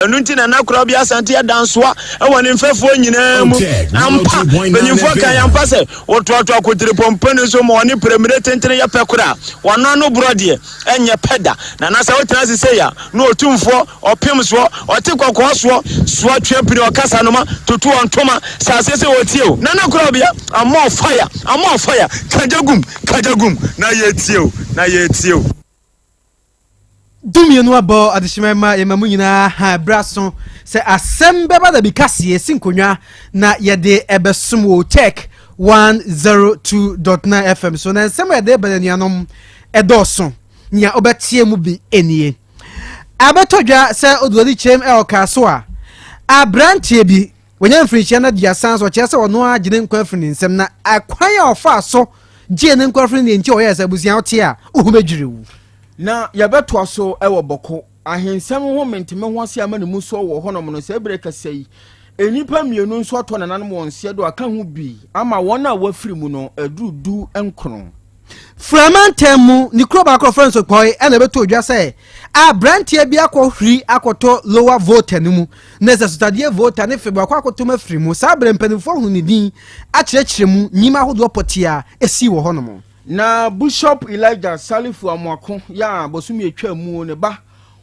Ɛno nti na Nana Asante adansoa ɛwɔ ne mfɛfoɔ nyinaa mu. Ampa, mpanyinfoɔ kan yampa sɛ wɔtoatoa kotiri pɔmpɔni so ma ɔne prɛmire tentene yɛ pɛ koraa. Wɔno ano borɔ deɛ ɛnyɛ pɛ da. Na na sɛ wotena ase sei a, na otumfoɔ ɔpem soɔ, ɔte kɔkɔɔ soɔ soɔ twea pini, ɔkasa noma tutu ɔntoma sɛ aseɛ sɛ wɔtie o. Nana Korabea amɔ fire, amɔ fire, kagya gum, kagya gum, na yɛtie o, na yɛtie o. 12 abɔ adehyema ma yɛma mu nyinaa ha berɛ so sɛ asɛm bɛba da bi kaseɛ si nkonnwa na yɛde ɛbɛsom wɔ Tech 102.9 FM so. Na nsɛm a yɛde ba anuanom ɛdɔɔso, nea wobɛtie mu bi nie. Abɛtɔ dwa sɛ oduadi kyerɛm ɛwɔ kaa so a aberanteɛ bi wɔnya mfirinhyia no 30 so, ɔkyerɛ sɛ ɔno ara gyene nkwa afiri ne nsɛm, na akwan a ɔfaa so gyee ne nkwa afiri ne nti ɔyɛɛ sɛ abusua wote a wohu bɛdwiri wo. Na yɛbɛtoa so ɛwɔ Bɔko ahensɛm ho menteme ho ase ama ne mu so wɔ hɔnom no. Sɛ ɛberɛ kɛsɛ yi nnipa mmienu nso atɔ nananom wɔn nseɛ do aka ho bi ama wɔn a wɔafiri mu no aduru 19. Frama ntɛm mu ne kuro baako ɔfrɛ nso kpɔe ɛna ɛbɛtɔ odwa sɛ aberanteɛ bi akɔhwiri akɔtɔ Lower Volta no mu, na sɛ sotadeɛ Volta ne fe baako akɔtɔ mu afiri mu. Saa berɛ mpanimfoɔ hu ne din akyerɛkyerɛ mu nyima ahodoɔ pɔtee a ɛsii wɔ hɔnom. Na Bishop Elijah Salifu Amoako yɛ a bosom yɛtwa mu ne ba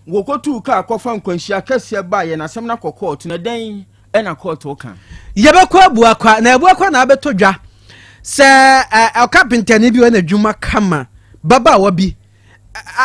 wɔkɔtuu kaa kɔfa nkwanhyia kɛseɛ ba yɛ n'asɛm no akɔ court, na dɛn ɛna court ka? Yɛbɛkɔ Abuakwa, na Abuakwa na abɛtɔ dwa sɛ ɔka pentani bi wɔ n'adwuma kama, babaawa bi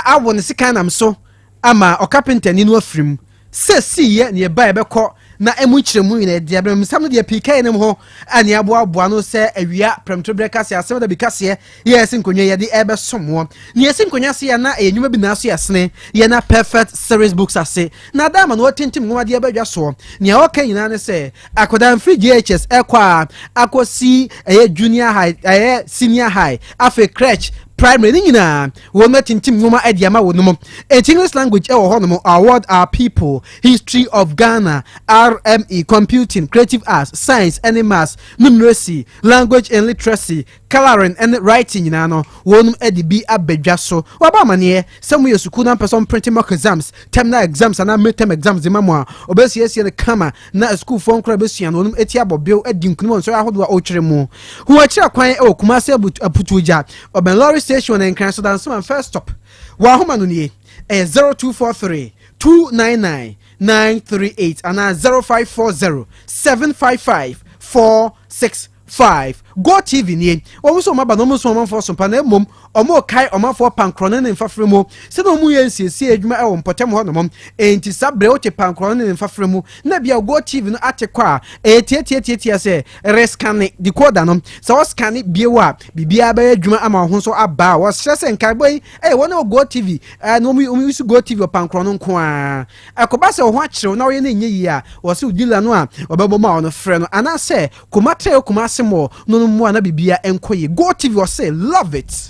awɔ ne sekan nam so ama ɔka pentani no afiri mu. Sɛ siiɛ ne yɛba yɛbɛkɔ na ɛmu nkyerɛmu nyina yɛde abrɛ nsɛm no deɛ pii ka yɛnom ho a ne aboaboa no sɛ awia prɛmtoberɛ kaseɛ asɛm da bi kaseɛ yɛsi nkonnwa yɛde ɛbɛsom wɔ ne yɛsi nkonnwa se yɛ na ɛyɛ nnwuma bi na so yɛsene yɛna Perfect Series Books ase na adama na wɔtintim nwoma deɛ ɛbɛdwa soɔ. Nea ɔka nyinaa ne sɛ akwadaa mfiri JHS ɛkɔ a akɔsi ɛyɛ junior high, ɛyɛ senior high, afei crèche, primary ne nyinaa wɔn atintim nwoma ɛde ama wɔn mu. Eti English language ɛwɔ hɔ nom, Our World Our People, History of Ghana, RME, Computing, Creative Arts, Science ɛne Maths, Numeracy, Language and Literacy, Colouring ɛne Writing nyinaa no wɔn ɛde bi abɛdwa so. Wɔaba amaneɛ sɛ mo yɛ sukuu na mpɛ sɛ ɔmprint mock exams, terminal exams anaa midterm exams de ma mo a, ɔbɛsiesie no kama na sukuufoɔ nkora bɛsua no wɔn eti abɔ bew adi nkunim wɔ nsɔre ahodoɔ a ɔretwerɛ mu ho. Akyerɛ kwan ɛwɔ Kumase Aputuogya, ɔbɛn lorry station na Nkran so Dansoman first stop. Wɔ ahoma no nie, ɛyɛ 0243 299 938 anaa 0540 755 465. Go TV nie, wɔn nso wɔn aba na wɔn nso ɔmanfoɔ so mpa, na mmom wɔn kae ɔmanfoɔ pankorɔ ne ne mfafere mu sɛdeɛ wɔn yɛ nsiesie adwuma ɛwɔ mpɔtam hɔ nom. Enti saa bere wote pankorɔ ne ne mfafere mu na bia Go TV no ate kɔ a ɛyɛ tiatiatiatia sɛ rescan decoder no, sɛ wɔscan bie wɔ a biribiara bɛyɛ adwuma ama wɔn ho nso aba a wɔhyɛ sɛ nkaebɔ yi ɛyɛ wɔn a wɔ Go TV na wɔn yi so Go TV wɔ pankorɔ no nko ara. Ɛkɔba sɛ wɔn ho akyerɛw na wɔyɛ no nyɛ yie a, wɔsɛ dealer no a ɔbɛbɔ mu a ɔno frɛ no anaasɛ Kumatere Kumase mɔ no mu a na biribiara nkɔ yie. Go TV, ɔsɛ love it.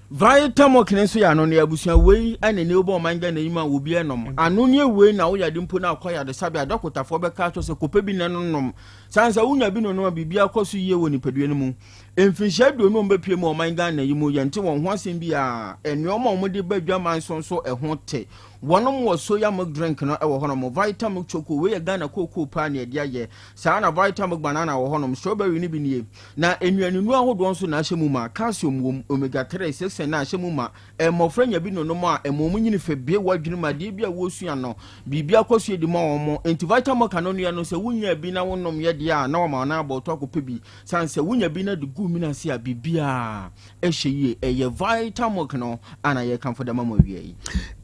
Vitamilk ne nso yɛ ano ne abusua wei ɛne ne wobɔ ɔman Ghana yi mu a obi ɛnom ano ne wei na woyɛ de mpo na akɔ yadesabea, adɔkotafoɔ bɛka akyerɛ sɛ kɔpɛ bi na no nom san sɛ wonya bi no nom a biribi akɔ so yie wɔ nipadua no mu. Mfinhyia 20 a wɔbɛpie mu ɔman Ghana yi mu, yɛnte wɔn ho asɛm bi a nneɛma a wɔde ba adwaman so nso ɛho te. Wɔnom wɔ soya milk drink no ɛwɔ hɔnom, Vitamilk Choco, wei yɛ Ghana kookoo paa ne ɛde ayɛ saa, na Vitamilk Banana wɔ hɔnom, strawberry no bi nie, na nnuanenu ahodoɔ nso na ahyɛ mu ma. Calcium wom, omega 3 6 na ahyɛ mu ma. Mmɔfra nya bi nonom a ɛma wɔn nyini fɛ bie wɔ adwene mu, adeɛ bi a wɔresua no biribi akɔ so adi ma wɔn. Nti Vitamilk ano nua no, sɛ wonya bi na wonom yɛ deɛ a na wɔma wɔn abɔɔto akɔpɛ bi san sɛ wonya bi na de gu mini ase a biribiara ɛhyɛ yie. Ɛyɛ Vitamilk no ana yɛkamfo dama mo awia yi.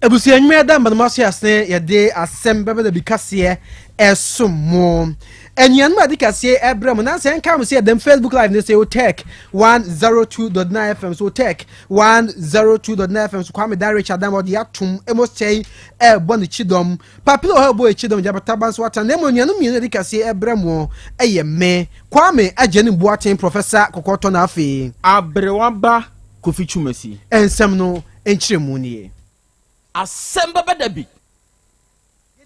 Abusua nnwuma da mbanoma so ase, yɛde asɛm bɛbɛ da bi kaseɛ ɛsom mo anuanom a de kaseɛ ɛbrɛ mo nansa. Yɛnka mo sɛ yɛdam Facebook Live ne sɛ Otec 102.9 FM so, Otec 102.9 FM so. Kwame Da Richard dam ɔde atom emo sɛi ɛbɔ ne kyidɔm papilo hɔ ɛbɔ kyidɔm gyabata nso ata, na mmom anuanom mmienu a de kaseɛ ɛbrɛ mo ɛyɛ me Kwame Agye ne Boaten Professor Kɔkɔtɔ na afei Aberewa ba Kofi Twumasi. Nsɛm no nkyerɛmu nie. Asɛm bɛbɛ da bi.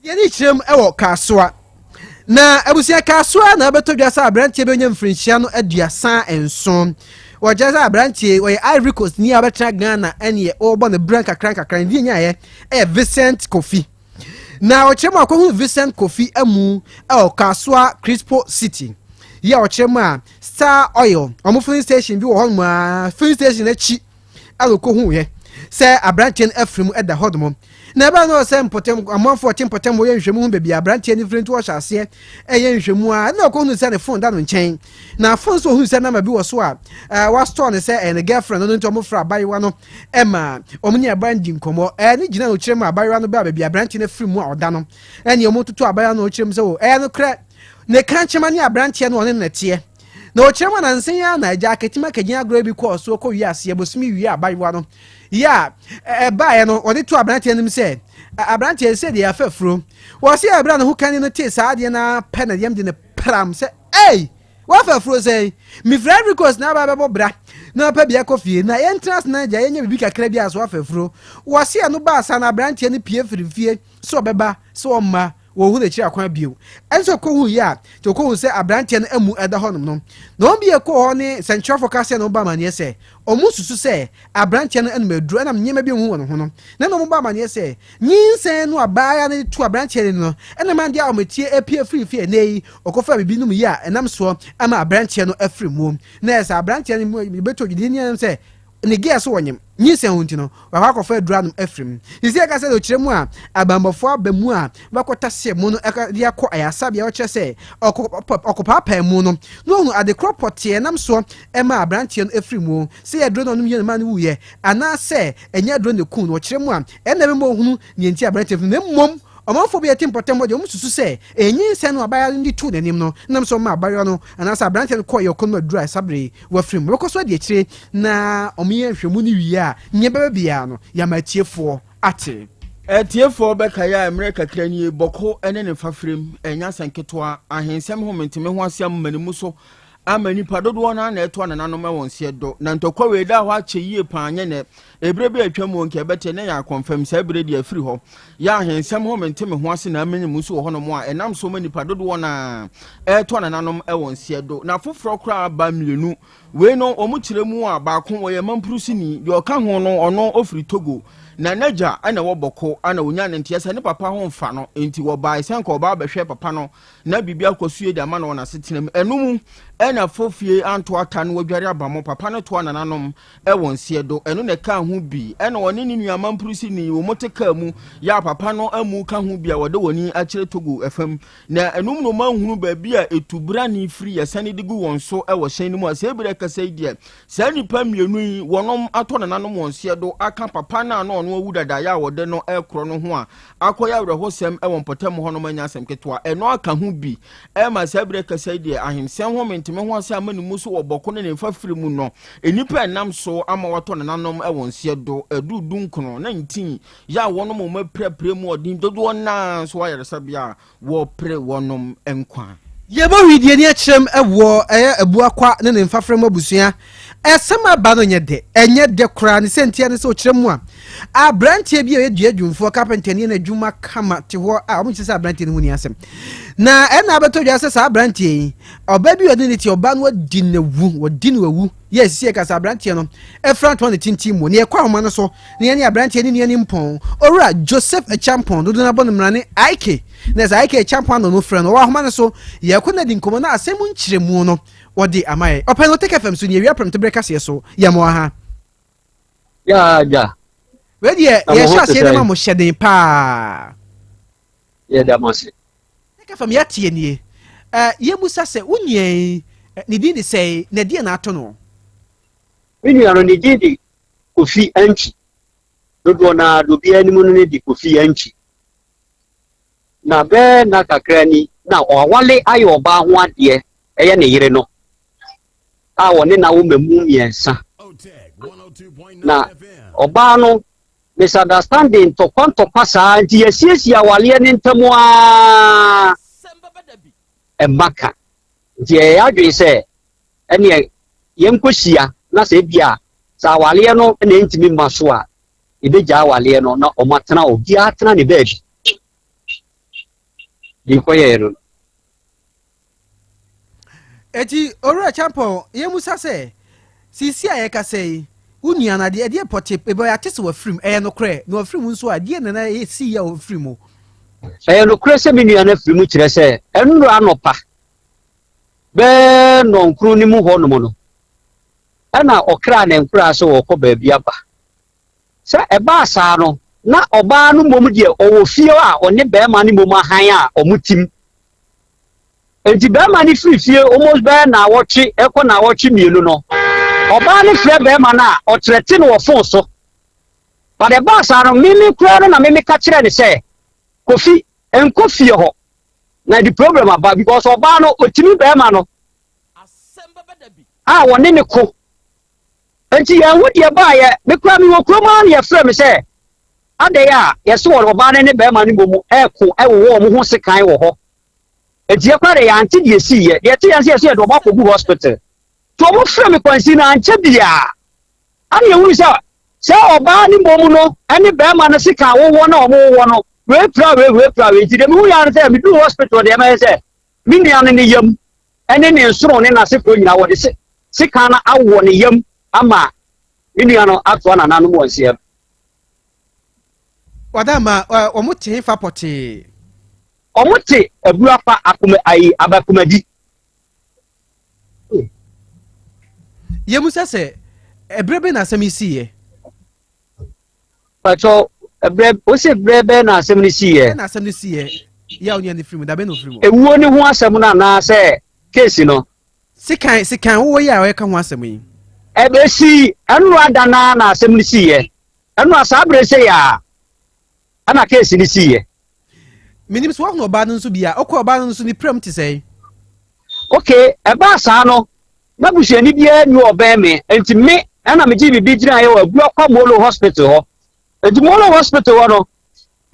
Yɛde ani kyerɛ mu ɛwɔ Kaasoa, na abusua Kaasoa na abɛtɔ dwa sɛ aberanteɛ bɛnya mfirinhyia no 37. Wɔkyerɛ sɛ aberanteɛ wɔyɛ Ivory Coast ni a wɔbɛtena Ghana, ɛneɛ wɔrebɔ ne brɛ nkakra nkakra. Ne din nyaeɛ ɛyɛ Vincent Kofi. Na ɔkyerɛ mu a ɔkɔhunu Vincent Kofi amu wɔ Kasoa Crispo City yi a ɔkyerɛ mu a Star Oil wɔn filling station bi wɔ hɔnom a filling station akyi ɛna ɔkɔhuiɛ sɛ aberanteɛ no afiri mu da hɔnom. Na ɛbaa no sɛ mpɔtam amanfoɔ ɔte mpɔtam hɔ yɛ nhwɛmu ho baabi a aberanteɛ no firi nti wɔhyɛ aseɛ ɛyɛ nhwɛmu a ɛna ɔkɔhunu sɛ ne fon da no nkyɛn na fon nso ɔhunu sɛ nama bi wɔ so a wastɔɔ no sɛ ɛyɛ ne girlfriend no nti wɔfrɛ abayewa no ɛma wɔn ne abayewa no di nkɔmmɔ ɛne gyina no kyerɛ mu abayewa no baa baabi aberanteɛ no afiri mu a ɔda no ɛne wɔn toto abayewa no kyerɛ mu sɛ o ɛyɛ no korɛ ne kankyema ne aberanteɛ no ɔne no nɛteɛ Na ɔkyerɛ mu a nansa yi ara na agya akatim akagyin agorɔ bi kɔɔ so kɔ wie aseɛ bosome wie abayewa no yɛ a ɛbaeɛ no ɔde to aberanteɛ no mu sɛ aberanteɛ sɛ deɛ afa afuro wɔse ɛberɛ a ne ho kani no tee saa adeɛ no ara pɛ na yam de no pram sɛ ei wafa afuro sɛn mefiri Ivory Coast na aba bɛbɔ bra na wapɛ bia kɔ fie na yɛntena ase na agya yɛnyɛ biribi kakra bi a so wafa afuro wɔse ɛno baa saa na aberanteɛ no pie firi fie sɛ ɔbɛba sɛ ɔmma wɔnhu n'akyiri akwan bio. Ɛnso ɔkɔhuu yɛ a, nti ɔkɔhuu sɛ aberanteɛ no amu da hɔnom no. Na wɔn bi a ɛkɔɔ hɔ ne sɛnkyerɛwfoɔ ka sɛ na wɔbɔ amanneɛ sɛ, wɔsusu sɛ aberanteɛ no anom aduro ɛnam nneɛma bi a wɔhu wɔ ne ho no. Na na wɔbɔ amanneɛ sɛ, nyinsɛn no a abaayewa no de too aberanteɛ no ani no, ɛnam adeɛ a wɔatie apue afiri fie ɛnnɛ yi, ɔkɔfaa biribi nom yɛ a ɛnam soɔ ama aberanteɛ no afiri mu. Na ɛyɛ sɛ aberanteɛ no bɛtɔ dwedie ne sɛ ne gear so wɔnyem nyinsɛn ho nti no wakɔ akɔfa aduru anom afiri mu. Sisi ɛka sɛ ɔkyerɛ mu a abanbɔfoɔ aba mu a wakɔtase mu no de akɔ ayaresabea ɔkyerɛ sɛ ɔkɔpaapaa mu no na ɔhunu adekorɔ pɔteɛ nam soɔ ɛma aberanteɛ no afiri mu sɛ yɛ aduro na ɔnom yɛ no ma no wuiɛ anaasɛ ɛnyɛ aduro na ɛkuu no ɔkyerɛ mu a ɛna ɛbɛma ɔhunu deɛ nti aberanteɛ no na mmom Ɔmanfoɔ bi a ɛte mpɔtam hɔ deɛ, wɔsusu sɛ ɛyɛ nyinsɛn no a abaayewa no de too n'anim no nam so maa abaayewa no anaasɛ aberanteɛ no kɔeɛ ɔko no mu aduru a saa berɛ yi wafiri mu. Wɔbɛkɔ so adi akyire na wɔyɛ nhwɛmu no wie a, nea ɛbɛba biara no, yɛama atiefoɔ ate. Atiefoɔ bɛkae a mmerɛ kakra nie, Bɔko ne ne fafirem, ɛnyɛ asɛm ketewa, ahensɛm ho mente-me-ho-ase amamanimu so ama nnipa dodoɔ no ara na ɛto anananom wɔ nseɛ dɔ. Na ntɔkwa wei da hɔ akyɛ yie paa nyɛ nɛ. Ɛberɛ bi a atwa mu nka ɛbɛte na yɛ akɔmfam saa berɛ deɛ afiri hɔ. Yɛ ahensɛm ho mente me ho ase na amene mu nso wɔ hɔnom a ɛnam so ma nnipa dodoɔ no ara ɛreto anananom wɔ nseɛ do. Na foforɔ koraa ba mmienu. Wei no wɔn kyerɛ mu a baako wɔyɛ mampurusini, deɛ ɔka ho no ɔno ɔfiri Togo. Na n'agya na ɛwɔ Bɔko na ɔnya ne nteɛ sɛ ne papa ho mfa no nti wɔbae sɛ nka ɔba abɛhwɛ papa no na biribi akɔ so yie de ama no wɔ n'asetena mu. Ɛno mu na fofie anto ata no wadware aba mo papa no toa nananom wɔ nseɛ do. Ɛno na ɛkaa ho bi na ɔne ne nua mampurusini wɔn te kaa mu yɛ a papa no amu ka ho bi a wɔde wɔn ani akyerɛ Togo fam. Na ɛno mu na wɔn ahunu baabi a etu brane firi yɛsane de gu wɔn so wɔ hyɛn no mu a sɛ ebere kasa yi deɛ saa nnipa mmienu yi wɔnom atɔ nananom wɔn nseɛ do aka papa no a na ɔno awu dada yɛ a wɔde no rekorɔ no ho a akɔyɛ awerɛhosɛm wɔ mpɔtam hɔnom anyɛ asɛm ketewa. Ɛno aka ho bi ma saa berɛ kasa yi deɛ ahensɛm ho mente-me-ho-ase ama ne mu so wɔ bɔko ne ne mfafiri mu no, nnipa a ɛnam so ama wɔatɔ nananom wɔ nseɛ do aduru dunkono na ntin yɛ a wɔnom wɔn apirapira mu ɔden dodoɔ no ara nso wɔ ayaresabea a wɔrepere wɔnom nkwa. Yɛbɔ hwidie ne akyerɛm wɔ ɛyɛ Abuakwa ne ne mfafra mu abusua. Ɛsɛm aba no nyɛ dɛ, ɛnyɛ dɛ koraa. Ne sɛntia ne sɛ ɔkyerɛ mu a, aberanteɛ bi a ɔyɛ dua dwumfoɔ, carpenter, ne n'adwuma kama te hɔ a wɔn kyerɛ sɛ aberanteɛ no ho ni asɛm. Na ɛna abɛtɔ dwa sɛ saa aberanteɛ yi, ɔbaa bi a ɔne ne te, ɔbaa no adi n'awu, wɔdi no awu. Yɛ sisi ɛka sɛ aberanteɛ no ɛfira ntoma ne tintim mu. Ne ɛkɔ ahoma no so, ne yɛne aberanteɛ ne nua ne mpɔn, Owura Joseph Acheampong, dodo no abɔ no mmara ne Ike. Na sɛ Ike Acheampong ano no frɛ no, ɔwɔ ahoma no so, yɛkɔ no adi nkɔmmɔ na asɛm mu nkyerɛmu no, wɔde ama yɛn. Ɔpɛ no Tech FM so ne awia prɛmtoberɛ kaseɛ so. Yɛ mo aha. Yaa agya. Wei deɛ yɛhyɛ aseɛ no ma mo hyɛden paa. Yɛda mo ase. Tech FM yɛateɛ nie. Uh, yɛmusa sɛ wo nua yi ne din de sɛe na ɛdeɛ na ato no? Me nua no ne din de Kofi Antwi. Dodoɔ no ara de obiara anim no ne de Kofi Antwi. Na bɛɛ nna kakra ni na wawale ayɛ ɔbaa ho adeɛ ɛyɛ ne yere no a ɔne no awo mmamu mmiɛnsa. Na ɔbaa no misunderstanding ntɔkwa ntɔkwa saa nti yɛasiesie awaleɛ no ntam ara ɛmma ka. Nti yɛyɛ yɛn adwene sɛ ɛneɛ yɛnkɔhyia na sɛ ebia sɛ awaleɛ no na ɛntumi mma so a yɛbɛgyaa awaleɛ no na wɔn atena obiara atena ne baabi. Deɛ ɛkɔyɛeɛ no no. Eti Owura Champon, yɛmmisa sɛ, seesei a yɛkasa yi, wo nua no adeɛ, ɛdeɛ pɔte, ebia yɛate sɛ wafiri mu, ɛyɛ nokorɛ? Na wafiri mu nso a, ɛdeɛn na na ɛsii a ɔfiri mu? Ɛyɛ nokorɛ sɛ me nua no afiri mu kyerɛ sɛ ɛnnora anɔpa bɛɛ nnɔnkron no mu hɔnom no ɛna ɔkraa ne nkoraa sɛ ɔrekɔ baabi aba. Sɛ ɛbaa saa no, na ɔbaa no mmom deɛ ɔwɔ fie a ɔne barima no mmom ahan a wɔte mu. Enti barima no firi fie almost bɛyɛ naawɔtwe ɛkɔ naawɔtwe mmienu no, ɔbaa no frɛ barima no a ɔtrɛte no wɔ fon so. But ɛbaa saa no, meme koraa no na meme ka kyerɛ no sɛ, Kofi, nkɔ fie hɔ na de problem aba because ɔbaa no ɔtumi barima no a wɔne ne ko. Enti yɛn ho deɛ baayɛ, me koraa mewɔ kurom ara na yɛfrɛ me sɛ adɛn a yɛse wɔ ɔbaa no ne barima no mmom ɛko ɛwowɔ wɔn ho sekan wɔ hɔ. Enti yɛ koraa deɛ yɛante deɛ esiiɛ. Deɛ ɛte yɛn sɛ yɛse yɛde wɔn akɔgu hospital. Nti wɔn frɛ me kwansin no ankyɛ biara ana yɛhunu sɛ sɛ ɔbaa no mmom no ne barima no sekan wowɔ na wɔn wowɔ no wei pira wei wei pira wei. Nti deɛ mehu yɛ ara ne sɛ meduu hospital deɛ mɛyɛ sɛ me nua no ne yam ne ne nsono ne n'asefoɔ nyinaa wɔde se sekan no awɔ ne yam ama me nua no atoa nananom wɔ nseɛ. Wadama wɔn te fa pɔtee. Wɔn te Abuafa akoma ayi abakomadi. Yɛmu sɛ sɛ ɛberɛ bɛn na asɛm yi siiɛ? Pakyɛ ɛberɛ wose berɛ bɛn na asɛm no siiɛ? Bɛn na asɛm no siiɛ? Yɛ a onua no firi mu, da bɛn na ofiri mu? Ewuo no ho asɛm no anaasɛ case no? Sekan sekan wowɔ yi a ɔyɛka ho asɛm yi. Ɛbɛsi ɛnora da no ara na asɛm no siiɛ. Ɛnora saa berɛ sei a ɛna case no siiɛ. Menim sɛ woahunu ɔbaa no nso bi a, ɔkɔ ɔbaa no nso ne piram te sɛn? Okay, ɛbaa saa no, na busuani biara nni hɔ ɔbɛn me, enti me ɛna megyee biribi gyinaeɛ wɔ Abuakwa Molo Hospital hɔ. Enti Molo Hospital hɔ no,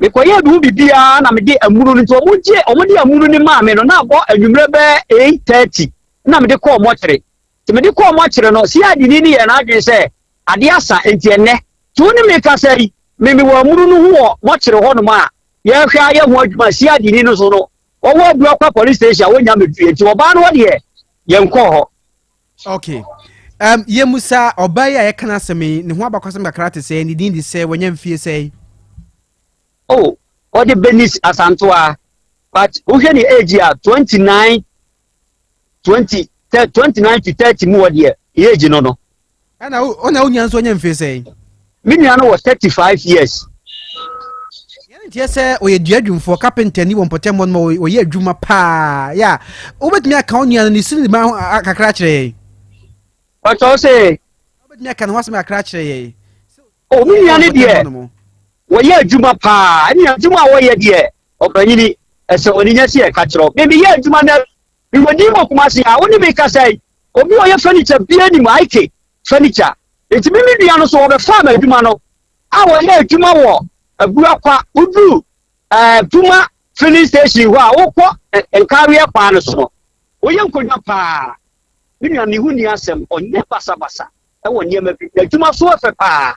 mekɔyɛɛ me ho biribiara na mede amunu no, nti wɔn gye wɔn de amunu no maa me no, na abɔ anwummerɛ bɛyɛ 8:30 na mede kɔɔ mɔkyere. Nti mede kɔɔ mɔkyere no, CID ni no yɛɛ n'adwene sɛ adeɛ asa, enti ɛnnɛ, nti wo ne me kasa yi, me mewɔ amunu no ho wɔ mɔkyere hɔnom a yɛrehwɛ ayɛ ho adwuma, CID ni no so no, wɔwɔ Abuakwa police station a wɔnnya mmɛduiɛ, nti ɔbaa no hɔ deɛ yɛnkɔɔ hɔ. Okay. Um, yɛmusa ɔbaa yi a yɛka no asɛm yi, ne ho abakɔsɛm kakra te sɛ, ne din de sɛ, wanya mfie sɛe? Oh, ɔde Bernice Asantoa, but wohwɛ ne age a, 29, 20, 29 to 30 mu hɔ deɛ, age no no. Ɛna wo na wo nua nso anya mfie sɛn? Me nua no wɔ 35 years. Yɛn nteɛ sɛ ɔyɛ dua dwumfoɔ, kapentani wɔ mpɔtam hɔ nom a ɔyɛ adwuma paa. Yɛ a, wobɛtumi aka wo nua no ne su ne ne ho kakra akyerɛ yɛn? Ɔkyɛ wo se? Wobɛtumi aka ne ho asɛm kakra akyerɛ yɛn? O, me nua no deɛ, wɔyɛ adwuma paa. Ɛne adwuma a wɔyɛ deɛ, ɔpanyini, ɛsɛ ɔne nya si ɛka kyerɛ wo. Me meyɛ adwuma na mewɔ din wɔ Kumasi a, wo ne me kasa yi, obi a ɔyɛ furniture biara nim IK furniture. Nti me me nua no so wɔbɛfaa m'adwuma no a wɔyɛ adwuma wɔ Abuakwa, woduru eh, Puma filling station hɔ a wokɔ eh, Nkaweɛ kwan no so no, wɔyɛ nkonnwa paa. Me nua ne ho nni asɛm, ɔnyɛ basabasa wɔ nneɛma bi. N'adwuma so ɛfɛ paa.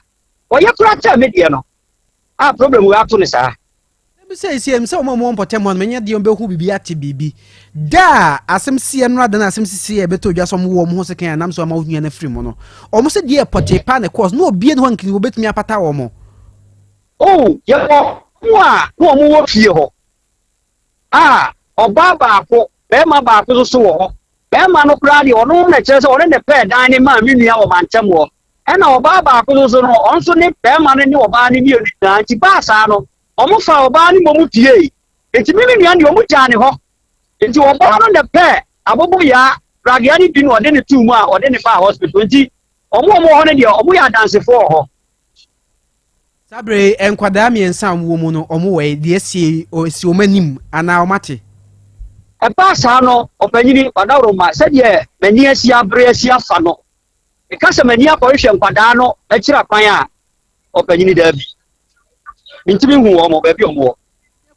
Ɔyɛ koraa kyɛn me deɛ no. A problem wei ato no saa. Ebi sɛ esi ɛm sɛ wɔn a wɔwɔ mpɔtam hɔ no menya deɛ wɔbɛhu biribi ate biribi. Da a asɛm si ɛno ada na asɛm sisi a ɛbɛtɔ dwa sɛ wɔn wɔ wɔn ho sekan a nam so ama ohia no afiri mu no. Wɔn sɛ deɛ pɔtee paa na ɛkɔɔ so na obie ne hɔ nkini wɔbɛtumi apata wɔn. Oh, yɛwɔ wɔn a na wɔn wɔ fie hɔ a ɔbaa baako, barima baako nso so wɔ hɔ. Barima no koraa deɛ ɔno na kyerɛ sɛ ɔno na ɛpɛɛ dan no maa me nua wɔ mantam hɔ. Ɛna ɔbaa baako nso so no, ɔno nso ne barima no ne ɔbaa no mmienu nyinaa nti baa saa no, wɔfaa ɔbaa no mmom piei. Nti me me nua no deɛ wɔgyaa ne hɔ. Nti ɔbaa no na ɛpɛɛ aboboyaa pragea no bi na ɔde no too mu a ɔde no baa hospital. Nti wɔn a wɔwɔ hɔ no deɛ wɔyɛ adansefoɔ wɔ hɔ. Saa bere yi, nkwadaa mmiɛnsa a wɔwɔ mu no, wɔwɔ he? Deɛ asie si wɔn anim anaa wɔate? Ɛbaa saa no, ɔpanyini, Ɔdawuroma, sɛdeɛ m'ani asi abere asi afa no, meka sɛ m'ani akɔhwehwɛ nkwadaa no akyiri akwan a, ɔpanyini, daabi. Mentumi nhu wɔn, baabi a wɔwɔ.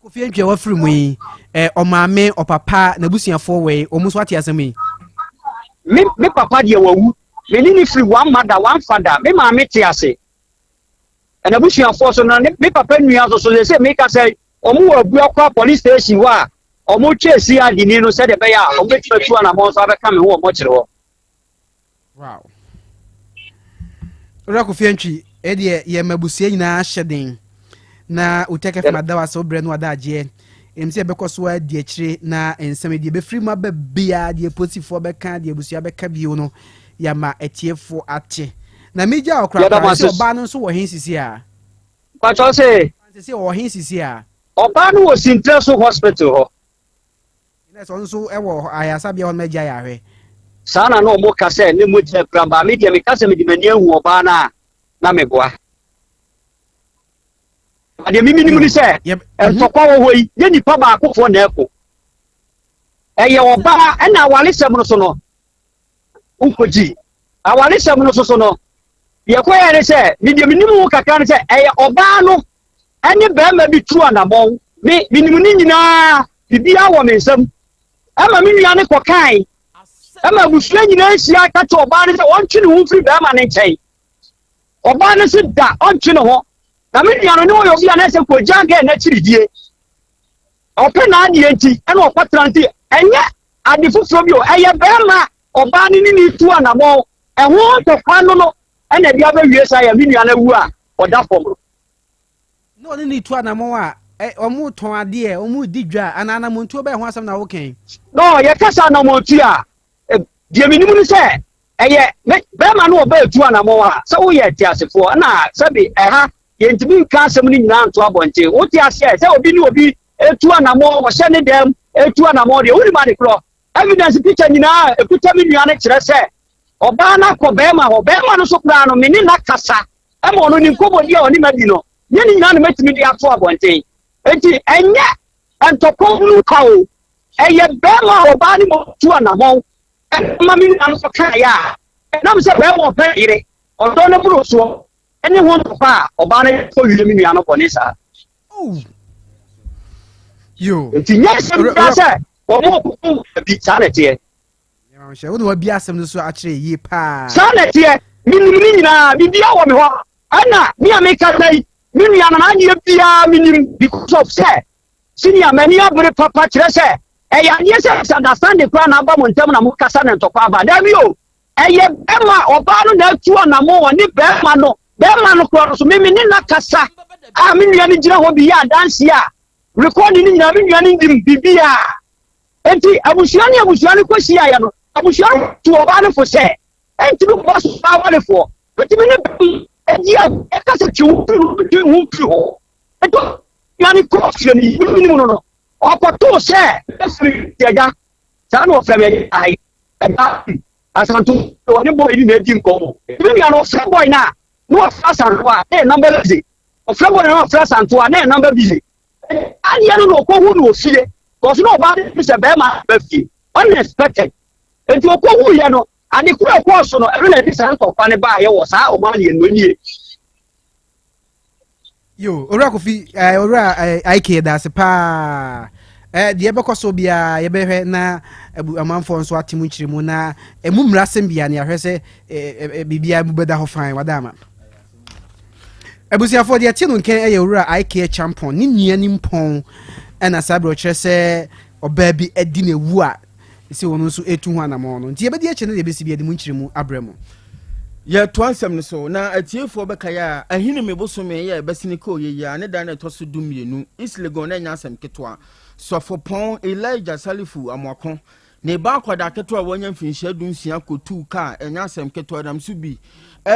Kofi Antwi a wafiri mu yi, ɔmaame, ɔpapa, n'abusuafoɔ wɔ yi, wɔn nso ate asɛm yi? Me, me papa deɛ wawu. Me ne no firi one mother, one father. Me maame te ase. N'abusuafoɔ so no, me papa nua nso so, sɛ meka sɛ wɔn wɔ Abuakwa police station hɔ a wɔtwa CID ni no sɛdeɛ ɛbɛyɛ a wɔbɛtumi atu anammɔn nso abɛka me ho wɔ mɔkyere hɔ. Wow. Owura Kofi Antwi, ɛdeɛ yɛ ma abusua nyinaa hyɛ den na Otec FM ada wase wo brɛ no ada agyeɛ. Yɛnim sɛ yɛbɛkɔ so adi akyire na nsɛm yi deɛ ɛbɛfiri mu aba biara, deɛ polisifoɔ bɛka, deɛ abusua bɛka bio no, yɛama atiefoɔ ate. Na megya wɔ Yɛda korakora mo sɛ ase. ɔbaa no nso wɔ he sisi a? Mpakyɛw se. Sisi ɔwɔ he sisi a? Ɔbaa no wɔ Sintrɛ so hospital hɔ. Na sɛ ɔno nso wɔ ayaresabea hɔ no agya yɛ ahwɛ. Saa na na wɔka sɛ ne mogya apira baa me deɛ meka sɛ mede m'ani ahu ɔbaa no a na meboa. Na deɛ mimi nim ne sɛ ntɔkwa wɔ hɔ yi nyɛ nipa baakofoɔ na ɛko. Ɛyɛ ɔbaa ɛna awaresɛm no so no wokɔgyi. Awaresɛm no so so no deɛ ɛkɔyɛ ne sɛ me deɛ menim ho kakra ne sɛ ɛyɛ ɔbaa no ɛne bɛrima bi tu anamɔn. Me menim ne nyinaa biribiara wɔ me nsam. Ɛma me nua no kɔkae ɛma abusua nyinaa hyia ka kyerɛ ɔbaa no sɛ ɔntwe ne ho mfiri bɛrima no nkyɛn. Ɔbaa no se da ɔntwe ne ho. Na me nua no ne ɔyɛ obi a na ɛsɛ kɔgya gɛɛ n'akyiridie. Ɔpɛ n'adeɛ nti ɛna ɔkɔtena nti ɛnyɛ ade foforɔ bi o, ɛyɛ bɛrima ɔbaa no ne ne tu anamɔn. Ɛho ntɔkwa no no ɛna ɛde abɛwie saa yɛ me nua no awu a ɔda fam no. Na ɔne ne tu anamɔn a, wɔn tɔn adeɛ, wɔn di dwa, anaa anamontuo bɛyɛ ho asɛm na woka yi? No, yɛkasa anamontuo a, deɛ menim ne sɛ ɛyɛ bɛrima no ɔbaa tu anamɔn a, sɛ woyɛ teasefoɔ na sɛbe ɛha yɛntumi nka asɛm no nyinaa nto abɔnten. Wote aseɛ sɛ obi ne obi tu anamɔn, wɔhyɛ ne dɛm tu anamɔn deɛ, wonim ade korɔ. Evidence picture nyinaa ɛkuta me nua no kyerɛ sɛ ɔbaa no akɔ bɛrima hɔ. Bɛrima no so koraa no, me ne no akasa ɛma ɔno ne nkɔmmɔdi a ɔne madi no, nyɛ ne nyinaa na mɛtumi de ato abɔnten. Enti ɛnyɛ ntɔkwa hunu kwa o, ɛyɛ bɛrima a ɔbaa no mu tu anamɔn ɛma me nua no nso kaeɛ a, ɛnam sɛ bɛrima ɔpɛ yere, ɔdɔ no boro soɔ, ɛne ho ntɔkwa a ɔbaa no kɔ wie me nua no bɔne saa. Nti nyɛ asɛm biara sɛ wɔn ɔkoko bi saa na ɛteɛ. Hyɛ wo na wabi asɛm no so akyerɛ yie paa. Saa na ɛteɛ, menim ne nyinaa, biribiara wɔ me hɔ. Ɛna me a mekasa yi, me nua no n'adeɛ biara menim because of sɛ senior m'ani abere papa kyerɛ sɛ ɛyɛ adeɛ sɛ misunderstanding koraa na aba mo ntam na mokasa na ntɔkwa aba. Daabi o, ɛyɛ bɛrima ɔbaa no na atu anamo ɔne bɛrima no, bɛrima no koraa no so me me ne no akasa a me nua no gyina hɔ bi yɛ adanseɛ a recording no nyinaa me nua no nim biribiara. Enti abusua ne abusua no kɔhyiaeɛ no, abusua no tuu ɔbaa no fo sɛ, Ɛntumi nkɔ so ɔbaa warefoɔ. Wotumi ne bɛrima di agorɔ, ɛka sɛ twe wo firi hɔ, twe wo firi hɔ. Enti ɔbaa no kɔɔ fie no, menim no no, ɔkɔtoo sɛ bɛfiri agya. Saa na ɔfrɛ me agya, ae, agya Asanto, ɔne bɔɔl yi na adi nkɔmmɔ. Me nua no, ɔfrɛ bɔɔl no a, na ɔfrɛ Asanto a, na yɛ number busy. Ɔfrɛ bɔɔl no na ɔfrɛ Asanto a, na yɛ number busy. Adeɛ no na ɔkɔhu no wɔ fie kɔso na ɔbaa no sɛ bɛrima ba fie unexpected nti ɔkɔhu yɛ no ade koro ɛkɔɔ so no ɛno na ɛde saa ntɔkwa no baayɛ wɔ saa ɔman yɛn no nie. Yo, Owura Kofi, eh, Owura eh, Ike yɛda ase paa. Eh, deɛ ɛbɛkɔ so biara yɛbɛhwɛ na abu amanfoɔ nso ate mu nkyerɛmu na ɛmu mmara asɛm biara ne yɛahwɛ sɛ eh, eh, eh, biribiara mu bɛda hɔ fan wada ama. Abusuafoɔ deɛ ɛte no nkɛn yɛ Owura IK Acheampong ne nua nimpɔn ɛna saa berɛ ɔkyerɛ sɛ ɔbaa bi adi na ewu a sɛ wɔn nso etu ho anamɔn no nti yɛbɛdi akyire no deɛ ɛbɛsi bi yɛde mu nkyerɛmu abrɛ mo. Yɛtoa nsɛm no so, na atiefoɔ bɛkae a, Ahinime bosome yi a ɛbɛsene kɔɔ yɛ yi ara ne da no a ɛtɔ so dummienu, East Legon na ɛnyɛ asɛm ketewa. Sɔfopɔn Elijah Salifu Amoako Ne ba akwadaa ketewa a wanya mfinhyia dunsia kɔtuu kaa a ɛnyɛ asɛm ketewa nam so bi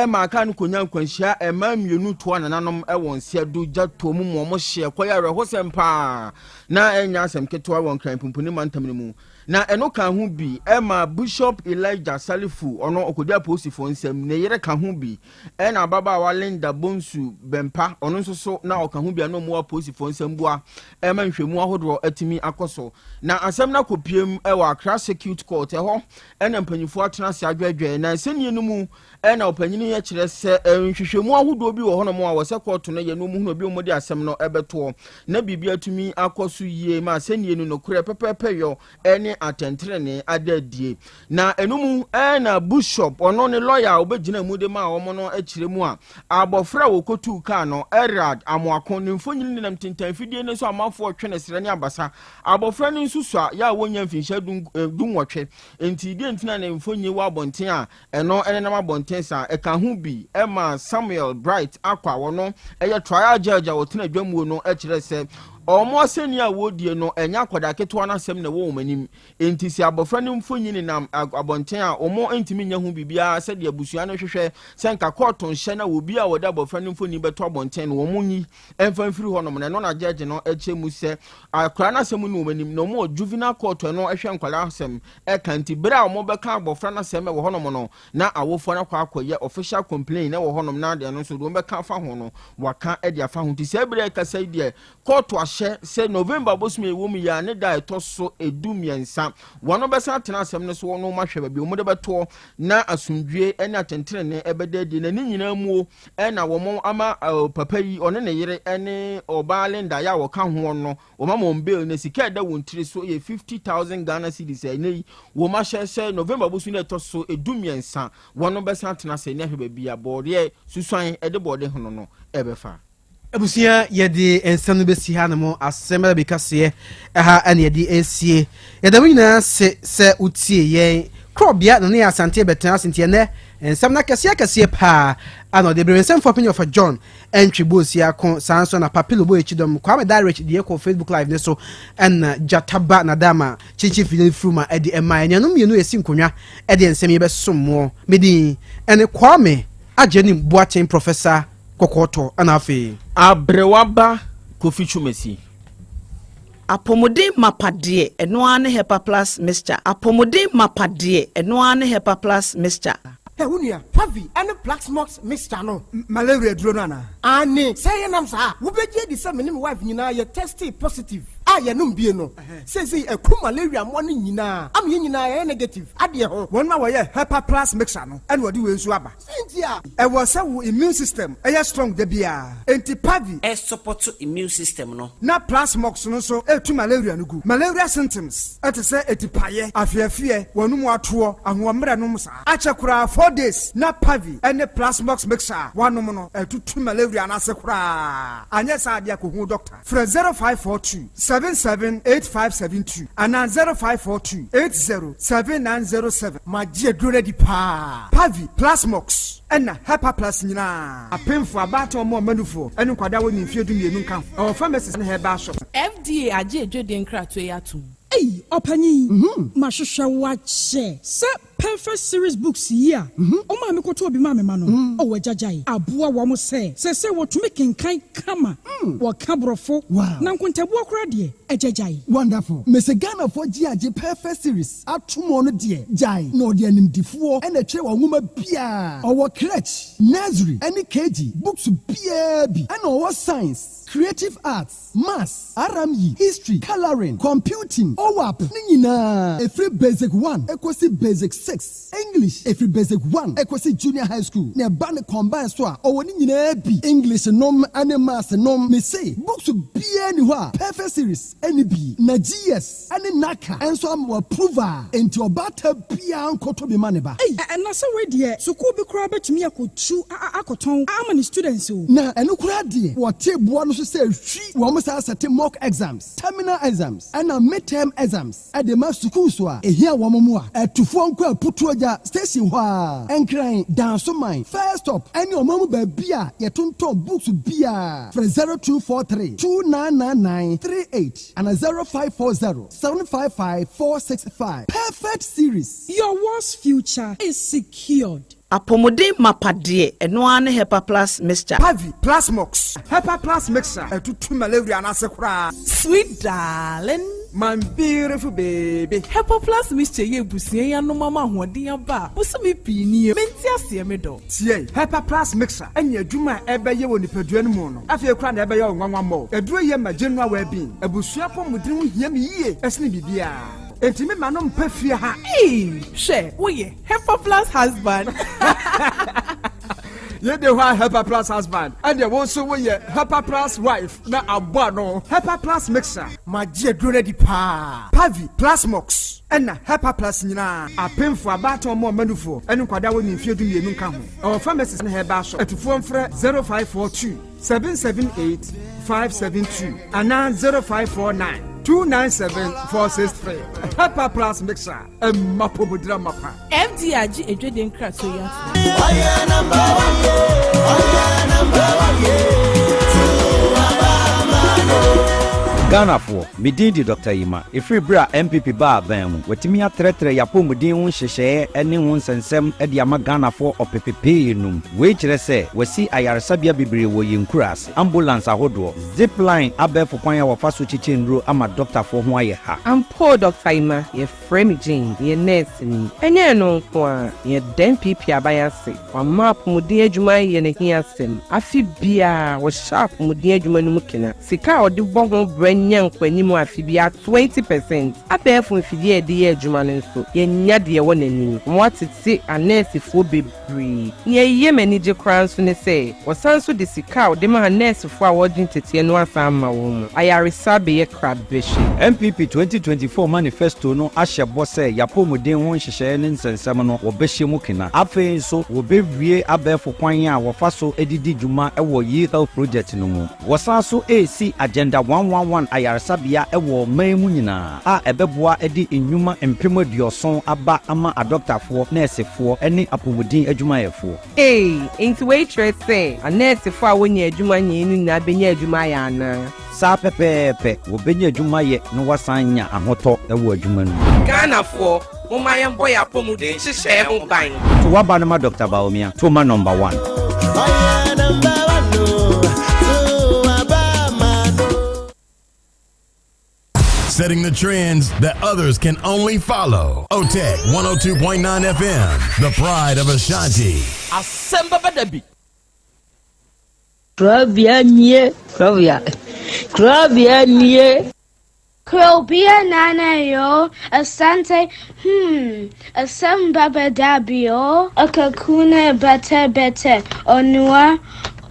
maa kaa no kɔnya nkwanhyia mmaa mmienu toa nananom wɔ nsia do gya tɔ mu ma wɔn hyeɛ kɔyɛ awerɛhosɛm paa na ɛnyɛ asɛm ketewa wɔ Nkran Pumpuni mantam no mu. Na ɛno ka ho bi ma Bishop Elijah Salifu ɔno ɔkɔdi apolisifoɔ nsam, ne yere ka ho bi ɛna ababaawa Linda Bonsu Bɛmpa ɔno nso so na ɔka ho bi a na wɔwɔ apolisifoɔ nsam boa ɛma nhwɛmu ahodoɔ atumi akɔ so. Na asɛm no akɔpiem wɔ Accra Circuit Court, ɛhɔ na mpanyinfoɔ atena ase adwɛdwɛ, na asɛnnie no mu na ɔpanyini yɛ kyerɛ sɛ nhwehwɛmu ahodoɔ bi wɔ hɔnom a wɔsɛ kɔɔto no yɛ na wɔhunu obi a wɔde asɛm no bɛtoɔ na biribi atumi akɔ so yie ma asɛnnie no nokorɛ pɛpɛɛpɛ yɔ ne atɛntenenee ada adie. Na ɛno mu na Bishop, ɔno ne lɔya a ɔbɛgyina mu de maa wɔn no kyerɛ mu a, abɔfra a wɔkɔtuu kaa no, Erad Amoako, ne mfonini nenam tentan fidie no so amanfoɔ retwe no serɛ ne abasa. Abɔfra no nso sua yɛ a wɔnnya mfinhyia dunwɔtwe, enti deɛ nti na ne mfonini wɔ abɔnten a ɛno nenam abɔnten saa? Ɛka ho bi ma Samuel Bright Akwa, ɔno yɛ trial judge a ɔtena adwammuo no kyerɛ sɛ Wɔn asɛnni a wɔredie no, ɛnyɛ akwadaa ketewa no asɛm na ɛwɔ wɔn anim. Enti sɛ abɔfra no mfonini nam abɔnten a, wɔntumi nyɛ ho biribiara sɛdeɛ abusua no hwehwɛ sɛ nka kɔɔto nhyɛ na obi a wɔde abɔfra no mfonini bɛto abɔnten no, wɔnyi mfa mfiri hɔnom. Na ɛno na gyɛɛgye no kyerɛ mu sɛ akwadaa no asɛm nni wɔn anim, na wɔwɔ juvenile court a ɛno hwɛ nkwadaa asɛm ka. Nti berɛ a wɔbɛka abɔfra no asɛm wɔ hɔnom no, na awofoɔ no akɔ akɔyɛ official complain wɔ hɔnom na deɛ no nso deɛ wɔbɛka afa ho no wɔaka de afa ho. Nti saa berɛ a ɛkasa yi deɛ kɔɔto ahyɛ sɛ November bosome a ɛwɔ mu yi a ne da a ɛtɔ so 13 wɔn bɛsan atena asɛm no so na wɔahwɛ baabi a wɔde bɛtoɔ na asomdwie ne atɛntenenee ɛbɛda adi. Na ne nyinaa muo na wɔn ama papa yi ɔne ne yere ne ɔbaa Linda yɛ a wɔka ho no Wɔma wɔn bail na sika a ɛda wɔn tiri so yɛ 50,000 Ghana cedis a ɛnnɛ yi wɔn ahyɛ sɛ November bosome da ɛtɔ so 13 wɔn bɛsan atena ase ne ahwɛ baabi a bɔɔdeɛ susuan de bɔɔde hono no ɛbɛfa. Abusua yɛde nsɛm no bɛsi ha nom asɛm ɛna bi kaseɛ ɛha ɛna yɛde ɛsie yɛda mo nyinaa se sɛ wotie yɛn korɔbea na ne yɛ asante bɛtena ase nti ɛnɛ nsɛm no akɛseɛ akɛseɛ paa ana ɔde bere nsɛmfoɔ panyin ɔfa John Ɛntwe Bosia ko, saa nso na Papilo bɔ akyidɔm, Kwame Darich deɛ kɔ Facebook live ne so, ɛna Gyata Ba Nadama kyinkyin fidie no firi ma ɛde ɛma anuanom mmienu ɛsi nkonnwa ɛde nsɛm yi bɛsom moɔ. Me din ɛne Kwame Agyenim Boateng Professor Kɔkɔɔtɔ ɛna afei. Aberewa ba Kofi Twumasi. Apɔmuden mapa deɛ, ɛno ara ne Hepa Plus Mixture. Apɔmuden mapa deɛ, ɛno ara ne Hepa Plus Mixture. Hɛ wo nua, Pavi ne Plaxmox mixture no. Malaria aduro no anaa? Aane, sɛ ɛyɛ nam saa a, wobɛgye adi sɛ me ne me wife nyinaa yɛ testee positive a yɛnom bie no. Seesei aku malaria mmoa no nyinaa ama yɛn nyinaa yɛayɛ negative adeɛ ho. Wɔn a wɔyɛ Hepa Plus mixture no na wɔde wei nso aba. Sɛn nti a? Ɛwɔ sɛ wo immune system yɛ strong da biara, enti Pavi. Ɛsupɔto immune system no. Na Plasmox no nso tu malaria no gu. Malaria symptoms te sɛ atipaeɛ, afeafeɛ, w'anum atoɔ, ahoɔmmerɛ nom saa. Akyɛ koraa 4 days na Pavi ne Plasmox mixture a woanom no atutu malaria no ase koraa. Anyɛ saa deɛ a kɔhu doctor. Frɛ 0542 778572 anaa 0542 80 7907. Magye aduro no adi paa. Pavi, Plasmox, ɛna Hepa Plus nyinaa. Apemfoɔ, abaatan, wɔn a wɔma nufoɔ, ne nkwadaa a wɔnni mfeɛ 12 nka ho. Ɛwɔ pharmacies ne herbal shops. FDA agye adwadie nkratoɔ yi atom. Ei ɔpanyin, mahwehwɛ wo akyɛ. Sɛ Perfect Series Books yi a wo maame kɔtɔɔ bi maa me ma no, oh agyagyae, aboa wɔn sɛ seesei wɔtumi kenkan kama, wɔka Borɔfo, na nkontabuo koraa deɛ, agyagyae. Wonderful. Mese Ghanafoɔ gye agye Perfect Series ato mu ɔno deɛ gyae na ɔde animdifoɔ na ɛtwerɛ wɔn nwoma biaa. Ɔwɔ crèche, nursery ɛne KG books biaa bi ɛna ɔwɔ science, creative arts, maths, RME, history, colouring, computing, OAP ne nyinaa ɛfiri basic 1 ɛkɔsi basic 6, English ɛfiri basic 1 ɛkɔsi junior high school na ɛba ne combine so a ɔwɔ ne nyinaa bi, English nom ne maths nom. Mese books biaa ni hɔ a Perfect Series ɛni bi na GS ɛne NaCCA ɛnso ama wɔ approve a enti ɔbaata biaa nkɔtɔ bi ma ne ba. Ei, na sɛ wei deɛ sukuu bi koraa bɛtumi akɔtu akɔtɔn ama ne students o. Na ɛno koraa deɛ wɔte boɔ no so sɛ hwi wɔn saa sɛte mock exams, terminal exams ɛna midterm exams ɛde ma schools a ehia wɔn mu a ɛtufoɔ nkɔ Aputuogya station hɔ a Nkran, Dansoman, First Stop ɛne ɔman mu baabi a yɛtontɔn books biara. Frɛ 0243 2999 38 ana 0540 755 465. Perfect Series. Your world's future is secured. Apɔmuden mapa deɛ, ɛno ara ne Hepa Plus Mixture. Pavi, Plasmox, Hepa Plus Mixture ɛtutu malaria no ase koraa. Sweet darling. My beautiful baby. Hepa Plus Mixture yɛ abusua yi anom ama ahoɔden aba a bosome pii nie. Mente aseɛ me dɔ. Tie, Hepa Plus Mixture ɛnyɛ adwuma a ɛbɛyɛ wɔ nipadua no mu no. Afei koraa na ɛbɛyɛ wo nwanwa mmɔ. Aduro yɛ ma general well-being. Abusua apɔmuden ho hia me yie ɛsene biribiara. Enti me ma no mpa fie ha. Ee, hwɛ, woyɛ Hepa Plus husband. Yɛde hɔ a Hepa Plus husband ɛdeɛ wo nso woyɛ Hepa Plus wife na abɔ ano. Hepa Plus Mixture. Magye aduro no adi paa. Pavi, Plasmox, ɛna Hepa Plus nyinaa. Apemfoɔ, abaatan, wɔn a wɔma nufoɔ, ɛne nkwadaa a wɔnni mfeɛ 12 nka ho. Ɛwɔ pharmacies ne herbal shop. Atufoɔ mfrɛ 0542 778 572 anaa 0549 297 463. Hepa Plus Mixture ɛmma pomodira mapa. FDA agye adwadie nkratoɔ yi atom. Ɔyɛ number one, ɔyɛ number one, yeah. Ghanafoɔ, me din de Dɔkta Yima. Ɛfiri berɛ a NPP baa aban mu, watumi atrɛtrɛ y'apɔmuden ho nhyehyɛeɛ ne ho nsɛnsɛm de ama Ghanafoɔ ɔpepepee num. Wei kyerɛ sɛ, wasi ayaresabea bebree wɔ yɛn nkuraase, ambulance ahodoɔ, zipline abɛɛfo kwan a wɔfa so kyekyɛ nnuro ama dɔktafoɔ ho ayɛ ha. Ampa o Dɔkta Yima, yɛfrɛ me Jane, meyɛ nɛɛseni. Ɛnyɛ ɛno nko ara, yɛda NPP aban ase. Wama apɔmuden adwuma ayɛ n'ahiasɛm. Afe biara, wɔhyɛ apɔmuden adwuma no mu kena. Sika a wɔde bɔ ho bra nya nkɔanim afe biara 20 percent. Abɛɛfo mfidie a yɛde yɛ adwuma no nso, yɛnnya deɛ ɛwɔ n'anim. Wɔatete anɛɛsefoɔ bebree. Nea ɛyɛ me anigye koraa nso ne sɛ, wɔsan nso de sika a wɔde ma anɛɛsefoɔ a wɔregye nteteɛ no asan ama wɔn. Ayaresa abɛyɛ krabɛhwɛ. NPP 2024 Manifesto no ahyɛ bɔ sɛ y'apɔwmuden ho nhyehyɛe ne nsɛnsɛm no wɔbɛhyɛ mu kena. Afei nso wɔbɛwie abɛɛfo kwan a wɔfa so de di dwuma wɔ E-Health Project no mu. Wɔsan so resi Agenda 111 ayaresabea wɔ ɔman mu nyinaa a ɛbɛboa de nnwuma 70,000 aba ama adɔktafoɔ, nɛɛsefoɔ ne apɔwmuden adwumayɛfoɔ. Ei, enti wei kyerɛ sɛ anɛɛsefo a wonnya adwuma nyɛe no nyinaa benya adwuma ayɛ anaa? Saa pɛpɛɛpɛ, wɔbɛnya adwuma ayɛ na wɔasan anya ahotɔ wɔ adwuma no mu. Ghanafoɔ, momma yɛmbɔ yɛn apɔmuden nhyehyɛe ho ban. To w'aba no ma Doctor Bawumia, to ma number one. Setting the trends that others can only follow. OTEC 102.9 FM, the pride of Ashanti. Asɛm bɛba da bi. Korɔbea nie, korɔbea, korɔbea nie. Krobea nana yo, asante, hmm, asɛm bɛba da bi o. Akakuna bɛtɛ bɛtɛ, onua,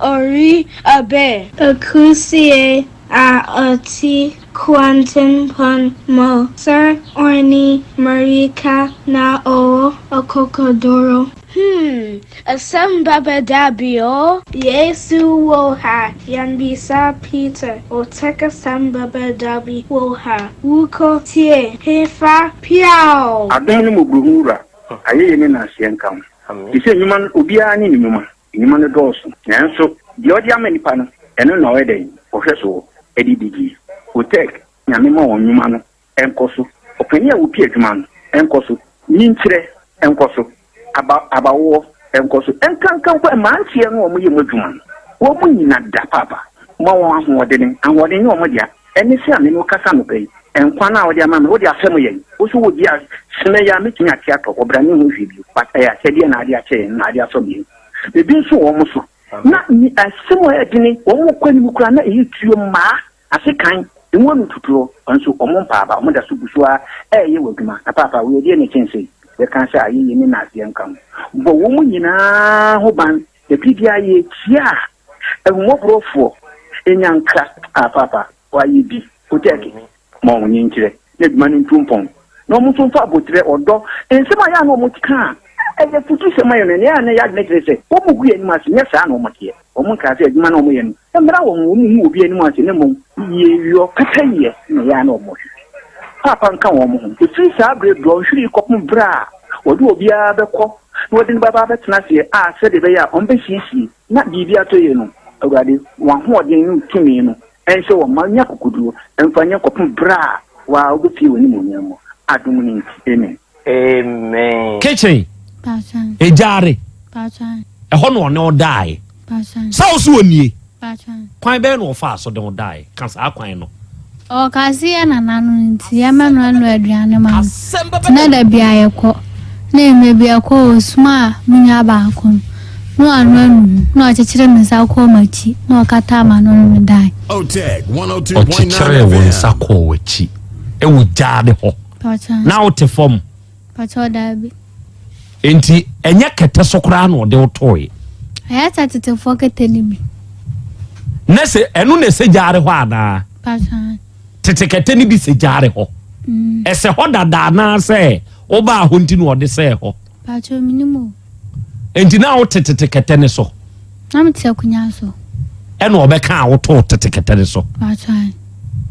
ori abe. Akusie a ɔte kwantempɔn mu sɛ ɔne mmirika na ɔwɔ akokoduru. Hmm, asɛm bɛba da bi o. Yesu wɔ ha, yɛmmisa Peter, ɔtɛk asɛm bɛba da bi wɔ ha, wokɔ tie, hefa, piaw! Adom ne mmɔborɔhunu Wura, ayɛyie ne nnaseɛ nka wo. Te sɛ nnwuma no, obiara ne ne nnwuma. Nnwuma no dɔɔso, nanso deɛ ɔde ama nnipa no, ɛno na ɔyɛ dɛn? Ɔhwɛ soɔ de di die. Otec, Nyame ma wɔn nnwuma no nkɔ so. Ɔpanin a ɔpi adwuma no nkɔ so. Nyinkyerɛ nkɔ so. Aba, abawoɔ nkɔ so. Nkanka mpo mmeranteɛ no a wɔyɛ mu adwuma no, wɔn nyina da paapa. Ma wɔn ahoɔdene. Ahoɔden nyɛ wɔn dea. Ɛne sɛ a me ne wo kasa anɔpa yi, nkwa no a wode ama me, wode afɛm yɛn. Wo nso wodi a, sene yi a mɛtumi ate atɔ, ɔbra ne ho hwee bio. But ɛyɛ akyɛdeɛ na ade akyɛ yɛn, na ade asɔ yɛn. Ebi nso wɔ wɔn so. Na asɛm a ɛyɛ dene, wɔn kɔ anim koraa na ɛyɛ tuo mmaa, ase kan, emu ano tutuo, nso wɔn mpa aba, wɔn da so gu so ara ɛreyɛ wɔ adwuma. Na paapa, wei ɛdeɛ na ɛkyɛn sei? Yɛka sɛ ayɛyie ne naaseɛ nka ho. Bɔ wɔn nyinaa ho ban, na biribiara yɛkyia a, Ahummɔborɔfoɔ nya nkra a paapa wayɛ bi kotɛɛke ma wɔn nkyerɛ na adwuma no ntu mpɔn na wɔn nso mfa aboterɛ, ɔdɔ, nsɛm a ɛyɛ a na wɔn ka a ɛyɛ afutusɛm ma yɛn no, ɛnna ɛyɛ a na yɛn adwene kyerɛ sɛ wɔn gu yɛn anim ase, nyɛ saa na wɔn teɛ. Wɔn nkaa sɛ adwuma no a wɔyɛ no mmra wɔn ho, wɔn nhu obi anim ase na mmom yieyɔ, pɛpɛyɛ na ɛyɛ a na wɔhwehwɛ. Paapa nka wɔn ho. Ɛfiri saa berɛ dɔnhwere yi kɔpem berɛ a wɔde obiara bɛkɔ na wɔde no bɛba abɛtena aseɛ a sɛdeɛ ɛbɛyɛ a wɔbɛsiesie na biribi atɔ yie no, Awurade, w'ahoɔden ne wo tumi no nhyɛ wɔn ma nya akokoɔduro mfa nyɛ kɔpem berɛ a wo ara wobɛpue w'animuonyam mu. Adom no nti, amen. Amen. Kitchen, egyaare, ɛhɔ na ɔne wo daeɛ. Sɛ wo so ɔnie, kwan bɛn na ɔfaa so de wo daeɛ? Ka saa kwan no. Ɔka se yɛ nana no nti yɛmmɛnoanoa aduane ma no. Nti na da biara yɛkɔ. Na mmerɛ bi yɛkɔɔ ɔsomaa me nua baako no na wanoa nnuhu na ɔkyekyere me nsa kɔɔ m'akyi na ɔkataa m'ano no medae. Ɔkyekyeree wo nsa kɔɔ w'akyi wɔ gyaade hɔ. Na wote fam. Pakyɛw daabi. Enti ɛnyɛ kɛtɛ so koraa na ɔde wo tooe. Ɛyɛ sɛ tetefoɔ kɛtɛ no bi. Na sɛ ɛno na ɛsɛ gyaare hɔ anaa? Pakyɛw. Tete kɛtɛ no bi sɛ gyaare hɔ. Mm. Ɛsɛ hɔ dada anaasɛ wobaa hɔ nti na ɔde sɛɛ hɔ? Pakyɛw menim o. Enti na wote tete kɛtɛ no so? Na mete akonnwa so. Ɛna ɔbɛka a wotoo tete kɛtɛ no so.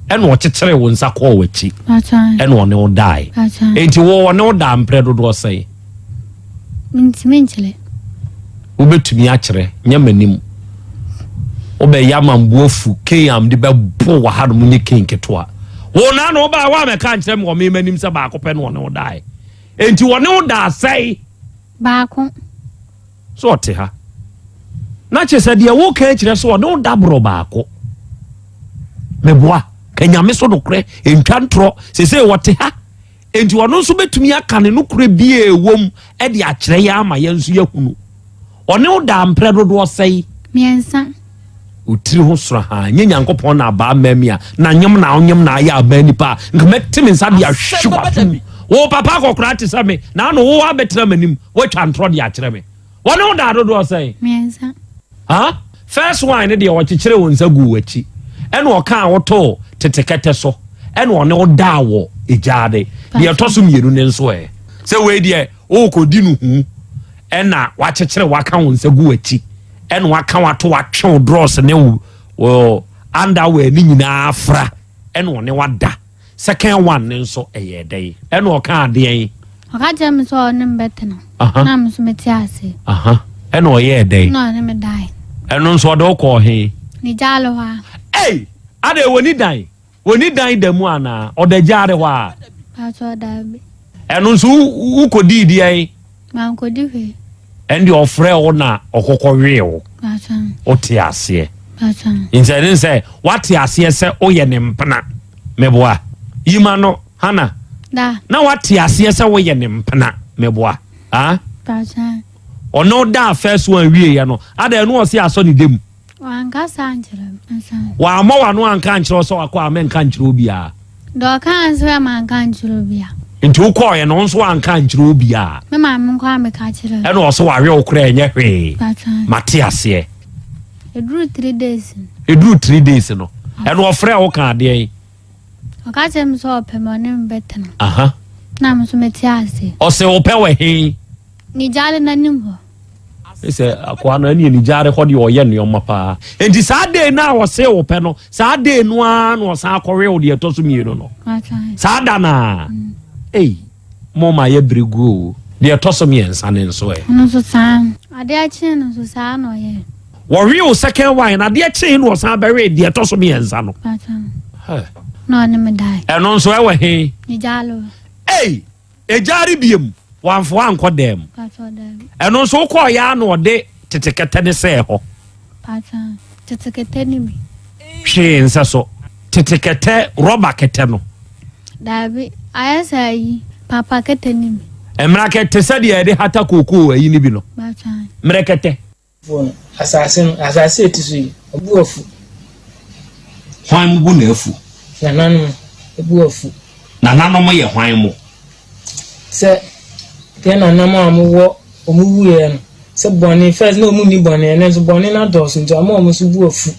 Ɛna ɔkyekyeree wo nsa kɔɔ w'akyi. Ɛna ɔne wo dae. Enti wo ɔne wo daa mprɛ dodoɔ sɛn? Mentumi nkyerɛ. Wobɛtumi akyerɛ, nyɛ m'anim. Wobɛyɛ ama mbo afu Cain a mede bɛbo wɔ hanom nyɛ Cain ketewa. Wo na na wobaa woamɛka ankyerɛ me wɔ me m'anim sɛ baako pɛ na ɔne wo dae. Enti wɔne wo daa sɛe? Baako. So ɔte ha? Na kyerɛ sɛ deɛ woka akyerɛ sɛ ɔne wo da borɔ baako. Meboa, ka Nyame so nokorɛ, ntwa ntorɔ. Sesei ɔte ha. Enti ɔno nso bɛtumi aka ne nokorɛ bi a ɛwɔ mu de akyerɛ yɛn ama yɛn nso yɛahunu. Ɔne wo daa mprɛ dodoɔ sɛe? Miɛnsa. Wo tiri ho soro haa, nyɛ Nyankopɔn na abaa mmaa mi a, na nyem na wonyem na ayɛ abaa nipa a, nka mɛte me nsa de ahwe w'asom. Wo papa akɔkoraa te sɛ me, na ano wo abɛtena m'anim, woatwa ntorɔ de akyerɛ me. Wɔne wo daa dodoɔ sɛn? Miɛnsa. Ha? First one ne deɛ ɔkyekyere wo nsa guu w'akyi, ɛna ɔkaa wo too tete kɛtɛ so, ɛna ɔne wo daa wɔ egyaade. Deɛ ɛtɔ so mmienu ne nso ɛ? Sɛ wei deɛ wokɔdi no hu, ɛna wakyekyere waka wo nsa gu w'akyi, ɛna waka wato watwe wo drɔs ne wo underwear ne nyinaa fra, ɛna ɔne wada. Second one ne nso ɛyɛɛ dɛn? Ɛna ɔkaa deɛn? Ɔka kyerɛ me sɛ ɔne me bɛtena. Na me nso mete ase. Ɛna ɔyɛɛ dɛn? Na ɔne me dae. Ɛno nso ɔde wo kɔɔ he? Ne gyaale hɔ a. Ei! Adɛn wɔni dan? Wɔni dan da mu anaa? Ɔda gyaale hɔ a? Paatwɔ daabi. Ɛno nso wokɔdii deɛn? Mankɔdi hwee. Ɛnde ɔfrɛɛ wo na ɔkɔkɔ wee wo. Wote aseɛ. Nti ɛne sɛ woate aseɛ sɛ woyɛ ne mpena. Meboa. Yima no, Hana. Na woate aseɛ sɛ woyɛ ne mpena. Meboa. Ah? Ɔne wo daa first one wieɛ no, ada ɛno ɔse asɔ ne dam. Wanka saa ankyerɛ me. Ansa. Wammɔ w'ano anka ankyerɛ wo sɛ wakɔ a menka nkyerɛ obiara. Deɛ ɔkaa nso yɛ manka ankyerɛ obiara. Nti wokɔɔeɛ no wo nso wanka ankyerɛ obiara. Me maame nko ara meka kyerɛɛ no. Ɛna ɔse wawe wo koraa ɛnyɛ hwee. Mate aseɛ. Ɛduru three days no. Ɛduru three days no. Ɛna ɔfrɛɛ wo kaa deɛn? Ɔka kyerɛ me sɛ ɔpɛ me ɔne me bɛtena. Aha. Na me nso mete ase. Ɔse wopɛ wɔ he? Ne gyaade n'anim hɔ. Sɛ akoa no ɛne ne gyaade hɔ deɛ ɔyɛ nneɛma paa. Nti saa day no a ɔse wopɛ no, saa day no ara na ɔsan akɔwe wo deɛ ɛtɔ so mmienu no. Saa da no a. Mm. Ei, mo ma yɛ bere guo o. Deɛ ɛtɔ so mmiɛnsa no nso ɛ. Ɔno nso saa. Adeɛ kyee no nso saa na ɔyɛ. Wɔwee wo second wine na adeɛ kyee na ɔsan bɛwee deɛ ɛtɔ so mmiɛnsa no. Na ɔne me dae. Ɛno nso ɛwɔ he? Ne gyaalo. Ei! Egyaare biem, wamfa wankɔ dan mu. Ɛno nso wokɔɔ yɛ a na ɔde tete kɛtɛ ne sɛɛ hɔ. Tete kɛtɛ ne bi. Hwee nsɛ so. Tete kɛtɛ, rɔba kɛtɛ no. Daabi, ayɛ sɛ ayi, papa kɛtɛ ne bi. Mmara kɛtɛ sɛdeɛ yɛde hata kookoo ayi ne bi no. Mmerɛ kɛtɛ. Foɔ no, asase no, asase a ɛte so yi, ɔbo afu. Hwan mo bo na afu? Nananom bo afu. Nananom yɛ hwan mo? Sɛ yɛn nananom a wɔwɔ wɔn wuiɛ no, sɛ bɔne, first na wɔn nni bɔne, ɛnɛ nso bɔne no adɔɔso nti ama wɔn nso bo afu.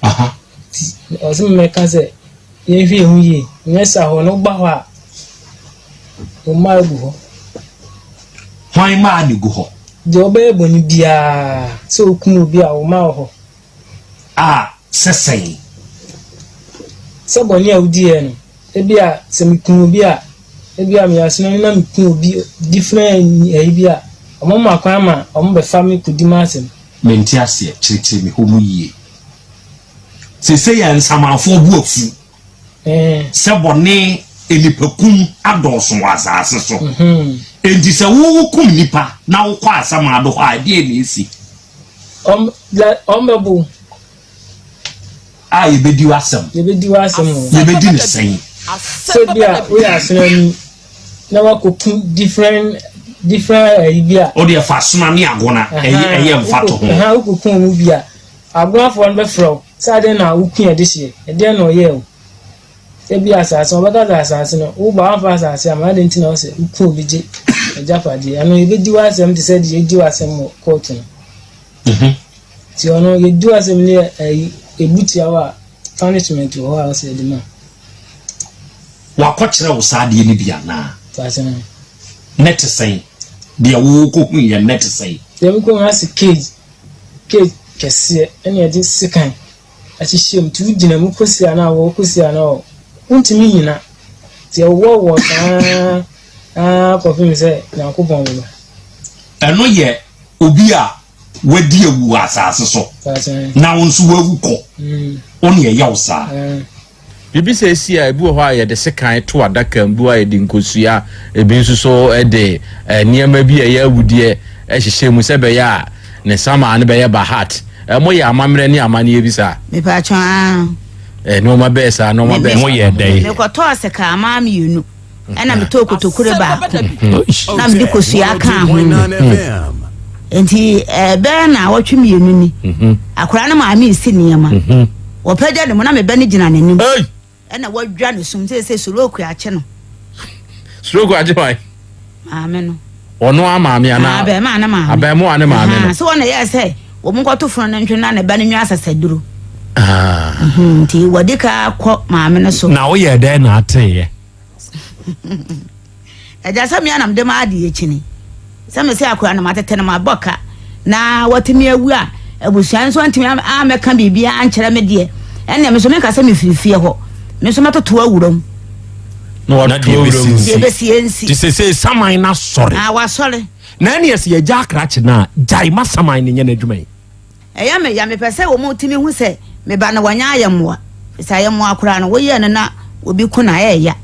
Aha. Nti ɔsɛ mmɛka sɛ yɛnhwɛ yɛn ho yie, nyɛ saa hɔ no woba hɔ a, wo mma agu hɔ. Hwan mma na egu hɔ? Deɛ ɔbɛyɛ bɔne biara, sɛ ɔkum obi a, wo mma wɔ hɔ. A, sɛ sɛn? Sɛ bɔne a wodiiɛ no, ebia sɛ mekum obi a, ebia meyɛ asonani na mekum obi different ayi bi a, wɔma kwan ma wɔbɛfa me kɔdi m'asɛm. Mente aseɛ, kyerɛkyerɛ me hɔ mu yie. Seesei a nsamanfoɔ bo afu. Sɛ bɔne, nnipakum adɔɔso wɔ asase so. Enti sɛ wo wokum nnipa na wokɔ asamando hɔ a, ɛdeɛn na ɛsi? Wɔbɛbo wo. A yɛbɛdi w'asɛm. Yɛbɛdi w'asɛm o. Yɛbɛdi no sɛn? Sɛ bi a woyɛ asonani na woakɔku different different ayi bi a. Wo deɛ fa asona ne agona ɛyɛ mfatoho. Wokɔku wɔn bi a, agonafoɔ no bɛfrɛ wo. Sɛ adɛn na wokui adehyeɛ? Ɛdeɛn na ɔyɛɛ wo? Ebia asase no, wɔbɛka sɛ asase no, wo ba woamfa asase amma, adɛn nti na wo sɛ woku obi gye agyapadeɛ? Ɛno yɛbɛdi w'asɛm te sɛ deɛ yɛdi w'asɛm wɔ kɔɔto no. Nti ɔno yɛdi w'asɛm no yɛ ɛyi ebu tia wo a punishment wɔ hɔ a wɔsɛ yɛde ma. Wakɔkyerɛ wo saa adeɛ no bi anaa? Asase no. Nɛ te sɛn? Deɛ wokɔhuiɛ nɛ te sɛn? Deɛ mekɔhu ase cage Cake kɛseɛ ɛna yɛde sekan ahyehyɛ mu nti wogyina mu kɔsi a na awɔ kɔsi a na awɔ wontumi nnyina nti ɛwowɔwɔ saa ara kɔpem sɛ Nyankopɔn bɛba. Ɛno yɛ obi a wadi awu wɔ asase so na wo nso wawu kɔ Mm. wo ne ɛyɛ wo saa. Biribi sɛ esi a, ebi wɔ hɔ a yɛde sekan to adaka mu, ebi wɔ hɔ a yɛde nkosua, ebi nso so de nneɛma bi a ɛyɛ awudeɛ hyehyɛ mu sɛ ɛbɛyɛ a ne samaa no bɛyɛ bahat. Moyɛ amammerɛ ne amanneɛ bi saa? Mepatwɔ aa. Nneɛma bɛyɛ saa, nneɛma bɛyɛ saa. Moyɛ dɛn? Mekɔtɔɔ sekanmaa mmienu ɛna metɔɔ kotokure baako na mede kosua kaa ho. Nti ɛbɛyɛ na awɔtwe mmienu ni. Akwadaa no maame resi nneɛma. Wɔpagya ne mu na me ba no gyina n'anim. Ɛna wadwa ne sum sɛ sɛ stroke akye no. Stroke akye hwan? Maame no. Ɔno a maame anaa? Abɛɛmaa ne maame. Abɛɛmoa ne maame no. Sɛ wɔn na yɛ sɛ wɔn nkɔto funu no ntwe na ne ba no nwa asasaduro. Ah. Mhm, nti wɔde ka kɔ maame no so. Na woyɛ dɛn na ateeɛ? Agya sɛ me na mede m'adeɛ kyini sɛ mese akora no matete no mabɔ ka na watumi awu a abusua nso antumi amɛka biribiara ankyerɛ me deɛ ɛnna me nso menka sɛ mefiri fie hɔ me nso mɛtoto awura mu na watoto awura mu deɛ ɛbɛsi ɛnsi te sɛ sɛ saman no asɔre ah, wasɔre na ɛne ɛsɛ yɛgya akrakye no a gyae ma saman no nyɛ n'adwuma yi Ɛyɛ me ya, mepɛ sɛ wɔtumi hu sɛ me ba no wanya ayɛmmoa. Efisɛ ayɛmmoa koraa no, woyɛ no na obi ko no a, ɛyɛ ya.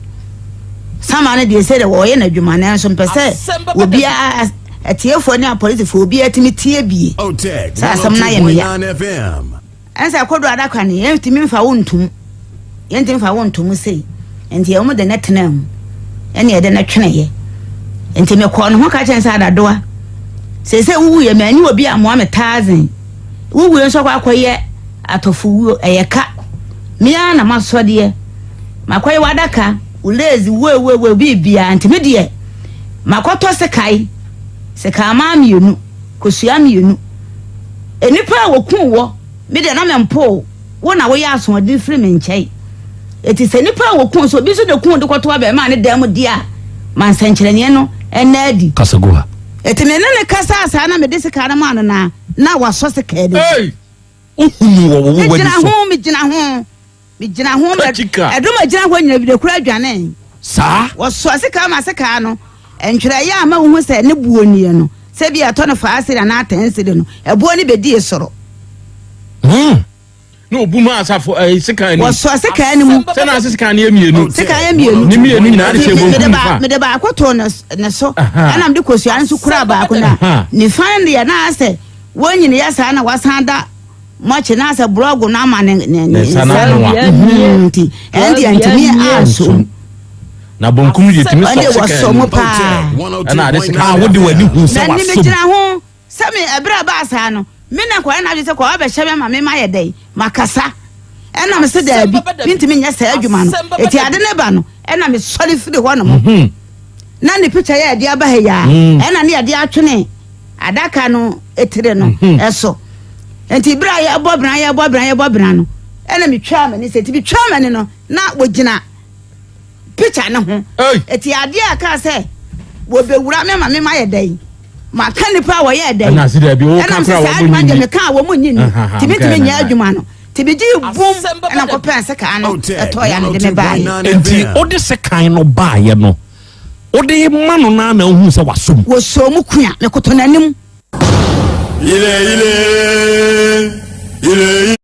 Sama no deɛ sɛdeɛ wɔyɛ n'adwuma nanso mpɛ sɛ obiara atiefoɔ ne apolisifoɔ obiara tumi tie bie sɛ asɛm no ayɛ me ya. Ɛnsɛ kodo adaka no yɛntumi mfa wo ntom yɛntumi mfa wo ntom sei nti wɔn de ne tenaa mu ɛne yɛde ne tweneeɛ nti mekɔɔ ne ho ka kyɛn sɛ adadoa seesei wowuiɛ manyi obi amoa me taazen wowuiɛ nso akɔ akɔyɛ atɔfowuo ɛyɛ ka me ara na masɔdeɛ makɔyɛ w'adaka wo lazy woewoewoe biribiara nti me deɛ makɔtɔ sekae sekaa mmienu kosua mmienu. Nnipa a wɔkuu wɔ, me deɛ na mempoo wo na woyɛ asoɔden firi me nkyɛn. Enti sɛ nnipa a wɔkuu sɛ obi nso na kuu de kɔto abarimaa ne dan mu deɛ a, ma nsɛnkyerɛnneɛ no nna adi. Kasa gu ha. Enti me ne no kasaa saa na mede sekaa no maa no na na wasɔ sekaa no mu. Wohunuu wɔ wo w'ani Megyina so. ho, megyina ho. Megyina ho ma ɛdɔm a ɛgyina hɔ nyina bi de kura dwanee. Saa. Wɔsoa sekaa ma sekaa no, ntwerɛeɛ a ma wohu sɛ ne boɔ nie no, sɛ bi a ɛtɔ no faa siri anaa tɛn siri no, ɛboɔ no bɛdii soro. Hmm. Na obu ma asafo ɛyi eh, sekan ni. Wɔsoa sekaa no mu. Sɛ na ase sekan no yɛ mmienu. Sekan yɛ mmienu. Ne mmienu nyinaa de hyɛ bonkum nifa. Mede baako too ne so, ɛna mede kosua nso kura baako na nifa no deɛ na asɛ wɔn nyini yɛ saa na wasan da Mɔkye na sɛ borɔgo no ama ne ne ne nsa no anoa. Mhm, nti ɛn deɛ ntumi ansom. Na bonkum deɛ tumi sɔ Ɔde sekan wɔsɔ mu paa. Ɛna ade sekan. A wode w'ani hu sɛ Na ni wasom. megyina ho sɛ me ɛberɛ a baa saa no me na nkɔyɛ n'adwene sɛ kɔɔ abɛhyɛ me ama me ma yɛ dɛn makasa ɛna me se daabi mentumi nyɛ saa adwuma no eti ade ne ba no ɛna mesɔre firi hɔ nom mhm. na ne pikya yɛ ɛde aba ha yi a mm. ɛna ne yɛde atwene adaka no etire no mhm. ɛso nti bere a yɛbɔ bena yɛbɔ bena yɛbɔ bena no ɛna metwaa m'ani sɛ nti metwaa m'ani no na wɔgyina pikya no ho eti adeɛ a kaa sɛ wɔbɛwura me ma me ma yɛ dɛn maka nipa a wɔyɛ dɛn ɛnam sɛ saa adwuma deɛ meka a wɔn mu nyi ni tìmi tìmi nyɛ adwuma no tìmi gye bum ɛna kɔpɛ sekan no ɛtɔ ya no de me baayɛ. nti wode sekan no baayɛ no Wode ma no na na wohu sɛ wasɔ mu. Wɔsɔɔ mu kua, mekoto n'anim. Ile ile ile.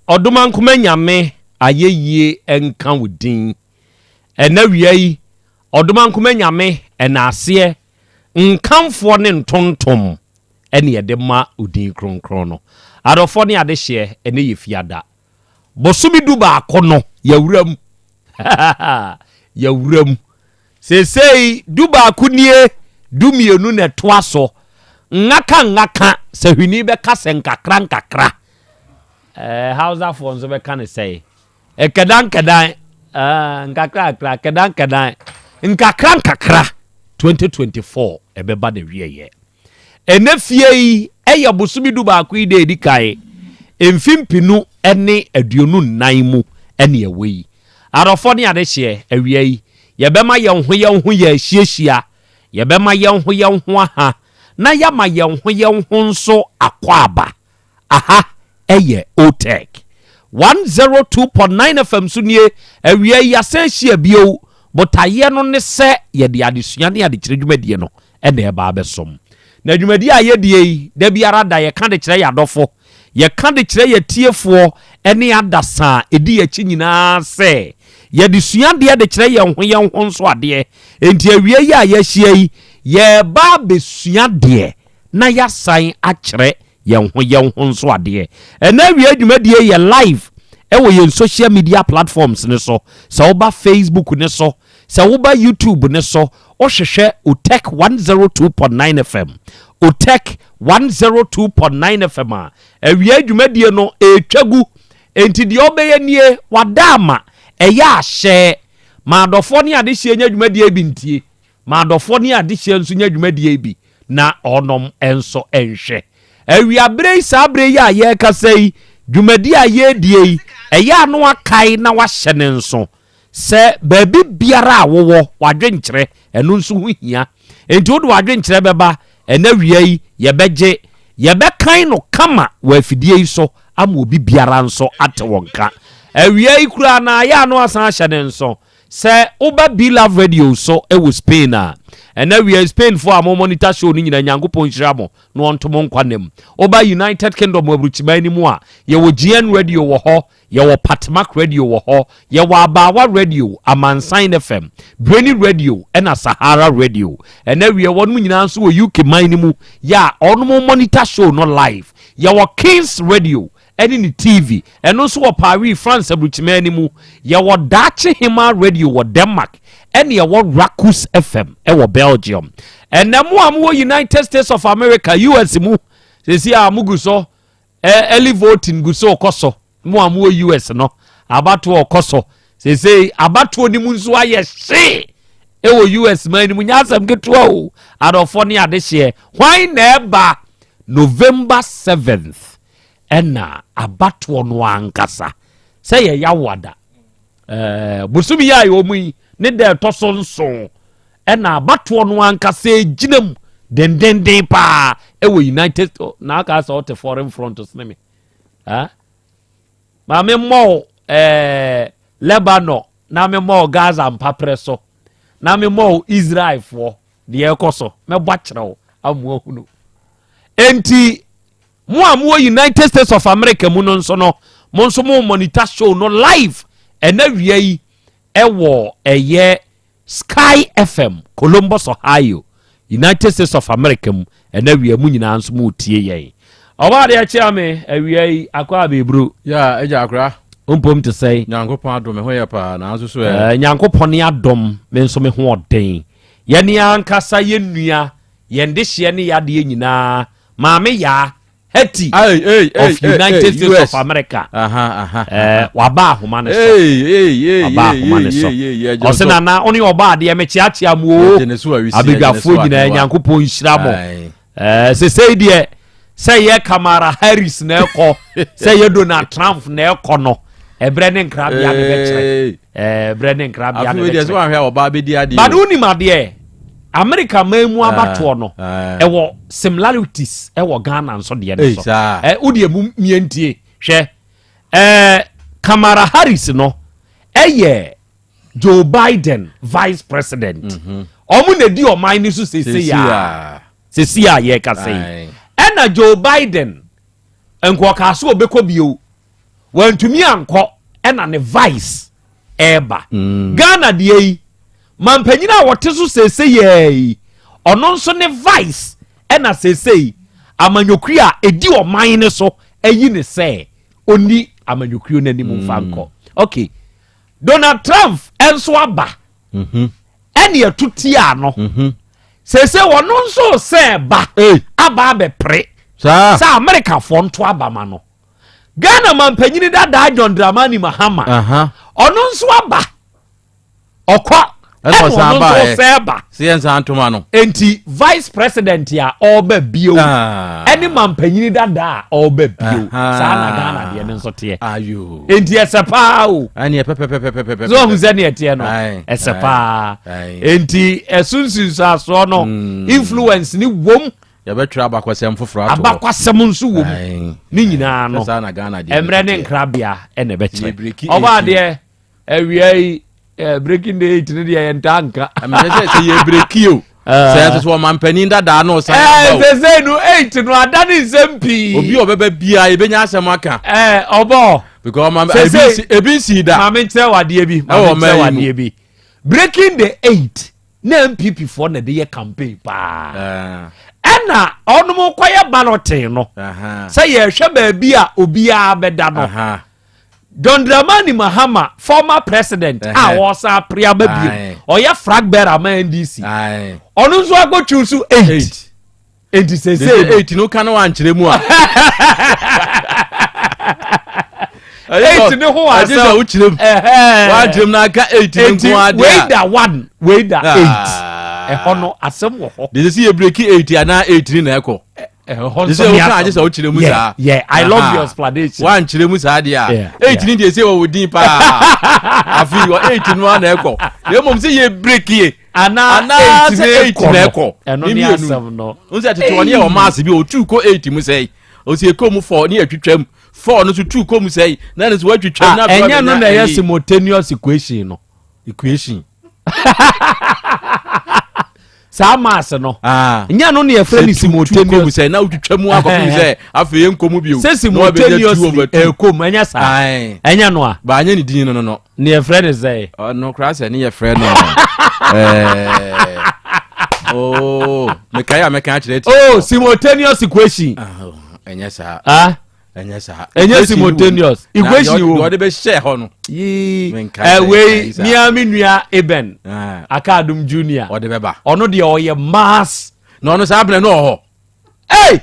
Ɔdomankoma Nyame ayɛyie nka wo din. Ɛnɛ wia yi, Ɔdomankoma Nyame ɛnaaseɛ, nkamfoɔ ne ntontom ɛne yɛde ma wo din kronkron no. Adɔfoɔ ne adehyeɛ, ɛnɛ yɛ fiada. Bosome du baako no, yɛawura mu. Yɛawura mu. Seesei dubaako nie, dumienu na ɛtoa so. Nnaka nnaka, sɛ hwini bɛka sɛ nkakra nkakra. Ɛɛ Hausafoɔ nso bɛka no sɛe. Nkɛdan nkɛdan, ɛɛ nkakra nkakra, nkɛdan nkɛdan, nkakra nkakra. 2024 ɛbɛba na wieɛ. Ɛnɛ fie yi ɛyɛ bosome dubaako yi da edi kan, mfe mpenu ne 24 mu ɛne ɛwɔ yi. Adɔfoɔ ne adehyeɛ, awia yi, yɛbɛma yɛn ho yɛn ho yɛ ahyiahyia, yɛbɛma yɛn ho yɛn ho aha, na yɛama yɛn ho yɛn ho nso akwaaba. Aha yɛ OTEC 102.9 FM so nie, awia yi yɛasan ahyia bio. Botaeɛ no ne sɛ yɛde adesua ne adekyerɛ dwumadie no na ɛreba abɛsom. Na dwumadie a yɛdie yi, da biara da yɛka de kyerɛ yɛn adɔfo, Yɛka de kyerɛ yɛn atiefoɔ ne adasa a ɛdi yɛn akyi nyinaa sɛ, yɛde sua adeɛ de kyerɛ yɛn ho yɛn ho nso adeɛ. Enti awia yi a yɛahyia yi, yɛreba abɛsua adeɛ na yɛasan akyerɛ yɛn ho yɛn ho nso adeɛ. Ɛnnɛ awia dwumadie yɛ live wɔ yɛn social media platforms no so. Sɛ woba Facebook no so, Sɛ woba YouTube no so, wohwehwɛ Otec 102.9 FM, Otec 102.9 FM a, awiei dwumadie no ɛretwa gu. Enti deɛ wobɛyɛ nie, wada ama, ɛyɛ a hyɛ. Ma adɔfoɔ ne adehyeɛ nya dwumadie bi ntie. Ma adɔfoɔ ne adehyeɛ nso nya dwumadie bi na ɔnom nso nhwɛ. Awiaberɛ yi, saa berɛ yi a yɛrekasa yi, dwumadie a yɛredie yi, ɛyɛ a na wakae na wahyɛ ne nso. Sɛ baabi biara a wowɔ, w'adwenkyerɛ, ɛno nso ho hia. Enti wode w'adwenkyerɛ bɛba, ɛnnɛ awia yi, yɛbɛgye, yɛbɛkan no kama wɔ afidie yi so ama obi biara nso ate wo nka. Awia yi koraa no, ayɛ a na wasan ahyɛ ne nso. Sɛ woba Be Love Radio so wɔ Spain a, ɛnnɛ awia yi, Spainfoɔ a mo monitor show no nyinaa, Nyankopɔn nhyira mo na ɔnto mo nkwa nna mu. Woba United Kingdom aburukyiman no mu a, yɛwɔ GN Radio wɔ hɔ, Yɛwɔ Patmak Radio wɔ hɔ, yɛwɔ Abaawa Radio, Amansan FM, Breni Radio ɛna Sahara Radio. Ɛna wiɛ wɔnom nyinaa nso wɔ UK man no mu yɛ a wɔnom monitor show no live. Yɛwɔ Kings Radio ɛne ne TV, ɛno nso wɔ Paris, France aburukyiman no mu. Yɛwɔ Daakye Hemaa Radio wɔ Denmark ɛne yɛwɔ Rakus FM ɛwɔ Belgium. Ɛnɛ mo a mowɔ United States of America, US mu, sɛsi a mogu so Early voting gu so rekɔ so. Mo a mowɔ US no, abatoɔ rekɔ so. Seesei abatoɔ no mu nso ayɛ hye ɛwɔ US man no mu. Nyɛ asɛm ketewa o. Adɔfoɔ ne adehyeɛ. Hwan na ɛba November 7th ɛna abatoɔ no ankasa sɛ yɛ yawoada. Ɛɛ bosom yi a yɛwɔ mu yi ne da ɛtɔ so nson ɛna abatoɔ no ankasa egyina mu dendenden paa ɛwɔ United oh, na aka sɛ ɔte foreign front sene me ah maame mmɔ ɛɛ Lebanon na me mmɔ Gaza mpaprɛ so na me mmɔ Israelfoɔ deɛ ɛkɔ so mɛbɔ akyerɛ wo amu ahunu enti Mo a mowɔ United States of America mu no nso no, mo nso mo monitor show no live ɛna wia yi ɛwɔ ɛyɛ Sky FM, Columbus, Ohio, United States of America mu ɛna wia mu nyinaa nso mo tie yɛn. Ɔbaa deɛ kyea me awia yi akɔ abɛburu. Ya agya akora. Mpom te sɛn? Nyankopɔn adom me ho yɛ paa nanso so ɛ. Eh, Nyankopɔn ne adom me nso me ho ɔden. Yɛne ankasa yɛn nua, yɛn dehyeɛ ne yadeɛ nyinaa Maame Yaa Hetty of United States of America. Eh, waba ahoma ne so. Waba ahoma ne so. Ɔsɛ nana ɔne ɔba adeɛ mekyeakyea mu o. Abadwafoɔ nyinaa Nyankopɔn nhyira mo. Eh, sesei deɛ sɛ yɛ Kamala Harris na ɛkɔ sɛ yɛ Donald Trump na ɛkɔ no ɛbrɛ ne nkrabea ne bɛkyerɛ. Ɛbrɛ ne nkrabea ne bɛkyerɛ. But wonim adeɛ America man mu ah, abatoɔ no ah. ɛwɔ similarities ɛwɔ Ghana nso deɛ no so ɛ wodeɛ mu mmiɛntie hwɛ ɛɛ Kamala Harris no ɛyɛ Joe Biden vice president mhm. wɔn na di ɔman no so sese ya sese a yɛkasa yi ɛna Joe Biden nkɔkaa so ɔbɛkɔ bio. Wantumi ankɔ ɛna ne vice ɛreba. Ghana deɛ yi, mampanyin a wɔte so seesei yɛɛ yi, ɔno nso ne vice ɛna seesei amanyɔkuo a ɛdi ɔman no so ayi ne sɛ ɔnni amanyɔkuo no anim mfa nkɔ. Okay, Donald Trump nso aba ɛne ɛto tia no. Seesei ɔno nso sɛ ba aba abɛpere sɛ Amerikafoɔ nto aba ma no. Ghana mampanyini dadaa John Dramani Mahama ɔno nso aba ɔkɔ ɛna ɔno nso sɛ ba sɛ yɛn nsa ntoma no. Nti vice president a ɔreba bio ah. ɛne mampanyini dadaa a ɔreba bio saa na Ghana deɛ no nso teɛ. Nti ɛsɛ paa o. Ɛne pɛpɛpɛpɛpɛpɛ. So ɔhu sɛ neɛ teɛ no ɛsɛ paa. Nti ɛso nsunsuasoɔ no hmm. influence ni wom. Yɛbɛtwerɛ abakwasɛm foforɔ ato hɔ. Abakwasɛm nso wɔ mu. Ne nyinaa no, mmerɛ ne nkrabea na ɛbɛkyerɛ. Ɔbaa adeɛ, awia yi, eh, breaking the eight no deɛ yɛntaa nka. Ɛmɛ sɛ sɛ yɛ breki o. Ah. Sɛ ɛsɛ sɛ ɔmampanin dadaa no ɔsan aba o. Ɛɛ sɛ no eight no ada ne nsɛm pii. Obi a ɔbɛba biara yɛbɛnya asɛm aka. Ɛɛ ɔbɔ. Because ɔma ebi ebi nsi da. Maame nkyerɛ wadeɛ bi. Maame nkyerɛ wadeɛ bi. Breaking the eight. na npp foɔ na ɛde yɛ campaign paa ɛna ɔnom kɔyɛ balloting no sɛ yɛhwɛ baabi a obiara bɛda no John Dramani Mahama former president a ɔsan apere aba bio ɔyɛ flag bearer ma NDC ɔno nso akɔtwiw so 8 Enti sese no. Eight no ka no wankyerɛ mu a. Eight ne ho asɛm. Ɛgye sɛ wokyerɛ mu. Wankyerɛ mu na aka eight ne nko adeɛ. Wei da one, wei da ah. eight. Ɛhɔ no asɛm wɔ hɔ. De sɛ yɛ breki eight anaa eight ne na ɛkɔ. Ɛhɔ nso ni asɛm. Agye sɛ wokyerɛ mu saa. Yeah, I love your explanation. Wankyerɛ mu saa deɛ a. Eight ne deɛ sɛ wɔ wo din paa. Afei wɔ eight no ana ɛkɔ. Na mmom sɛ yɛ breki anaa sɛ eight na ɛkɔ ɛno ne asɛm no n sɛ tete ɔne yɛ ɔma ase bi ɔtu kɔ eight mu sɛe ɔsi ɛkɔ mu four ne atwitwam four no so tu kɔ mu sɛe na ne so watwitwam na ɛnyɛ no na ɛyɛ simultaneous equation no equation saa maase no ah. nyɛ no ne yɛfrɛ no simultaneous sɛ na wotwitwa mu akɔpem sɛ afei ɛnkɔ mu bio sɛ simultaneously ɛkɔ mu ɛnyɛ saa ɛnyɛ no a baanyɛ ne din no no no Ne yɛfrɛ no sɛ. Ɔno koraa sɛ ne yɛfrɛ no. Oh, mekae a mɛka akyerɛ ti. Oh, simultaneous equation. Ah, oh, ɛnyɛ saa. Ah? Ɛnyɛ saa. Ɛnyɛ simultaneous. Equation wo. Ɔde bɛhyɛ hɔ no. Yii. Ɛwei, eh, mia me nua Eben. Ah. Akadum Junior. Ɔde bɛba. Ɔno deɛ ɔyɛ mass. Na ɔno saa abena no wɔ hɔ. Hey!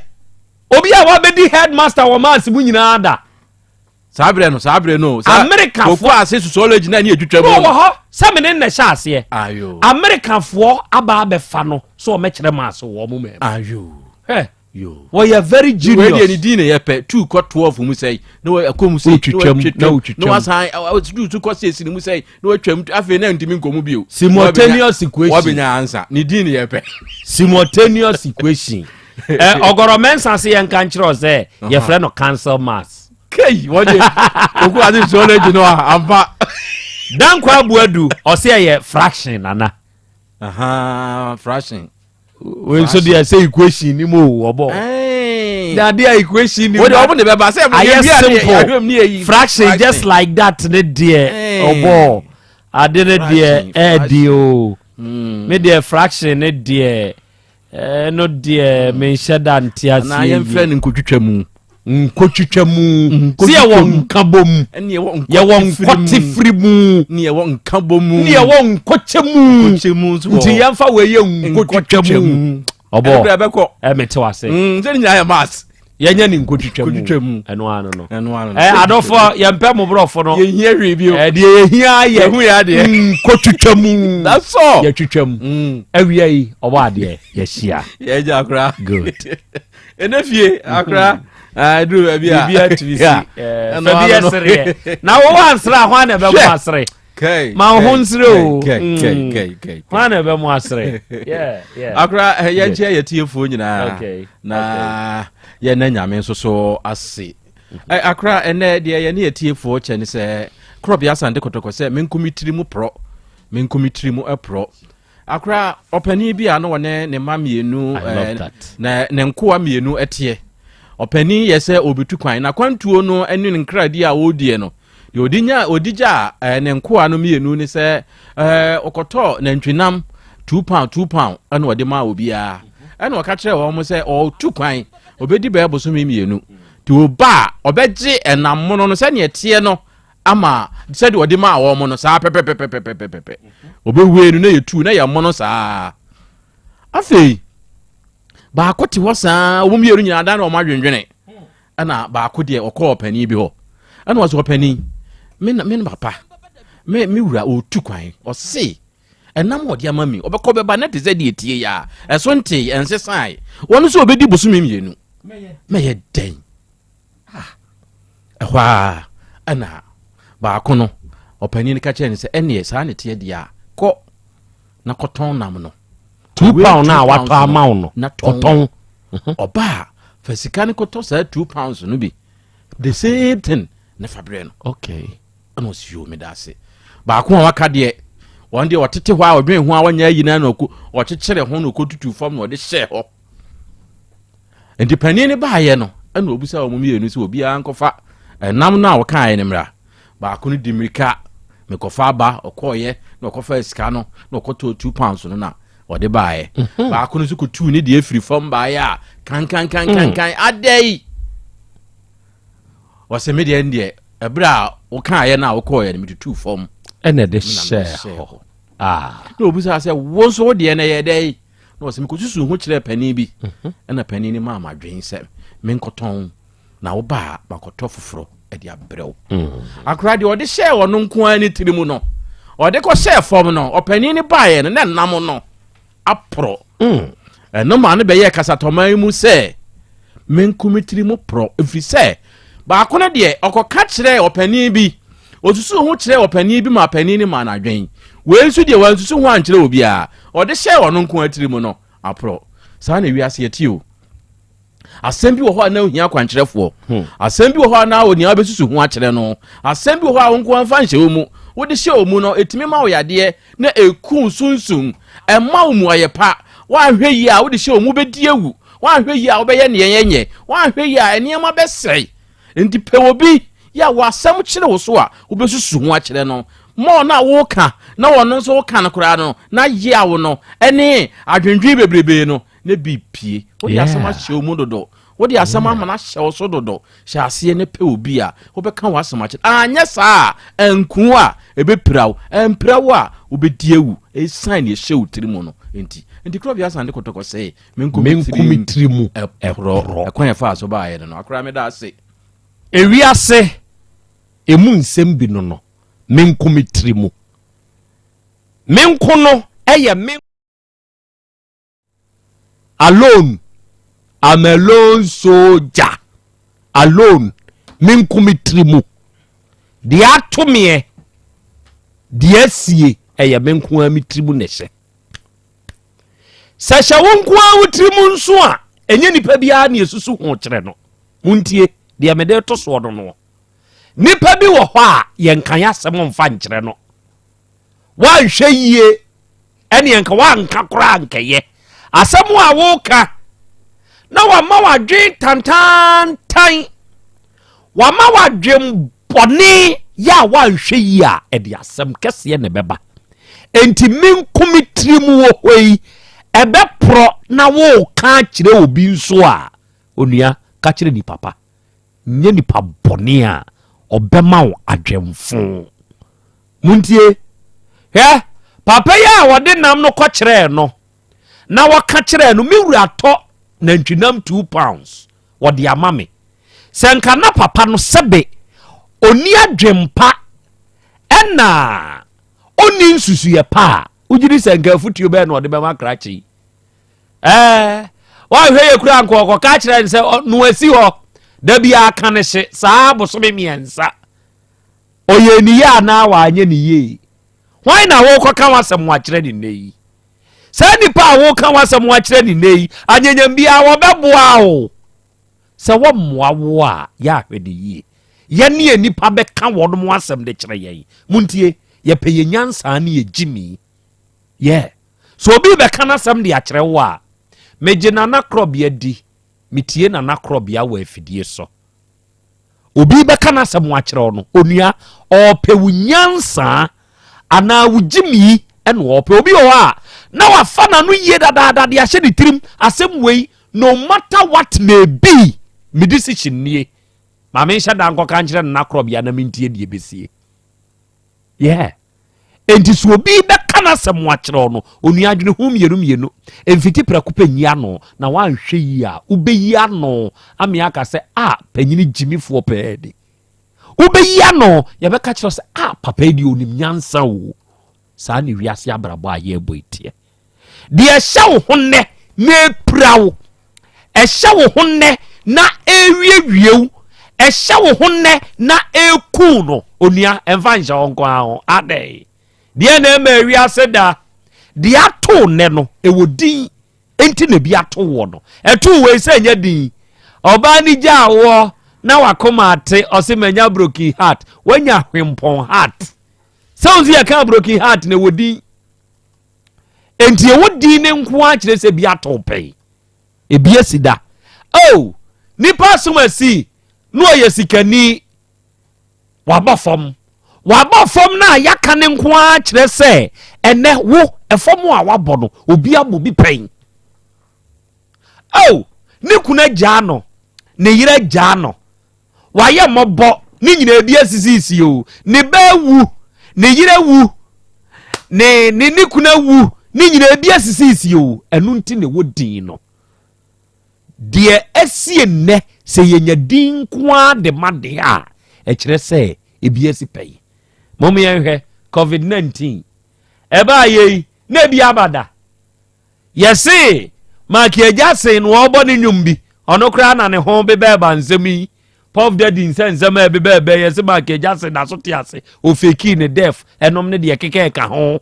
Obi a wabɛdi headmaster wɔ mass mu nyinaa da. Saa berɛ no, saa berɛ no, saa Amerikafoɔ koko ase sociology na ne yɛtwitwa mu no wɔ hɔ sɛ me ne nnɛ hyɛ aseɛ. Ayo. Amerikafoɔ aba abɛfa no sɛ ɔmɛkyerɛ maase wɔ ɔmo mɛm. Ayo. Hɛ. Yo. Wɔyɛ very genius. Wei deɛ ne din na yɛ pɛ tu kɔ 12 mu sɛi na ɛkɔ mu sɛi wotwitwam na wotwitwam na wasan tu tu kɔ sɛsi ne mu sɛi na watwam afei na ntumi nkɔ mu bio. Simultaneous equation. Wabɛnya ansa ne din na yɛ pɛ. Simultaneous equation. Ɔgɔrɔ mɛnsa se yɛn nka nkyerɛ sɛ yɛfrɛ no cancel mass. Kei wɔde oku ase zoology no a ampa. Dankwa Abuadu ɔsɛ ɛyɛ fraction nana. Aha fraction. Wei nso deɛ sɛ equation ni mu o ɔbɔ. Dade a equation ni mu. Wode ɔmo de bɛba sɛ ayɛ simple fraction just like that ne deɛ ɔbɔ ade ne deɛ ɛɛdi o. Me deɛ fraction ne deɛ. Ɛno deɛ menhyɛ da nte aseɛ yie. Anaa yɛmfrɛ no nkotwitwa mu. Nkotwitwa mu. Sɛ yɛwɔ nkabɔ mu. Yɛwɔ nkɔtefiri mu. Ne yɛwɔ nkabɔ mu. Ne yɛwɔ nkɔkyɛ mu. Nkɔkyɛ mu nso wɔ hɔ. Nti yɛmfa wei yɛ nkotwitwa mu. Ɔbɔ. Ɛno bɛkɔ. Ɛmete wase. Mm, sɛ ne nyinaa yɛ mass. Yɛnyɛ ne nkotwitwa mu. Nkotwitwa mu. Ɛno ano no. Ɛno ano no. Ɛ adɔfoɔ yɛmpɛ mo borɔfo no. Yɛhia hwee bio. Ɛ deɛ yɛhia yɛ. Yɛhu yɛ adeɛ. Nkotwitwa mu. That's all. Yɛtwitwa mu. Mm. Awia yi ɔbɔ adeɛ yɛhyia. Yɛgya akora. Good. Ɛnɛ fie akora. Ɛduru baabi a. Biribi atumi si. Fɛ bi yɛ sereɛ. Na wowɔ ansere a hwan na ɛbɛmo asere? ma wo ho nsere o hwan na ɛbɛ mo asere akora eh, yɛnkyɛ yɛtiefoɔ nyinaa na yɛna nyame nso so ase mhm. eh, akora ɛnɛ deɛ yɛne yɛtiefoɔ kyɛ ne sɛ korɔbea asante kɔtɔkɔ sɛ menko me tiri mu porɔ menko me tiri mu porɔ Akora ɔpanin bi a na ɔne ne mma mmienu eh, na ne nkoa mmienu teɛ. Ɔpanin yɛ sɛ ɔrebetu kwan. N'akwantuo no ne ne nkradi a ɔrediɛ no, deɛ ɔde nya ɔde gyaa eh, ne nkoa no mmienu ne sɛ eh, ɔkɔtɔɔ nantwinam £2 £2 ɛna ɔde maa obiara. Ɛna ɔka kyerɛɛ wɔn sɛ ɔretu kwan, ɔbɛdi bɛyɛ bosome mmienu. Nti ɔba a, ɔbɛgye ɛnam mono no sɛdeɛ ɛteɛ no ama sɛdeɛ ɔde maa wɔn no saa pɛpɛpɛpɛpɛpɛpɛ. Ɔbɛwie no na yɛtu na yɛ mono saa. Afei baako te hɔ saa, wɔn mmienu nyinaa dan na wɔn adwendwene. Ɛna baako deɛ ɔkɔɔ ɔpanin bi hɔ. Ɛna ɔsɛ ɔpanin, me na me ne papa, me me wura ɔretu kwan, ɔse ɛnam ɔde ama mi, ɔbɛkɔ bɛba na te sɛ deɛ tie ya, ɛso nte ɛnsesae. Wɔn nso ɔbɛdi bosome mmienu. Mɛyɛ dɛn? Ah, ɛhɔ a ɛna baako no ɔpanin no ka kyerɛ no sɛ ɛneɛ saa ne teɛ deɛ a kɔ na kɔtɔn nam no. £2 na watɔ ama wo no na kɔtɔn. Mhm. Ɔba a fa sika no kɔtɔ saa £2 no bi the same thing na fa brɛ no. Okay. Ɛna ɔsi yoo meda ase. Baako a waka deɛ wɔn deɛ ɔtete hɔ a ɔdwen ho a wɔnyɛ ayi na ɔkɔ ɔkyekyere ho na ɔkɔtutu fam na ɔde hyɛɛ hɔ. Nti panin no baayɛ no ɛna ɔbisa wɔn mmienu sɛ obiara nkɔfa ɛnam no a ɔkaeɛ no mmra. Baako no di mmirika mekɔfa aba ɔkɔɔyɛ na ɔkɔfa sika no na ɔkɔtɔɔ £2 no na ɔde baeɛ. Mhm. Baako no nso kɔtuu ne deɛ firi fam baeɛ a kankankankankan mm. adɛ yi ɔsɛ me deɛ deɛ ɛberɛ a wokaeɛ no a wokɔɔyɛ no metutuu fam ɛna ɛde hyɛɛ hɔ ah. na ɔbisaa sɛ wo nso wo deɛ no ɛyɛ dɛ yi na ɔsɛ mekɔsusu ho kyerɛɛ panin bi mhm. ɛna panin no maa madwen sɛ menkɔtɔn na woba a makɔtɔ foforɔ de abrɛ wo mm. akora deɛ ɔde hyɛɛ ɔno nko ara ne tiri mu no ɔde kɔhyɛɛ fam no ɔpanin no baeɛ no na nam no aporɔ mm. ɛno maa no bɛyɛɛ kasatɔman mu sɛ menko me tiri mu porɔ ɛfiri sɛ baako no deɛ ɔkɔka kyerɛɛ ɔpanin bi ɔsusu ho kyerɛɛ ɔpanin bi ma ɔpanin no maa no adwen wei nso deɛ wansusu ho ankyerɛ obiara ɔde hyɛɛ ɔno nko ara tiri mu no aporɔ saa na wiase yɛte o Asɛm bi wɔ hɔ a na ohia akwankyerɛfoɔ. Hmm. Asɛm bi wɔ hɔ a na onua bɛsusu ho akyerɛ no. Asɛm bi wɔ hɔ a wo nko mfa nhyɛ wo mu. Wode hyɛ wo mu no, ɛtumi ma wo yadeɛ na ɛku sunsum. Ɛma wo mu ayɛ pa. Woanhwɛ yie a wode hyɛ wo mu bɛdi awu. Woanhwɛ yie a wobɛyɛ neɛ ɛnyɛ. Woanhwɛ yie a nneɛma bɛsɛe. Nti pɛ obi yɛ a w'asɛm kyere wo so a wobɛsusu ho akyerɛ no. Ma ɔno a woka na ɔno nso woka no koraa no, na yeaw no ne adwendwen bebrebe no na bi pie. Wode asɛm ahyɛ wo mu dodo. Wode asɛm amana ahyɛ wo so dodo. Hyɛ aseɛ ne pɛ obi a wobɛka w'asɛm akyerɛ. Anyɛ saa a, anku a, ɛbɛpira wo. Ampira wo a, wobɛdi awu. Ɛsiane deɛ ɛhyɛ wo tiri mu no nti. Nti Krɔbea Asante Kɔtɔkɔ sɛ, menku me tiri mu ɛporɔ. Ɛkwan ɛfaa so baeɛ no no, akora meda ase. Ewiase emu nsɛm bi no no, menku me tiri mu. Menko no yɛ me. Alone, I'm a lone soldier. Alone, me nko me tiri mu. Deɛ ato meɛ, deɛ asie, ɛyɛ me nko ara me tiri mu na ɛhyɛ. Sɛ hyɛ wo nko ara wo tiri mu nso a, ɛnyɛ nipa biara na esusu ho kyerɛ no. Montie deɛ mede to soɔ no noɔ. Nipa bi wɔ hɔ a yɛnka yɛ asɛm mfa nkyerɛ no. Woanhwɛ yie ɛneɛ nka woanka koraa nkɛyɛ asɛm a woka na wama wadwen tantantan wama wadwen bɔne yɛ a woanhwɛ yie a ɛde asɛm kɛseɛ na ɛbɛba enti menko me tiri mu wɔ hɔ yi ɛbɛporɔ na woka akyerɛ obi nso a onua ka kyerɛ nipa pa nyɛ nipa bɔne a ɔbɛma wo adwemfo Montie! Hwɛ, papa yi a wɔde nam no kɔkyerɛɛ no, na wɔka kyerɛɛ no, me wura tɔ nantwinam £2, wɔde ama me. Sɛ nka na papa no sɛbe ɔnni adwempa ɛna ɔnni nsusuiɛ pa a, wogye di sɛ nka afutuo bɛyɛ na ɔde bɛma krakye yi? Ɛɛ, woanhwɛ yɛ kura nka ɔkɔka kyerɛ no sɛ no asi hɔ da biara ka ne hye saa bosome mmiɛnsa. Ɔyɛɛ ne yie anaa wanyɛ ne yie? Hwan na worekɔka w'asɛm akyerɛ ne nnɛ yi? Saa nipa a woreka w'asɛm akyerɛ ne nnɛ yi, anyanyam biara wɔbɛboa wo. Sɛ wɔmmoa wo a, yɛ ahwɛ ne yie. Yɛne nnipa bɛka wɔn asɛm de kyerɛ yɛn. Montie, yɛpɛ yɛn nyansa ne yɛ gyimi. Yɛ. Sɛ obi bɛka n'asɛm de akyerɛ wo a, megye Nana Korɔbea di. Metie Nana Korɔbea wɔ afidie so. Obi bɛka n'asɛm akyerɛ wo no, onua, ɔɔpɛ wo nyansaa anaa wo gyimii ɛna ɔɔpɛ. Obi wɔ hɔ a, na wafa n'ano yie dadaada de ahyɛ ne tirim, asɛm wei, no matter what may be, me decision nie. Ma menhyɛ da nkɔka nkyerɛ Nana Korɔbea na mentie deɛ ɛbɛsie. Yeah. Enti sɛ obi bɛka n'asɛm akyerɛ wo no, onua adwene ho mmienu mmienu, mfiti prɛko pɛ nyi ano, na woanhwɛ yie a, wobɛyi ano ame aka sɛ, a, panyini gyimifoɔ pɛɛ ni. Wobɛyi ano, yɛbɛka kyerɛ sɛ, a, papa yi deɛ onim nyansa o. Saa ne wiase abrabɔ a yɛrebɔ yi teɛ. Deɛ ɛhyɛ wo ho nnɛ na ɛpira wo, ɛhyɛ wo ho nnɛ na ɛwiewie wo, ɛhyɛ wo ho nnɛ na ɛku no, onua, ɛmfa nhyɛ wo nko ara ho. Adɛn? Deɛ na ɛma ewiase da, deɛ ato nnɛ no, ɛwɔ din nti na ebi ato woɔ no. Ɛto wei sɛ ɛnyɛ din. Ɔbaa ni gya woɔ na wakoma ate, ɔse manya broken heart, wanya hwempɔn heart. Sɛ wo nso yɛka broken heart na ɛwɔ din. Enti ɛwɔ din ne nko ara kyerɛ sɛ bi atɔ pɛn. Ebi asi da. Oh, nipa asom asi na ɔyɛ sikani. Wabɔ fam. Wabɔ fam no a yɛaka ne nko ara kyerɛ sɛ ɛnɛ wo ɛfam a wabɔ no obi abɔ bi pɛn. Oh, ne kunu agyaa no, ne yere agyaa no. Wayɛ mmɔbɔ, ne nyinaa ebi asisisi o. Ne ba awu, ne yere awu, ne ne ne kunu awu, ne nyinaa ebi asisisi o. Ɛno nti na ɛwɔ din no. Deɛ asie nnɛ, sɛ yɛnya din nko ara de ma deɛ a, ɛkyerɛ sɛ ebi asi pɛn. Mom yɛnhwɛ COVID-19. Ɛbaa yei, na ebi aba da. Yɛse Mark Agya sen no ɔbɔ ne nnwom bi, ɔno koraa na ne ho bebɛɛba nsɛm yi. Puff Daddy nsɛ nsɛm a ɛbebɛɛbɛ yɛse Mark Agya sen da so te ase, ofekii ne death ɛnom ne deɛ keka ɛka ho.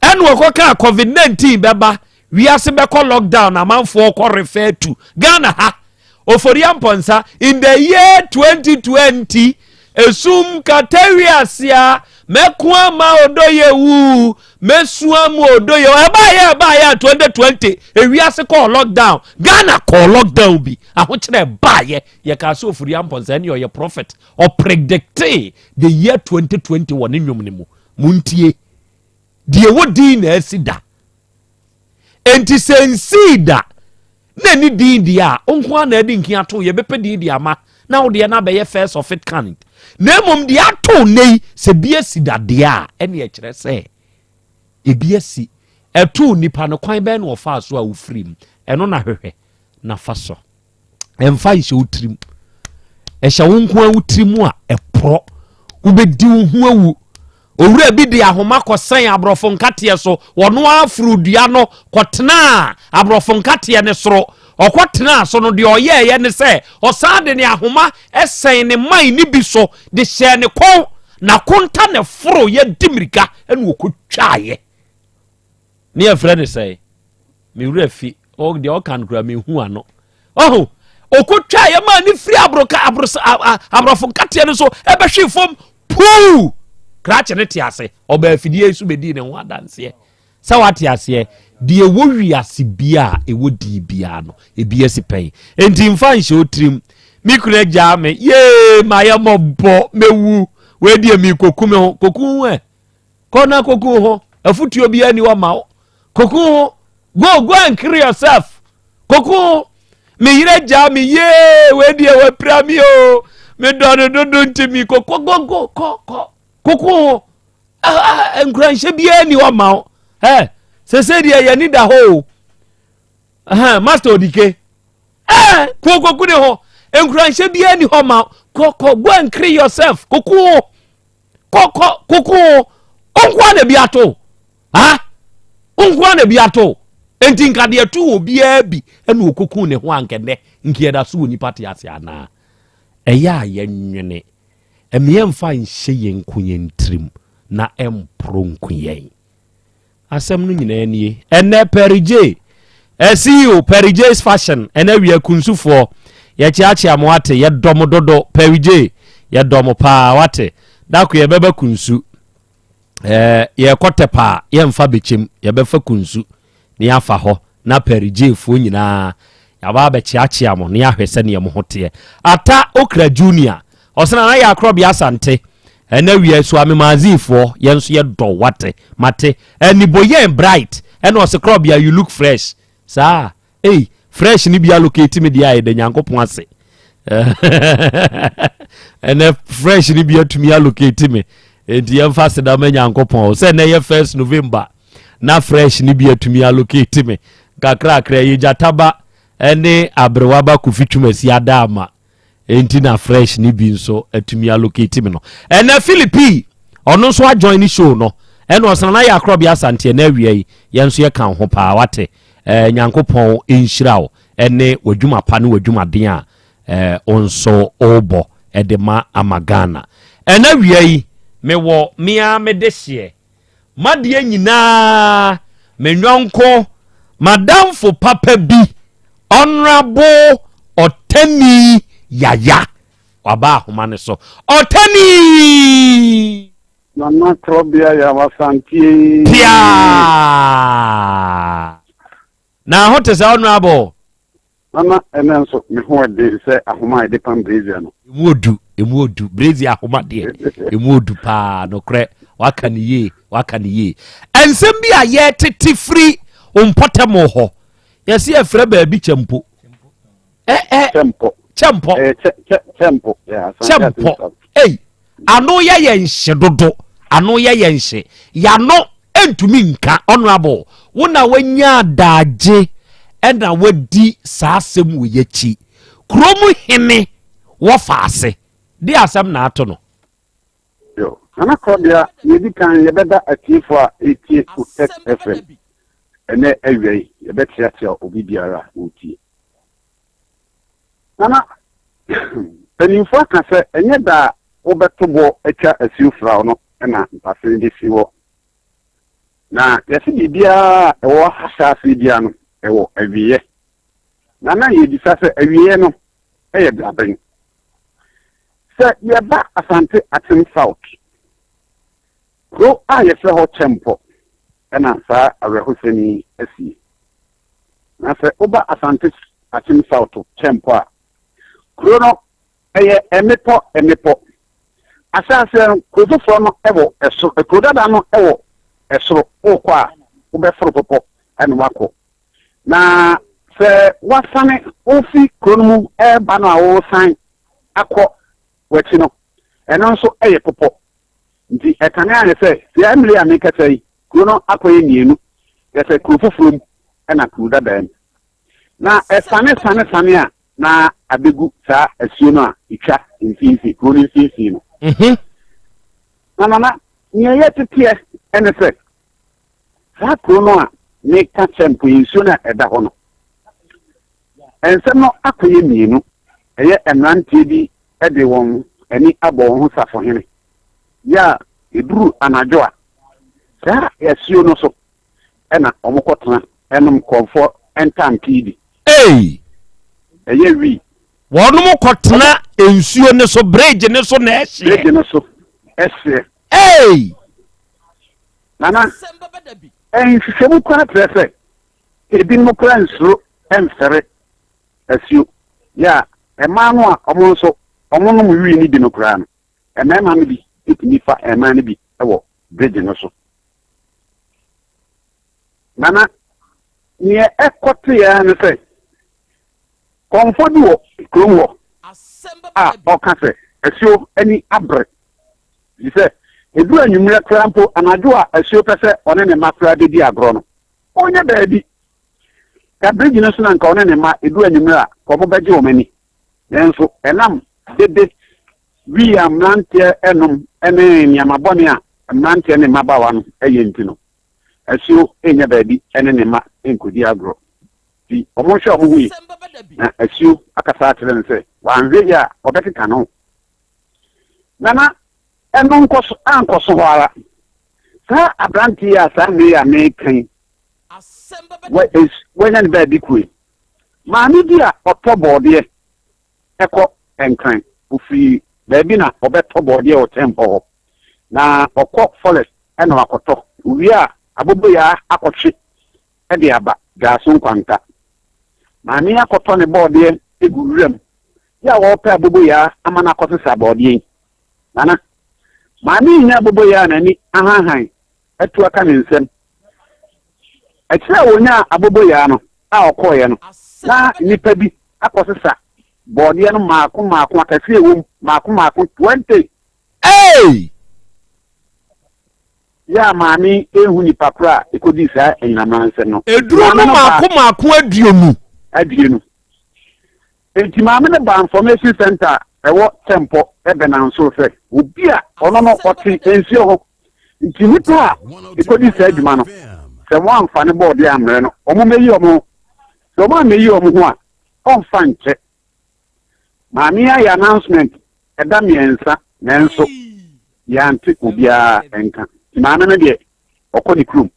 Ɛna ɔkɔkaa COVID-19 bɛba, wiase bɛkɔ lockdown amanfoɔ kɔ refer to Ghana ha. Ofori Amponsah in the year 2020 esum kata wiase a mɛko ama odo yɛ wu mɛsu ama odo yɛ ɛbaayɛ ɛbaayɛ a 2020 ewiase kɔɔ lockdown Ghana kɔɔ lockdown bi ahokyerɛ ɛbaayɛ yɛkaa sɛ Ofori Amponsah ɛne ɔyɛ prophet ɔpredictee the year 2020 wɔ ne nnwom no mu muntie deɛ ɛwɔ din na asi da Enti sɛ nsii da na ɛne din deɛ a, wo nko ara na adi nkin ato, yɛbɛpɛ din de ama na wo deɛ no abɛyɛ first of it kind. Na mmom deɛ ato nnɛ yi, sɛ bi asi da deɛ a, ɛne ɛkyerɛ sɛ ebi asi. Ɛtoo nipa no, kwan bɛn na ɔfaa so a wofiri mu? Ɛno na hwehwɛ na fa so. Ɛmfa nhyɛ wo tirim. Ɛhyɛ wo nko ara wo tirim a, ɛporɔ. Wobɛdi wo ho awu. Owura bi de ahoma kɔsɛn aborɔfo nkateɛ so. Ɔno ara foro dua no kɔtenaa aborɔfo nkateɛ no soro. Ɔkɔtenaa so no, deɛ ɔyɛeɛ ne sɛ, ɔsan de ne ahoma sɛn ne mman no bi so de hyɛɛ ne kɔn. N'akonta na ɛforoeɛ di mmirika na ɔkɔtwaeɛ. Ne yɛfrɛ no sɛn? Me werɛ fi. O, deɛ ɔka no koraa mehu ano. Ɔho, ɔkɔtwa yɛ maa ne firi aboroka aborosa aborɔfo nkateɛ no so ɛbɛhwe fam puu. Krakye no te ase. Ɔbaa afidie yi so bɛdii ne ho adanseɛ. Sɛ wate aseɛ, deɛ ɛwɔ wiase bia a ɛwɔ dii biara no, ebi asi pɛn. Enti mfa nhyɛ wo tirim. Me kunu agyaa me. Yee, mayɛ mmɔbɔ, mɛwu. Wei deɛ merekɔku me ho. Kɔku wo ho ɛ. Kɔ na koku ho. Afutuo biara ni hɔ ma wo. Koku ho. Go, go and kill yourself. Koku ho. Me yere gyaa me yee, wei deɛ wapira me o. Me dɔ no dodo nti mi kɔ kɔ go go kɔ kɔ. Koku ho. Nkuranhyɛ biara ni hɔ ma wo. Ɛ, sese deɛ yɛn ani da hɔ o. Master Odike. Ɛ, kɔ koku ne ho. Nkuranhyɛ biara ni hɔ ma wo. Kɔ kɔ go and kill yourself. Koku ho. Kɔkɔ koko nkoa na bi ato ha nkoa na bi ato nti nka deɛ to obiara bi ɛna okoko ne ho ankɛnɛ nka yɛda so wɔ nipa te ase anaa ɛyɛ a yɛnwene ɛmeɛ mfa nhyɛ yɛn nko yɛn tirim na ɛmporo nko yɛn Asɛm no nyinaa nie. Ɛnɛ Perry J. CEO Perry J's Fashion ɛnɛ awia kunsufoɔ yɛkyeakyea mo wate yɛdɔ mo dodo Perry J yɛdɔ mo paa wate dako yɛbɛba kunsu ɛɛ yɛkɔ tɛpa a yɛmfa bɛkyɛm yɛbɛfa kunsu ne yɛafa hɔ na Perry J foɔ nyinaa Yɛaba abɛkyeakyea mo na yɛahwɛ sɛdeɛ mo ho teɛ. Ata Okra Junior, ɔsɛ Nana yɛ akorɔbea Asante. Ɛnɛ wia so amemaazifoɔ yɛn nso yɛdɔ wate mate. Ɛniboyɛn Bright ɛna ɔsɛ korɔbea you look fresh. Saa ei fresh ni bi allocate me deɛ a yɛda Nyankopɔn ase. Ɛnɛ fresh ni bi atumi allocate me. Enti yɛmfa aseda ma Nyankopɔn sɛ ɛnɛ yɛ first November na fresh ni bi atumi allocate me. Kakrakra yɛ gyataba ɛne aberewaba Kofi Twumasi ada ama. Enti na fresh ni bi nso atumi allocate me no. Ɛnɛ Philippi ɔno nso ajoin ne show no. Ɛna ɔsana na yɛ akorɔbea Asante ɛnɛ awia yi yɛn nso yɛka ho paa wate. Nyankopɔn nhyira wo ɛne w'adwuma pa ne w'adwumaden a wo nso wobɔ ɛde ma ama Ghana. Ɛnɛ awia yi mewɔ mea mede hyeɛ madeɛ nyinaa me nyɔnko madamfo papa bi Honorable Ɔtani Yaya waba ahoma ne so. Ɔtani Nana Krɔbea yɛ awasantie. Pia na ho te sɛ Honorable. Nana ɛnɛ nso me ho ɛden sɛ ahoma a yɛde pam brazier no. Emu odu, emu odu, brazier ahoma deɛ emu odu paa nokorɛ waka ne yie, waka ne yie. Nsɛm bi a yɛtete firi mpɔtam hɔ yɛsi yɛfrɛ baabi kyɛmpo. Kyɛmpɔ. Kyɛmpɔ. Kyɛmpɔ. Kyɛmpɔ. Ei, ano yɛ yɛn hye dodo, ano yɛ yɛn hye. Yano ntumi nka Honorable, wo na wanya adagye ɛna wadi saa asɛm wɔ yɛkyi. Kurom hene wɔfa ase de asɛm na ato no. Yo, Nana Korɔbea, yɛdi kan yɛbɛda atiefo a ɛretie Otec FM ɛnɛ awia yi, yɛbɛkyeakyea obi biara a ɔretie. Nana, mpanimfoɔ aka sɛ ɛnyɛ da a wobɛto boɔ atwa asuo fraw no na mpasene bɛsi hɔ. Na yɛse biribiara a ɛwɔ ahyɛaseɛ biara no, ɛwɔ awieɛ. Na na yɛbisa sɛ awieɛ no yɛ daben? Sɛ yɛba Asante Akyem South, kuro a yɛfrɛ hɔ Kyɛmpɔ na saa awerɛhosɛm yi asie. Na sɛ woba Asante Akyem South Kyɛmpɔ a, kuro no ɛyɛ mmepɔ mmepɔ. Ahyɛaseɛ no, kuro foforɔ no wɔ ɛsoro, kuro dada no wɔ ɛsoro. Wokɔ a, wobɛforo bepɔ na wakɔ. Na sɛ wasane wofi kuro no mu ɛreba no a woresan akɔ w'akyi no, ɛno nso yɛ bepɔ. Nti ɛkame ayɛ sɛ saa mmere a mekasa yi, kuro no akɔyɛ mmienu, kyerɛ sɛ kuro foforɔ mu ɛna kuro dadaa mu. Na ɛsane sane sane a na abɛgu saa asuo no a ɛtwa mfimfini, kuro no mfimfini no. Na nana, nea ɛyɛ teteɛ ɛne sɛ saa kuro no a meka kyerɛ mpo yɛ nsuo no a ɛda hɔ no, nsɛm no akɔyɛ mmienu. Ɛyɛ mmeranteɛ bi de wɔn ani abɔ wɔn ho safohene. Yɛ a ɛduru anadwo a, saa asuo no so ɛna wɔkɔtena ɛnom kɔmfoɔ ntampii bi. Ei! Ɛyɛ wii. Wɔnom kɔtena nsuo no so, bridge no so na ɛhyeɛ. Bridge no so ɛhyeɛ. Ei! Nana, nhwehwɛmu koraa kyerɛ sɛ ebinom koraa nsuro mfɛre asuo. Yɛ a mmaa no a wɔn nso wɔnom wii no bi no koraa no, mmarima no bi tumi fa mmaa no bi wɔ bridge no so. Nana, nea ɛkɔteɛ ara ne sɛ, kɔmfoɔ bi wɔ kurom hɔ a ɔka sɛ asuo ani abere. Ɛfiri sɛ, ɛduru anwummerɛ koraa mpo, anadwo a asuo pɛ sɛ ɔne ne mma koraa bɛdi agorɔ no, ɔnyɛ baabi. Ka bridge no so na nka ɔne ne mma ɛduru anwummerɛ a, ka wɔbɛgye wɔn ani. Nanso ɛnam dede, wii a mmeranteɛ nom ne nneɛma bɔne a mmeranteɛ ne mmabaawa no yɛ nti no, asuo nnya baabi ne ne mma nkɔdi agorɔ. Nti wɔnhwɛ wɔn ho yie. Na asuo akasa akyerɛ no sɛ wanhwɛ yie a ɔbɛkeka ne ho. Nana, ɛno nkɔ so ankɔ so hɔ ara. Saa aberanteɛ yi a saa mmerɛ yi a mereka yi, wanya ne baabi kue. Maame bi a ɔtɔ bɔɔdeɛ kɔ Nkran, ɔfiri baabi na ɔbɛtɔ bɔɔdeɛ wɔ Tɛmpɔ hɔ. Na ɔkɔ forest na wakɔtɔ. Ɔwie a, aboboyaa akɔtwe de aba Dwaso Nkwanta. Maame yi akɔtɔ ne bɔɔdeɛ gu wuram yɛ a ɔrepɛ aboboyaa ama no akɔsesa bɔɔdeɛ yi. Nana, maame yi nya aboboyaa a n'ani ahanhan atu aka ne nsam. Akyire a ɔnyaa aboboyaa no a ɔkɔeɛ no, na nnipa bi akɔsesa bɔɔdeɛ no mmaako mmaako, akɛseɛ ɛwɔ mu mmaako mmaako 20. Ei! Yɛ a maame nhu nipa korɔ a ɛkɔdii saa anyinam nsɛm no. Aduro no mmaako mmaako aduonu. Aduonu. Enti maame no baa Information Centre a ɛwɔ Kyɛmpɔ bɛnansow sɛ obi a ɔno no ɔte nsuo ho nti nnipa a ɛkɔdi saa adwuma no sɛ wɔamfa ne bɔɔdeɛ ammrɛ no wɔmmɛyi wɔn ho. Sɛ wɔammɛyi wɔn ho a ɔmfa nkyɛ. Maame yi ayɛ announcement ɛda mmiɛnsa nanso yɛante obiara nka. Nti maame no deɛ ɔkɔ ne kurom.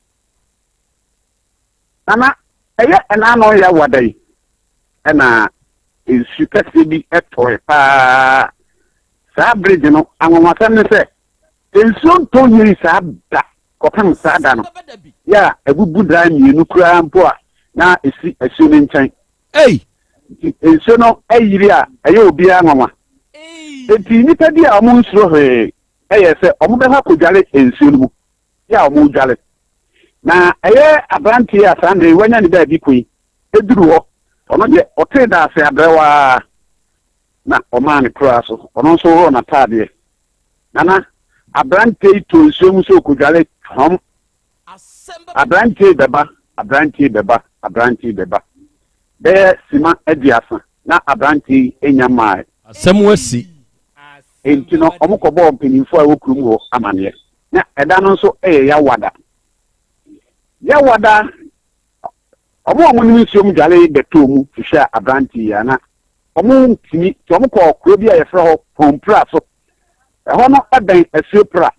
Nana, ɛyɛ ɛnaano Yawada yi na nsu kɛseɛ bi tɔe paa. Saa bridge no, anwanwasɛm ne sɛ, nsuo ntɔ yiri saa da kɔpem saa da no. Yɛ a abubu dan mmienu koraa mpo a na ɛsi asuo no nkyɛn. Ei! Nti nsuo no ayiri a ɛyɛ obiara nwanwa. Enti nnipa bi a wɔnsuro hwee yɛɛ sɛ wɔbɛkɔ akɔdware nsuo no mu. Yɛ a wɔredware. Na ɛyɛ aberanteɛ a saa mmerɛ yi wanya ne baabi ko yi duru hɔ, ɔno deɛ ɔtee daase abrɛw ara na ɔmaa ne koraa so, ɔno nso worɔɔ n'ataadeɛ. Nana, aberanteɛ yi tɔɔ nsuo mu sɛ ɔkɔdware hɔm. Aberanteɛ yi bɛba, aberanteɛ yi bɛba, aberanteɛ yi bɛba. Bɛyɛ sima aduasa na aberanteɛ yi nnya mmaeɛ. Asɛm asi. Enti no, wɔkɔbɔɔ mpanimfoɔ a ɛwɔ kurom hɔ amaneɛ. Na ɛda no nso yɛ Yawada. Yawada, wɔn a wɔnim nsuo mu dware bɛtɔɔ mu hwehwɛɛ aberanteɛ yi a na wɔntumi, nti wɔkɔɔ kuro bi a yɛfrɛ hɔ Pompra so. Ɛhɔ no bɛn Asuo Pra,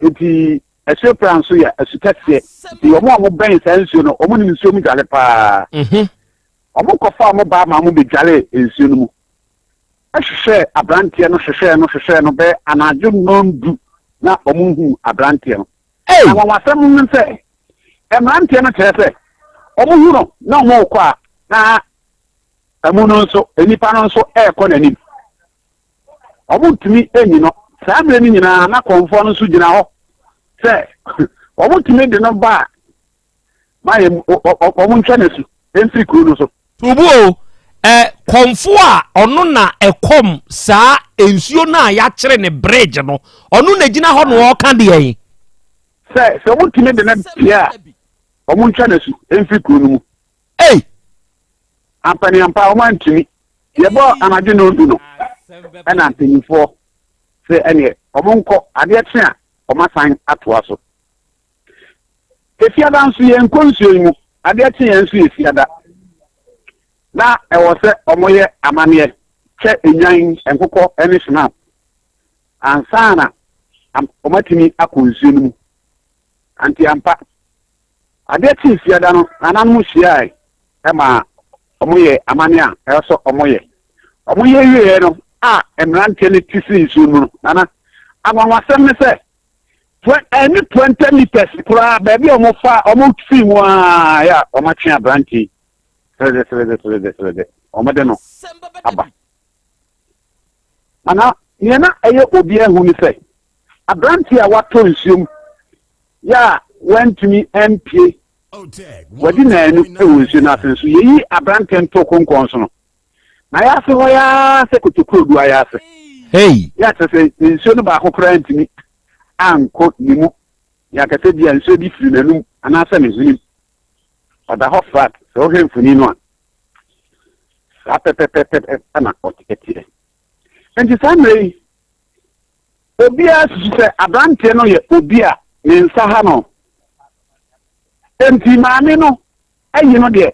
nti Asuo Pra nso yɛ asu kɛseɛ, nti wɔn a wɔbɛn saa nsuo no, wɔnim nsuo mu dware paa. Wɔkɔfaa wɔn baa ma wɔbɛdwaree nsuo no mu. hwehwɛɛ aberanteɛ no hwehwɛɛ no hwehwɛɛ no bɛyɛ anadwo nnɔndu na wɔnhuu aberanteɛ no. Na anwanwasɛm ne sɛ, mmeranteɛ no kyerɛ sɛ wɔhu no na wɔrekɔ a, na amu no nso, nnipa no nso rekɔ n'anim. Wɔntumi nyi no. Saa mmerɛ no nyinaa na kɔmfoɔ no nso gyina hɔ sɛ wɔtumi de no ba a, ma yɛ wɔn ntwa n'asu mfiri kuro no so. Tubu o, ɛ kɔmfo a ɔno na ɛkɔm saa nsuo no a yɛakyere ne bridge no, ɔno na gyina hɔ na ɔreka deɛ yi. Sɛ sɛ wɔtumi de no pie a, wɔn ntwa n'asu mfiri kuro no mu. Ei! Ampaniampa wɔn antumi. Yɛbɔ anadwo nnɔndu no, ɛna mpanyinfoɔ sɛ ɛneɛ wɔn nkɔ adeɛ kye a wɔn asan atoa so. Efiada nso yɛnkɔ nsuo yi mu, adeɛ kye yɛn nso yɛ fiada. Na ɛwɔ sɛ wɔyɛ amanneɛ kyɛ nnwan, nkokɔ ne schnapp ansa na wɔatumi akɔ nsuo no mu. Ante ampa, adeɛ kyee fiada no, nananom hyiae ma wɔyɛɛ amanneɛ a ɛwɔ sɛ wɔyɛ. Wɔyɛ wieeɛ no a mmeranteɛ no te sii nsuo no mu no, nana, anwanwasɛm ne sɛ, Ɛne 20 meters koraa baabi a wɔfa wɔn firi mu ara yɛ a wɔatwe aberante yi srɛdɛ srɛdɛ srɛdɛ srɛdɛ wɔde no aba. Ana nea na ɛyɛ obi ahu ne sɛ aberante a watɔ nsuo mu yɛ a wantumi ampue wadi naanu wɔ nsuo no ase nso yɛyi aberante nto konkɔn so no Na ayɛ ase hɔ yi ara sɛ kotokurodu ayɛ ase. Hey! Yɛ kyerɛ sɛ nsuo no baako koraa ntumi ankɔ ne mu. Yɛ akɛsɛ bi a nsuo bi firi n'anum anaasɛ ne hwenem. Ɔda hɔ flat. Sɛ wohwɛ mfoni no a, saa pɛpɛpɛpɛ na ɔteɛ. Nti saa mmerɛ yi, obiara susu sɛ aberanteɛ no yɛ obi a ne nsa ha no. Nti maame no ayi no deɛ,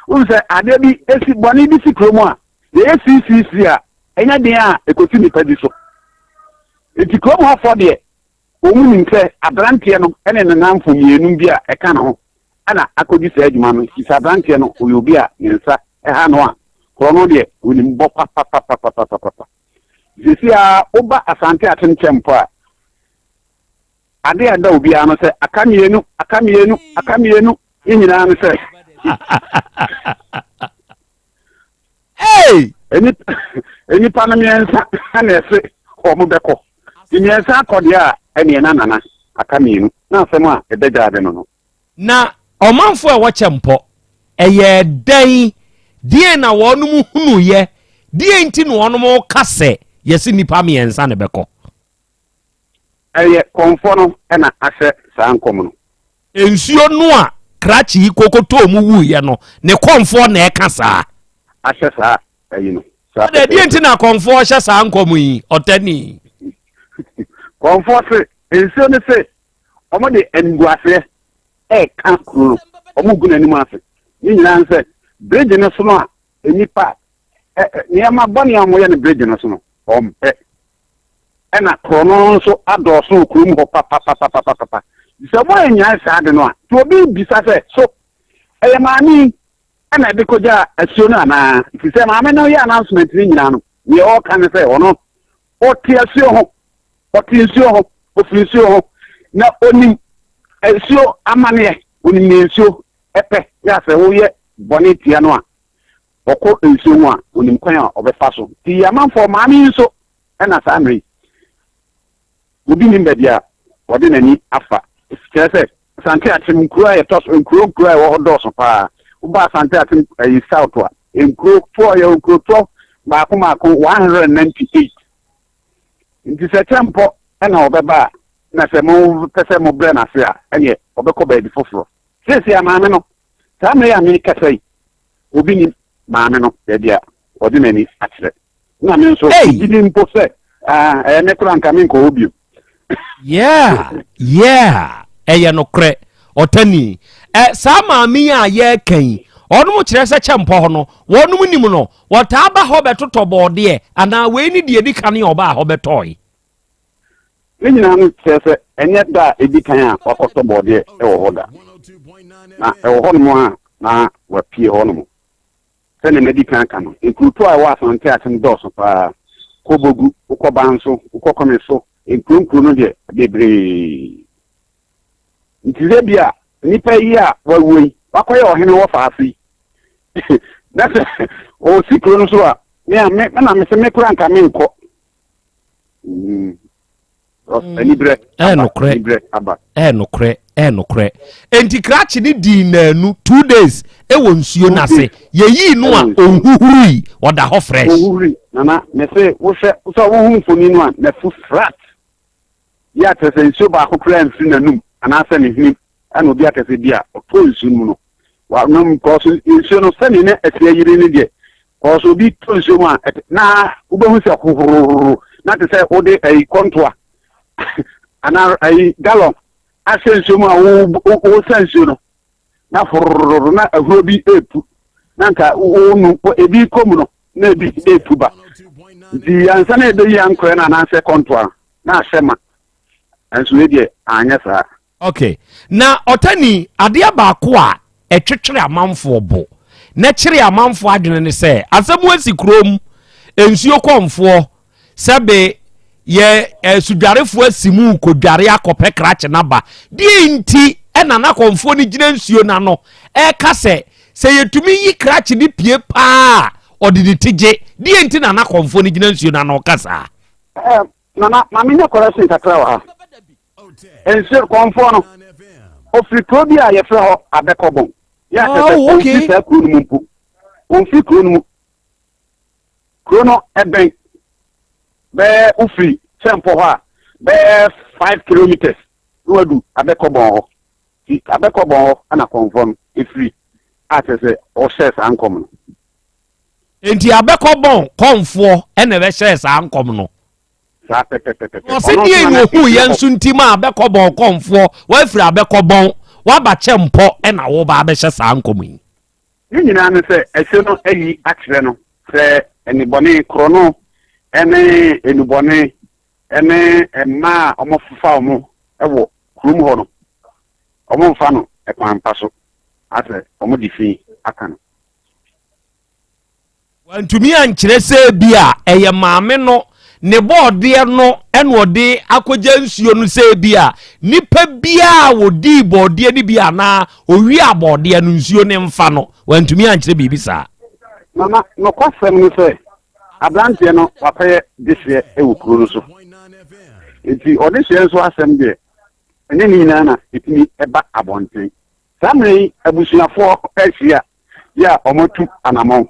wohu sɛ adeɛ bi si, bɔne bi si kurom a, yɛyɛ siisiisii a, ɛnyɛ den a ɛkɔsi nnipa bi so. Nti kurom hɔfoɔ deɛ, wɔn nim sɛ aberanteɛ no ne ne nnamfo mmienu bi a ɛka ne ho na akɔdi saa adwuma no. Nti sɛ aberanteɛ no, ɔyɛ obi a ne nsa ha no a, korɔ no deɛ, ɔnim bɔ papapapapapapa. Seesei ara woba Asante Atenkyɛ mpo a, Ade a ɛda obiara no sɛ aka mmienu, aka mmienu, aka mmienu, ne nyinaa ne sɛ. Hey! Nnipa no mmiɛnsa na ɛse wɔn bɛkɔ. Nti mmiɛnsa akɔ deɛ a, ɛneɛ na Nana aka mmienu. Na asɛm a ɛda gyaade no no. Na ɔmanfoɔ a ɛwɔ Kyɛmpɔ, ɛyɛɛ dɛn? Deɛn na wɔnom hunuiɛ? Deɛn nti na wɔnom reka sɛ yɛse nnipa mmiɛnsa na ɛbɛkɔ? Ɛyɛ kɔmfoɔ no na ahyɛ saa nkɔm no. Nsuo no a krakye yi kɔkɔtɔɔ mu wuiɛ no, ne kɔmfoɔ na ɛka saa. Ahyɛ saa ayi no. Saa Ɛdeɛ pɛpɛɛpɛ. nti na kɔmfoɔ hyɛ saa nkɔm yi, ɔtani? Kɔmfoɔ se, nsuo no se wɔde animguaseɛ reka kuro no, wɔregu n'anim ase. Ne nyinaa ne sɛ, bridge no so no a nnipa, nneɛma bɔne a wɔyɛ no bridge no so no, wɔmpɛ. Ɛna korɔno nso adɔɔso wɔ kurom hɔ papapapapapa. Sɛ wɔannyae saa ade no a, nti obi bisa sɛ, so ɛyɛ maame yi na ɛde kɔgyaa asuo no anaa? Ɛfiri sɛ maame no yɛ announcement no nyinaa no, deɛ ɔreka ne sɛ ɔno ɔte asuo ho, ɔte nsuo ho, ɔfiri nsuo ho, na ɔnim nsuo amaneɛ, ɔnim deɛ nsuo pɛ, yɛ a sɛ woyɛ bɔne tia no a, ɔkɔ nsuo mu a, ɔnim kwan a ɔbɛfa so. Nti amanfoɔ, maame yi nso na saa mmerɛ yi, obi nnim baabi a ɔde n'ani afa. Kyerɛ sɛ, Asante Akyem nkuro a yɛtɔ so, nkuro nkuro a ɛwɔ hɔ dɔɔso paa. Woba Asante Akyem ɛyi South a, nkuro toɔ yɛwɔ nkuro toɔ baako baako 198. Nti sɛ Kyɛmpɔ na ɔbɛba a, na sɛ mopɛ sɛ mobrɛ no ase a, ɛneɛ ɔbɛkɔ baabi foforɔ. Seesei a maame no, saa mmerɛ yi a merekasa yi, obi nim maame no baabi a ɔde n'ani akyerɛ. Na me nso, megye di mpo sɛ, ah, ɛyɛ me koraa nka menkɔ hɔ bio. Yeah, yeah, ɛyɛ nokorɛ, ɔtani. Ɛ, saa maame yi a yɛreka yi, ɔnom kyerɛ sɛ kyɛmpɔ hɔ no, wɔnom nim no, wɔtaa ba hɔ bɛtotɔ bɔɔdeɛ, anaa wei ne deɛ ɛdi kan a ɔbaa hɔ bɛtɔɔe. Ne nyinaa no kyerɛ sɛ ɛnyɛ da a edi kan a wakɔtɔ bɔɔdeɛ wɔ hɔ da. Na ɛwɔ hɔnom a na wapue hɔnom. Sɛnea madi kan aka no, nkurotoɔ a ɛwɔ Asante ase no dɔɔso paa. Kɔ Bogu, wokɔ Banso, wokɔ Kɔmeso, nkuro nkuro no deɛ bebree. Nti sɛ bi a nipa yi a wawuo yi, wakɔyɛ ɔhene wɔ faase yi, na sɛ ɔsi kuro no so a, me a me na mese me koraa nka menkɔ. Mm. Anibrɛ aba. Anibrɛ aba. Ɛyɛ nokorɛ. Ɛyɛ nokorɛ. Enti krakye no dii nnaanu, 2 days, ɛwɔ nsuo no ase. Yɛyii no a, ɔnhuhurui. Ɔda hɔ fresh. Ɔnhuhurui. Nana, mese wohwɛ, sɛ wohu mfoni no a, n'afu flat. Yɛ a kyerɛ sɛ nsuo baako koraa mfiri n'anum anaasɛ ne hwenem. Ɛna obi aka sɛ bi a ɔtɔ nsuo no mu no, wanom kɔɔ so nsuo no sɛdeɛ na ɛsi ayiri no deɛ, kɔɔ so obi tɔ nsuo mu a, na wobɛhu sɛ hohorohoro na te sɛ wode ayi kɔntoa anaa ayi galɔn ahyɛ nsuo mu a wosa nsuo no na horororo na ahuro bi epu na nka wonu ebi kɔ mu no na ebi epu ba nti ansa na ebeyi ankorɛ no anaasɛ kɔntoa na ahyɛ ma nso wei deɛ anyɛ saa. Ok, na ɔtani, adeɛ baako a ɛtwetwere amanfoɔ bo na ɛkyere amanfoɔ adwene ne sɛ, asɛm asi kurom, nsuo kɔmfoɔ, sɛbe yɛ asudwarefoɔ asi mu rekɔdware akɔpɛ krakye no aba. Deɛ nti ɛna na kɔmfoɔ no gyina nsuo no ano ɛreka sɛ, sɛ yɛtumi yi krakye no pie paa a, ɔde ne ti gye. Deɛ nti na na kɔmfoɔ no gyina nsuo no ano reka saa? Eh, Nana, ma menyɛ correction kakra wɔ ha. Nsuo kɔnfoɔ no, ɔfiri kuro bi a yɛfrɛ hɔ Abɛkɔbɔn. Yɛ a kyerɛ sɛ Oh, okay. ɔmfiri saa kuro no mu mpo. Ɔmfiri kuro no mu. Kuro no ɛbɛn bɛyɛ wofiri Kyɛmpɔ hɔ a bɛyɛ 5 kilometres na wadu Abɛkɔbɔn hɔ. Nti Abɛkɔbɔn hɔ ɛna kɔnfoɔ no ɛfiri a kyerɛ sɛ ɔhyɛɛ saa nkɔm no. Enti Abɛkɔbɔn kɔnfoɔ ɛna ɛbɛhyɛɛ saa nkɔm no. Saa pɛpɛpɛpɛ. Ɔse deɛ na ohuu yɛn nso nti ma Abɛkɔbɔn kɔnfoɔ wafiri Abɛkɔbɔn waba Kyɛmpɔ ɛna woba abɛhyɛ saa nkɔm yi. Ne nyinaa ne sɛ ɛhyɛ no ayi akyerɛ no sɛ nnebɔne, korɔno ne nnubɔne ne mmaa a wɔfefa wɔn wɔ kurom hɔ no, wɔmfa no kwan pa so, asɛ wɔde fi aka no. Wantumi ankyerɛ sɛ ebia ɛyɛ maame no ne bɔɔdeɛ no na ɔde akɔgya nsuo no, sɛ ebia nipa biara a ɔdii bɔɔdeɛ no bi anaa ɔwiaa bɔɔdeɛ no nsuo no mfa no. Wantumi ankyerɛ biribi saa. Nana, nokwasɛm ne sɛ, aberanteɛ no wakɔyɛ dehyeɛ wɔ kuro no so. Nti ɔdehyeɛ nso asɛm deɛ, ɛnyɛ ne nyinaa na ɛtumi ba abɔnten. Saa mmerɛ yi abusuafoɔ ahyia yɛ a wɔatu anamɔn.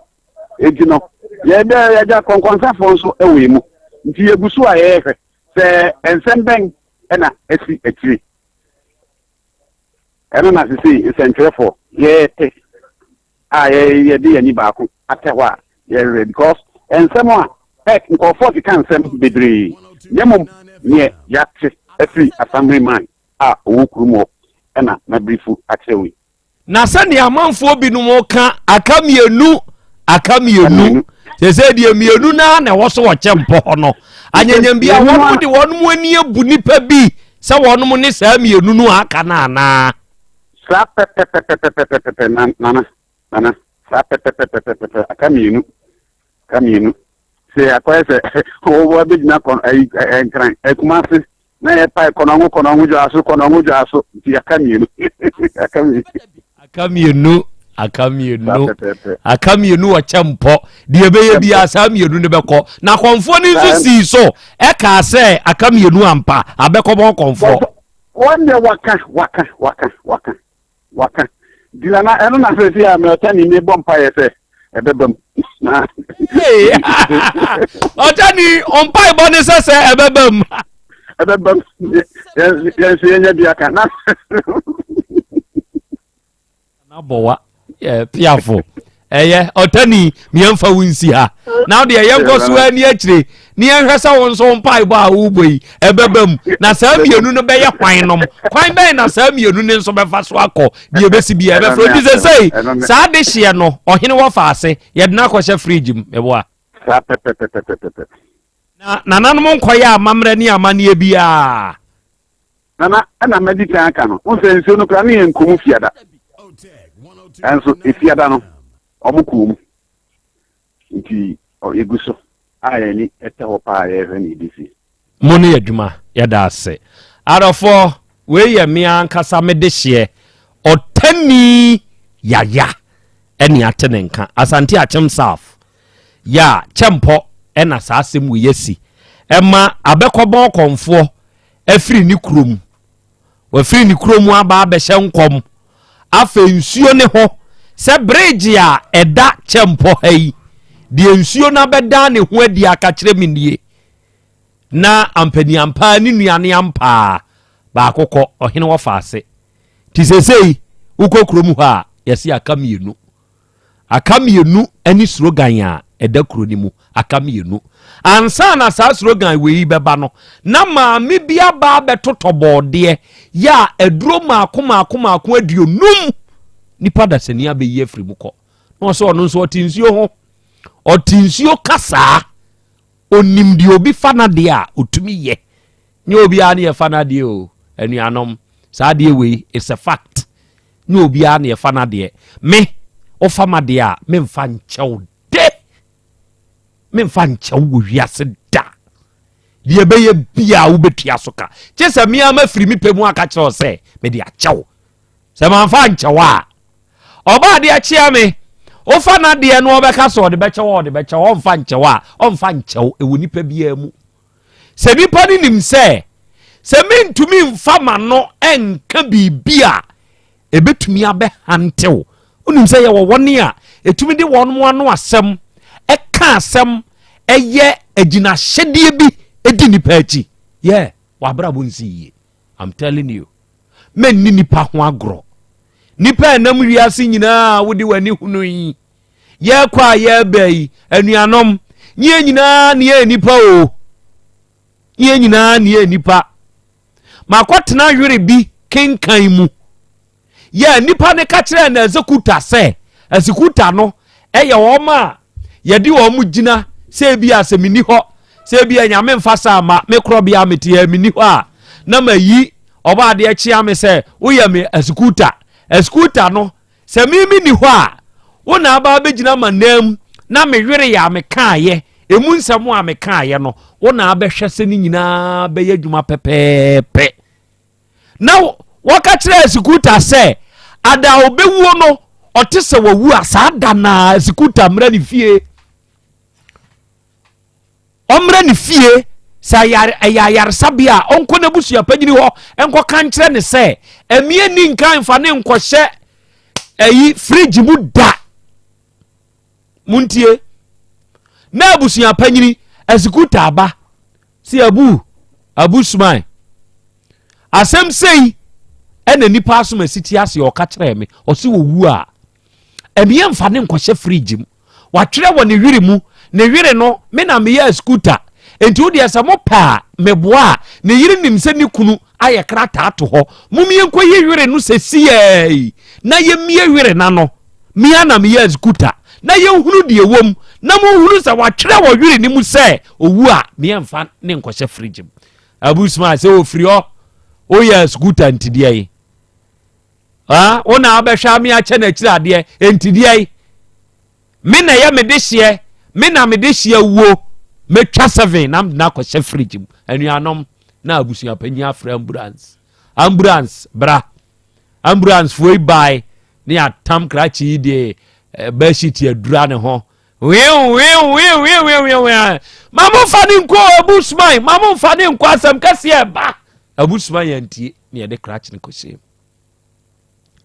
Enti no, yɛdɛ yɛagya kɔnkɔnsafoɔ nso wɔ yɛn mu. Nti yɛgu so a yɛrehwɛ sɛ nsɛm bɛn na asi akyire. Ɛno na sesei nsɛntwerɛfoɔ yɛrete a yɛde yɛn ani baako atɛ hɔ a yɛrehwɛ because nsɛm a ɛ nkurɔfoɔ keka nsɛm bebree na mmom neɛ yɛate afiri Assemblyman a ɔwɔ kurom hɔ na m'abrifo akyerɛ wo yi. Na sɛnea amanfoɔ binom ka aka mmienu aka mmienu sɛsɛ deɛ mmienu naa na ɛwɔ so wɔ kyɛmpɔ hɔ no anyanyambia wɔn de wɔn mu ani abu nipa bi sɛ wɔn ne saa mmienu no aka no anaa. Saa pɛpɛpɛpɛpɛpɛpɛ nana nana saa pɛpɛpɛpɛpɛpɛ aka mmienu aka mmienu sɛ akɔyɛ sɛ wɔwɔ abɛgyina kɔ ayi nkran akumase Na yɛ pae kɔnɔngo kɔnɔngo dwaaso kɔnɔngo dwaaso nti aka mmienu aka mmienu. Aka mmienu aka mmienu aka mmienu ɔkyɛ mpɔ deɛ ɛbɛyɛ biara saa mmienu no bɛkɔ na kɔnfoɔ no nso sii so ɛkaa sɛ aka mmienu ampa abɛkɔbɔ kɔnfoɔ. Wɔn deɛ waka waka waka waka Waka. Nti nana ɛno na sɛsi a mɛ ɔtani mi bɔ mpaeɛ sɛ ɛbɛba mu. Na. Ɔtani mpaebɔ ne sɛ sɛ ɛbɛba mu. Ɛbɛba mu yɛn nso yɛnyɛ bi aka na. Nana bɔwa piafo ɛyɛ ɔtani miɛnfa wo nsi ha na deɛ yɛnkɔ so ani akyire ne yɛnhwɛ sɛ wo nso mpaebɔ a wobɔ yi ɛbɛba mu na saa mmienu no bɛyɛ kwan nom kwan bɛn na saa mmienu no nso bɛfa so akɔ deɛ ɛbɛsi bia ɛbɛfrɛ nti sɛ sei saa de hyeɛ no ɔhene wɔfa ase yɛde no akɔhyɛ fridge mu meboa saa pɛpɛpɛpɛpɛpɛ na nananom nkɔyɛ amammerɛ ne amanneɛ biara Nana, ɛna madi kan aka no, wohu sɛ nsuo no koraa ne yɛn nkɔ mu fiada. Ɛnso efiada no, wɔn kɔɔ mu. Nti yɛgu so a yɛn ani tɛ hɔ paa yɛrehwɛ nea ɛbɛsi. Mo ne adwuma, yɛda ase. Adɔfoɔ, wei yɛ me ankasa me dehyeɛ, Ɔtani Yaya ɛne ate ne nka, Asante Akyem South, yɛ a kyɛmpɔ ɛna saa asɛm wei asi. Ɛma abɛkɔbɔn kɔmfoɔ afiri ne kurom. Wafiri ne kurom aba abɛhyɛ nkɔm. Afei nsuo ne ho sɛ bregye a ɛda kyɛmpɔ ha yi, deɛ nsuo no abɛdan ne ho adi aka kyerɛ me nie. Na ampaniampaa ne nuane ampaa baako kɔ ɔhene wɔfa ase. Nti seesei wokɔ kurom hɔ a yɛse aka mmienu. Aka mmienu ne slogan a ɛda kuro no mu. Aka mmienu. Ansa na saa slogan wei bɛba no, na maame bi aba abɛtotɔ bɔɔdeɛ yɛ a aduro maako maako maako 50 nipa dasani abɛyi afiri mu kɔ. Na ɔsɛ ɔno nso ɔte nsuo ho. Ɔte nsuo kasaa. Onim deɛ obi fa n'adeɛ a ɔtumi yɛ. Nyɛ obiara ne yɛfa n'adeɛ o, anuanom. Saa adeɛ wei, it's a fact. Nyɛ obiara na yɛfa n'adeɛ. Me, wofa m'adeɛ a, memfa nkyɛ wo de. Memfa nkyɛ wo wɔ wiase da. Deɛ ɛbɛyɛ biara wobɛtua so ka. Kye sɛ me ara mafiri me pɛ mu aka kyerɛ wo sɛ mede akyɛ wo. Sɛ mamfa ankyɛ wo a, ɔba adeɛ kyea me. Wofa n'adeɛ no ɔbɛka sɛ ɔde bɛkyɛ wo ɔde bɛkyɛ wo, ɔmfa nkyɛ wo a, ɔmfa nkyɛ wo. Ɛwɔ nipa biara mu. Sɛ nipa no nim sɛ, sɛ mentumi mfa m'ano nka biribi a ɛbɛtumi abɛhantew. Wonim sɛ yɛwɔ wɔn a ɛtumi de wɔn ano asɛm ɛka asɛm ɛyɛ agyinahyɛdeɛ bi ɛdi nipa akyi. Yɛ w'abrabɔ nsi yie. I'm telling you. Menni nipa ho agorɔ. Nipa ɛnam wiase nyinaa wode w'ani hunu yi. Yɛkɔ a yɛreba yi, anuanom, nye yɛn nyinaa ne yɛn nipa o. Nye yɛn nyinaa ne yɛn nipa. Makɔtena were bi kenkan mu. Yɛ nipa no ka kyerɛɛ na executor sɛ, executor no ɛyɛ wɔn a yɛde wɔn gyina sɛ ebi a sɛ menni hɔ, sɛ ebi a nyame mfa saa ma me korɔbea mete ha menni hɔ a, na mayi ɔba adeɛ kyea me sɛ woyɛ me executor. Executor no Sɛ me menni hɔ a, wo na aba abɛgyina m'ananmu na me wereyɛ a mekaeɛ, ɛmu nsɛm a mekaeɛ no, wo na abɛhwɛ sɛ ne nyinaa bɛyɛ adwuma pɛpɛɛpɛ. Na wɔka kyerɛɛ Sikuta sɛ, ada a ɔbɛwuo no, Ɔte sɛ wawu a saa da naa sikuta mmra ne fie. Ɔmmra ne fie sɛ ɛyɛ ayaresabea a ɔnkɔ n'abusua panyini hɔ nkɔka nkyerɛ ne sɛ ɛmeɛ ni nka mfa ne nkɔhyɛ ɛyi fridge mu da. Montie na abusua panyini asikuta aba si abu abu suman asɛm sei ɛna nipa asom asiti ase ɔka kyerɛɛ me ɔse wɔwu a ɛmeɛ mfa ne nkɔhyɛ fridge mu watwerɛ wɔ ne were mu ne were no me na meyɛ askuta nti wo deɛ sɛ mopɛ a meboa a ne yere nim sɛ ne kunu ayɛ krataa to hɔ mom yɛnkɔyi were no sɛsiɛi na yɛmmie were no ano me ara na meyɛ askuta na yɛnhunu deɛ ɛwɔ mu na monhunu sɛ watwerɛ wɔ were no mu sɛ owu a meɛmfa ne nkɔhyɛ fridge mu Abu Smile sɛ ofiri hɔ woyɛ askuta nti deɛ yi wo na wobɛhwɛ ame akyɛ no akyiri adeɛ nti deɛ yi me na ɛyɛ me de hyeɛ me na me de hyeɛ wuo mɛtwa seven na mede no akɔhyɛ fridge mu anuanom na abusua panyin afrɛ ambulance ambulance bra ambulance foɔ yi bae ne atam krakye yi de eh, bedsheet adura ne ho wewewewewewewe ma momfa ne nkɔ abusuman ma momfa ne nkɔ asɛm kɛseɛ ɛba abusuman yɛn ntie ne yɛde krakye no kɔhyɛ mu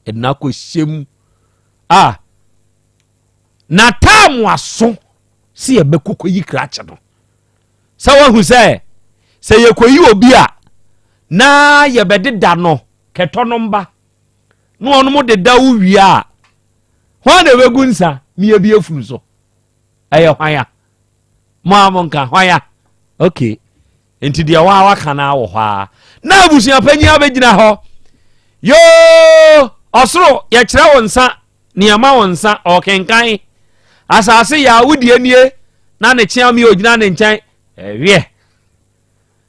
ɛde no akɔhyɛ mu a na taamu aso sɛ yɛbɛkɔ kɔyi krakye no sɛ wahu sɛ sɛ yɛkɔyi obi a na yɛbɛdeda no kɛtɔ no mba na wɔn deda wo wie a hwan na ɛbɛgu nsa ne yɛbi afunu so ɛyɛ hwan a mo a mo nka hwan a okay nti deɛ waa waka no wɔ hɔ a na abusua panyin abɛgyina hɔ yoo ɔsoro yɛkyerɛ wo nsa nneɛma wo nsa ɔkenkan asase yɛ a wodie nie na ne kyea mi ogyina ne nkyɛn ɛwiɛ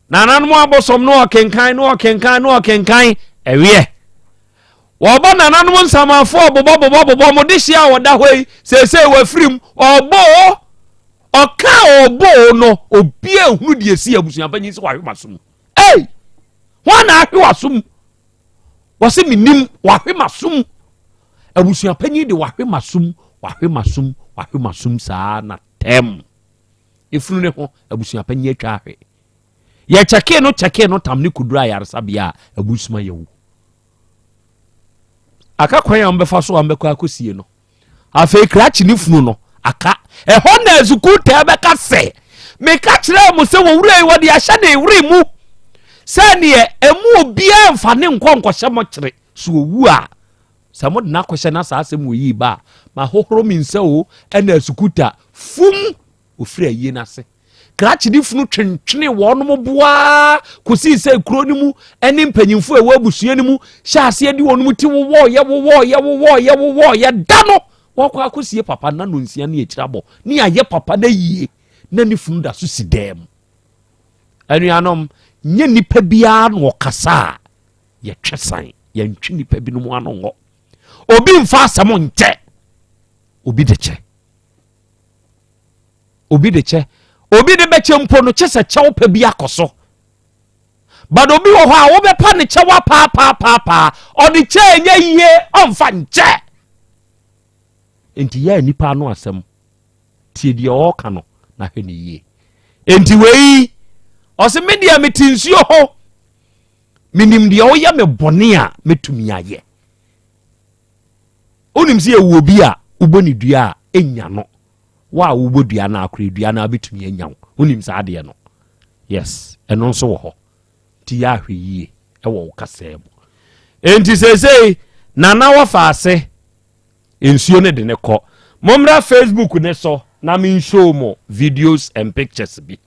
Nananom abosom no ɔkenkan no ɔkenkan no ɔkenkan ɛweɛ. Wɔbɔ nananom nsamanfoɔ bobɔ bobɔ bobɔ mo de hyia a wɔda hɔ yi seesei wɔafiri mu ɔbɔ o ɔka ɔbɔ o no obi ehunu deɛ esi abusuapanyin sɛ wahwe maso mu. Ei! Wɔn na ahwe waso mu. Wɔsi menim wahwe maso mu. Abusuapanyin de wahwe maso mu wahwe maso mu wahwe maso mu saa na tɛm. Efunu ne ho abusuapanyin atwa ahwe. Yɛkyɛkee no kyɛkee no tam ne kuduru ayaresabea a abusuma yɛwu. Aka kwan a wɔbɛfa so a wɔbɛkɔ akɔsie no. Afei krakye ne funu no aka. Ɛhɔ na asukuutaa bɛka sɛ, meka kyerɛɛ mo sɛ wɔwura yi wɔde ahyɛ ne were mu sɛ neɛ ɛmu obiara mfa ne nkɔ nkɔhyɛ mɔkyere so owu a Sɛ mode no akɔhyɛ na saa asɛm wɔ yi ba a, mahohoro me nsa o, ɛna asukuta fum ofiri ayie no ase. Krakye ne funu twentwene wɔnom boaa kɔsii sɛ kuro no mu ne mpanyimfoɔ a ɛwɔ abusua no mu hyɛ aseɛ de wɔnom ti wowɔɔyɛ wowɔɔyɛ wowɔɔyɛ wowɔɔyɛ da no wɔkɔ akɔsie papa na nonsia ne akyiri abɔ ne ayɛ papa no ayie na ne funu da so si dan mu. Anuanom, nyɛ nipa biara na ɔkasa a yɛtwe san yɛntwe nipa binom ano ngɔ obi mfa asɛm nkyɛ obi de kyɛ obi de kyɛ obi de bɛkyɛ mpo no kyɛ sɛ kyɛw pɛ bi akɔ so but obi wɔ hɔ a wobɛpa ne kyɛw apaapaapaa ɔde kyɛ ɛnyɛ yie ɔmfa nkyɛ nti yɛ nipa ano asɛm tie deɛ ɔreka no na hwɛ ne yie nti wei ɔse me deɛ mete nsuo ho Menim deɛ ɔyɛ me bɔne a mɛtumi ayɛ. Wonim sɛ yɛwɔ obi a wobɔ ne dua a ɛnya no. Wo a wobɔ dua no akora dua no abɛtumi anya wo. Wonim saa adeɛ no? Yes, ɛno nso wɔ hɔ. Nti yɛ ahwɛ yie ɛwɔ wo kasaa mu. Enti seesei Nana wɔfa ase nsuo no de ne kɔ. Mommra Facebook ne so na menshow mo videos and pictures bi.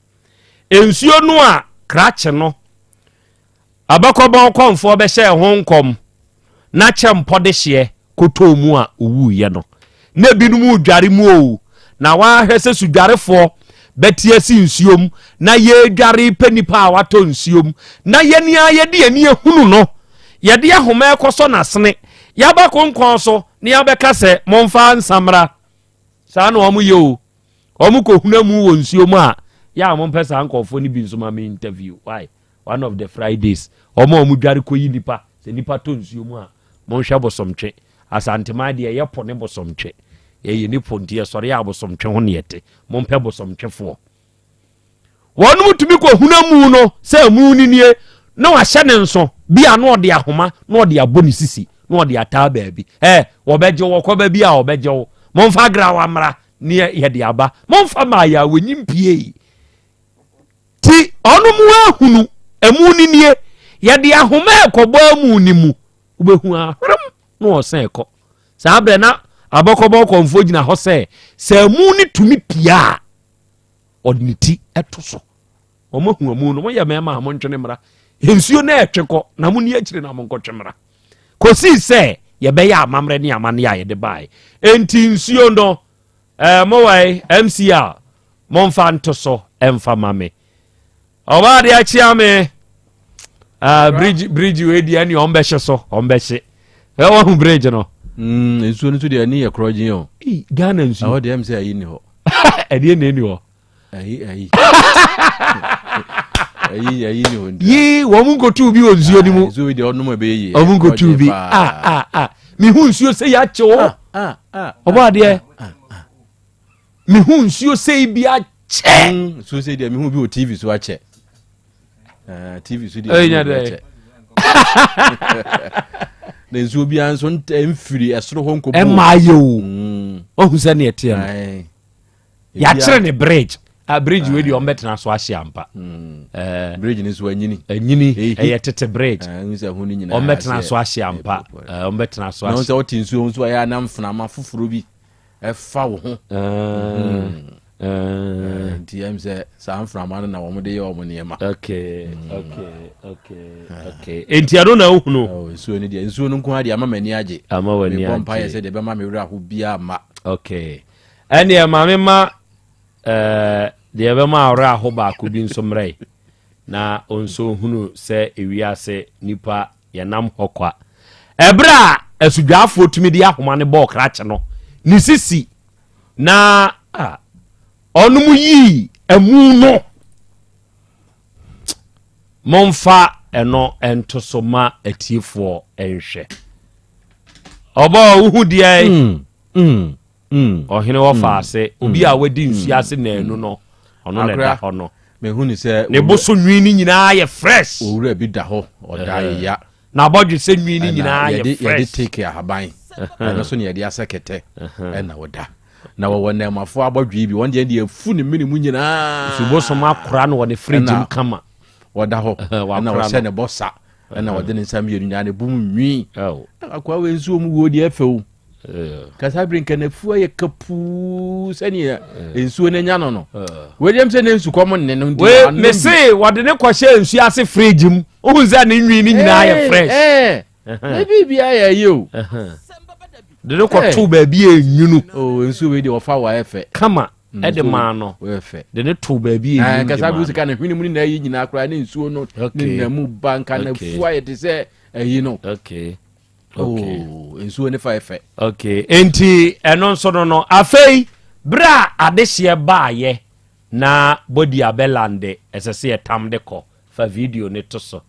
Nsuo no a krakye no abakɔbɔn kɔmfoɔ bɛhyɛɛ ho nkɔm na kyɛmpɔ dehyeɛ kɔtɔɔ mu a ɔwuiɛ no, na ebinom redware mu o, na wahwɛ sɛ sudwarefoɔ bɛte asi nsuo mu na yɛredware pɛ nipa a watɔ nsuo mu na yɛn ara yɛde yɛn ani ahunu no, yɛde ahoma rekɔsɔ n'asene, yɛaba konkɔn so na yɛabɛka sɛ momfa nsa mmra. Saa na wɔn yɛ o. Wɔn kɔ huna mu wɔ nsuo mu a, yɛ a wɔn pɛ saa nkorɔfoɔ no bi nso ma me interview. Why? One of the Fridays, wɔn a wɔn dware kɔ yi nipa, sɛ nipa tɔ nsuo mu a, monhwɛ bosomtwe. Asanteman deɛ yɛ po ne bosomtwe. Yɛyɛ ni po nti yɛsɔre yɛ abosomtwe ho ne yɛte. Mompɛ bosomtwefoɔ. Wɔnom tumi kɔ hunu amu no sɛ amu no nie na wahyɛ ne nso bi a na ɔde ahoma na ɔde abɔ ne sisi na ɔde ataa baabi. Ɛ wɔbɛgye wo wɔkɔ baabi a wɔbɛgye wo. Momfa grawa mmra ne yɛde aba. Momfa maa yɛ a wɔnyi mpiei. Ti ɔno mu ahunu amu no nie yɛde ahoma ɛkɔbɔ amu no mu wobɛhu ahwerem na ɔsɛn kɔ. Saa berɛ na abɔkɔbɔkɔmfoɔ gyina hɔ sɛ sɛ amu no tumi pia a ɔde ne ti to so. Wɔn ahu amu no, moyɛ mmarima a montwene mmra. Nsuo no ɛretwe kɔ na monni akyire na monkɔtwe mmra. Kɔsii sɛ yɛbɛyɛ amammerɛ ne amanneɛ a yɛde baeɛ. Enti nsuo no, ɛɛ mowɔ MCR, momfa nto so ɛmfa ma me. Ɔbaa de akyea me. Uh, bridge bridge wei deɛ ɛne ɔmbɛhye so ɔmbɛhye. Ɛ wahu bridge no. Mm, nsuo no nso deɛ ɛni yɛ korɔgyen o. Ghana nsuo. Ɛhɔ deɛ ɛm sɛ ayi ni hɔ. Ɛdeɛ na ɛni hɔ. Ayi ayi. Ayi ayi ni hɔ nti. Yii wɔn nkotu bi wɔ nsuo ni mu. Nsuo bi deɛ ɔnom ɛbɛyɛ yie. Wɔn nkotu bi. Ah ah ah. Mihu nsuo sɛ yɛakye o. Ɔbɔ adeɛ. Mihu nsuo sɛ bi akyɛ. Mm, nsuo sɛ deɛ mihu bi wɔ TV so akyɛ. Eh, TV so deɛ mihu bi akyɛ. Na nsuo biara nso mfiri ɛsoro hɔ nkɔbu. Ɛma ayɛ o. Mm. Ɔhu sɛ neɛ teɛ no. Yɛakyere ne bridge. Ah, bridge wei deɛ ɔmbɛtena so ahye ampa. Mm. Eh, bridge no nso anyini. Anyini, ɛyɛ tete bridge. Ɔmbɛtena so ahye ampa. Ɔmbɛtena so ahye. Na sɛ wote nsuo nso ɛyɛ anam mframa foforɔ bi. ɛfa wo ho nti ɛm sɛ saa mframa no na wɔn de yɛ wɔn nneɛma. okay mm. okay okay okay nti ɛno na ohunu. Oh, nsuo no deɛ nsuo no nko ara deɛ ama m'ani agye. ama w'ani agye mebɔ mpa yɛ sɛ deɛ bɛma me werɛ aho biara ma. okay ɛnneɛ maame ma ɛɛ deɛ bɛma awerɛ aho baako bi nso mmerɛ yi na ɔnso hunu sɛ ewiase nipa Yɛnam hɔ kwa. Ɛberɛ a asudwaafoɔ tumi de ahoma no bɔɔ krakye no ne sisi na a ɔnom yii amu no. Momfa ɛno nto so ma atiefoɔ nhwɛ. Ɔbɔ wohu deɛ mm, mm. Mm. Ɔhene wɔ fa ase, mm. obi a wadi mm. nsuo ase naanu no, ɔno na ɛda hɔ no. Mehu ne sɛ ne bo so nwi no nyinaa yɛ fresh. Owura bi da hɔ, ɔda yeya. Na abɔdwe sɛ nwi no nyinaa yɛ fresh. Yɛde take ahaban, ɛno so na yɛde asɛ kɛtɛ, ɛna ɔda. Na wɔwɔ nnɛɛmafoɔ abɔdwe bi, wɔn deɛ deɛ afu ne mene mu nyinaa. Subosom akora no wɔ ne fridge mu kama. Ɔda hɔ, ɛna ɔhyɛ ne bɔ sa, ɛna ɔde ne nsa mmienu nyinaa ne bo mu nwi. Akoa wei nsuo mu wuo deɛ ɛfɛ o. Kasa bere nka n'afu ayɛ kapuu sɛnea nsuo no anya no no. Wei sɛ ne nsukɔm nne no nti. Wei mese wɔde ne kɔhyɛ nsuo ase fridge mu. Wohu sɛ ne nwi no nyinaa yɛ fresh. Ne biribi ayɛ yie o. De ne kɔto baabi a enwunu. Oh, nsuo wei deɛ wɔfa wɔ ayɛ fɛ. Kama ɛde maa no. De ne to baabi a enwunu de maa no. Kasa bi sika ne hwene mu ne na ayi nyinaa koraa ne nsuo no ne na mu ba nka n'afu ayɛ te sɛ ayi no. Okay. Okay. Oh, nsuo ne fa yɛ fɛ. Okay. Enti ɛno nso no no afei bere a adehyeɛ baayɛ na bɔdi abɛlande ɛsɛ sɛ yɛtam de kɔ fa video ne to so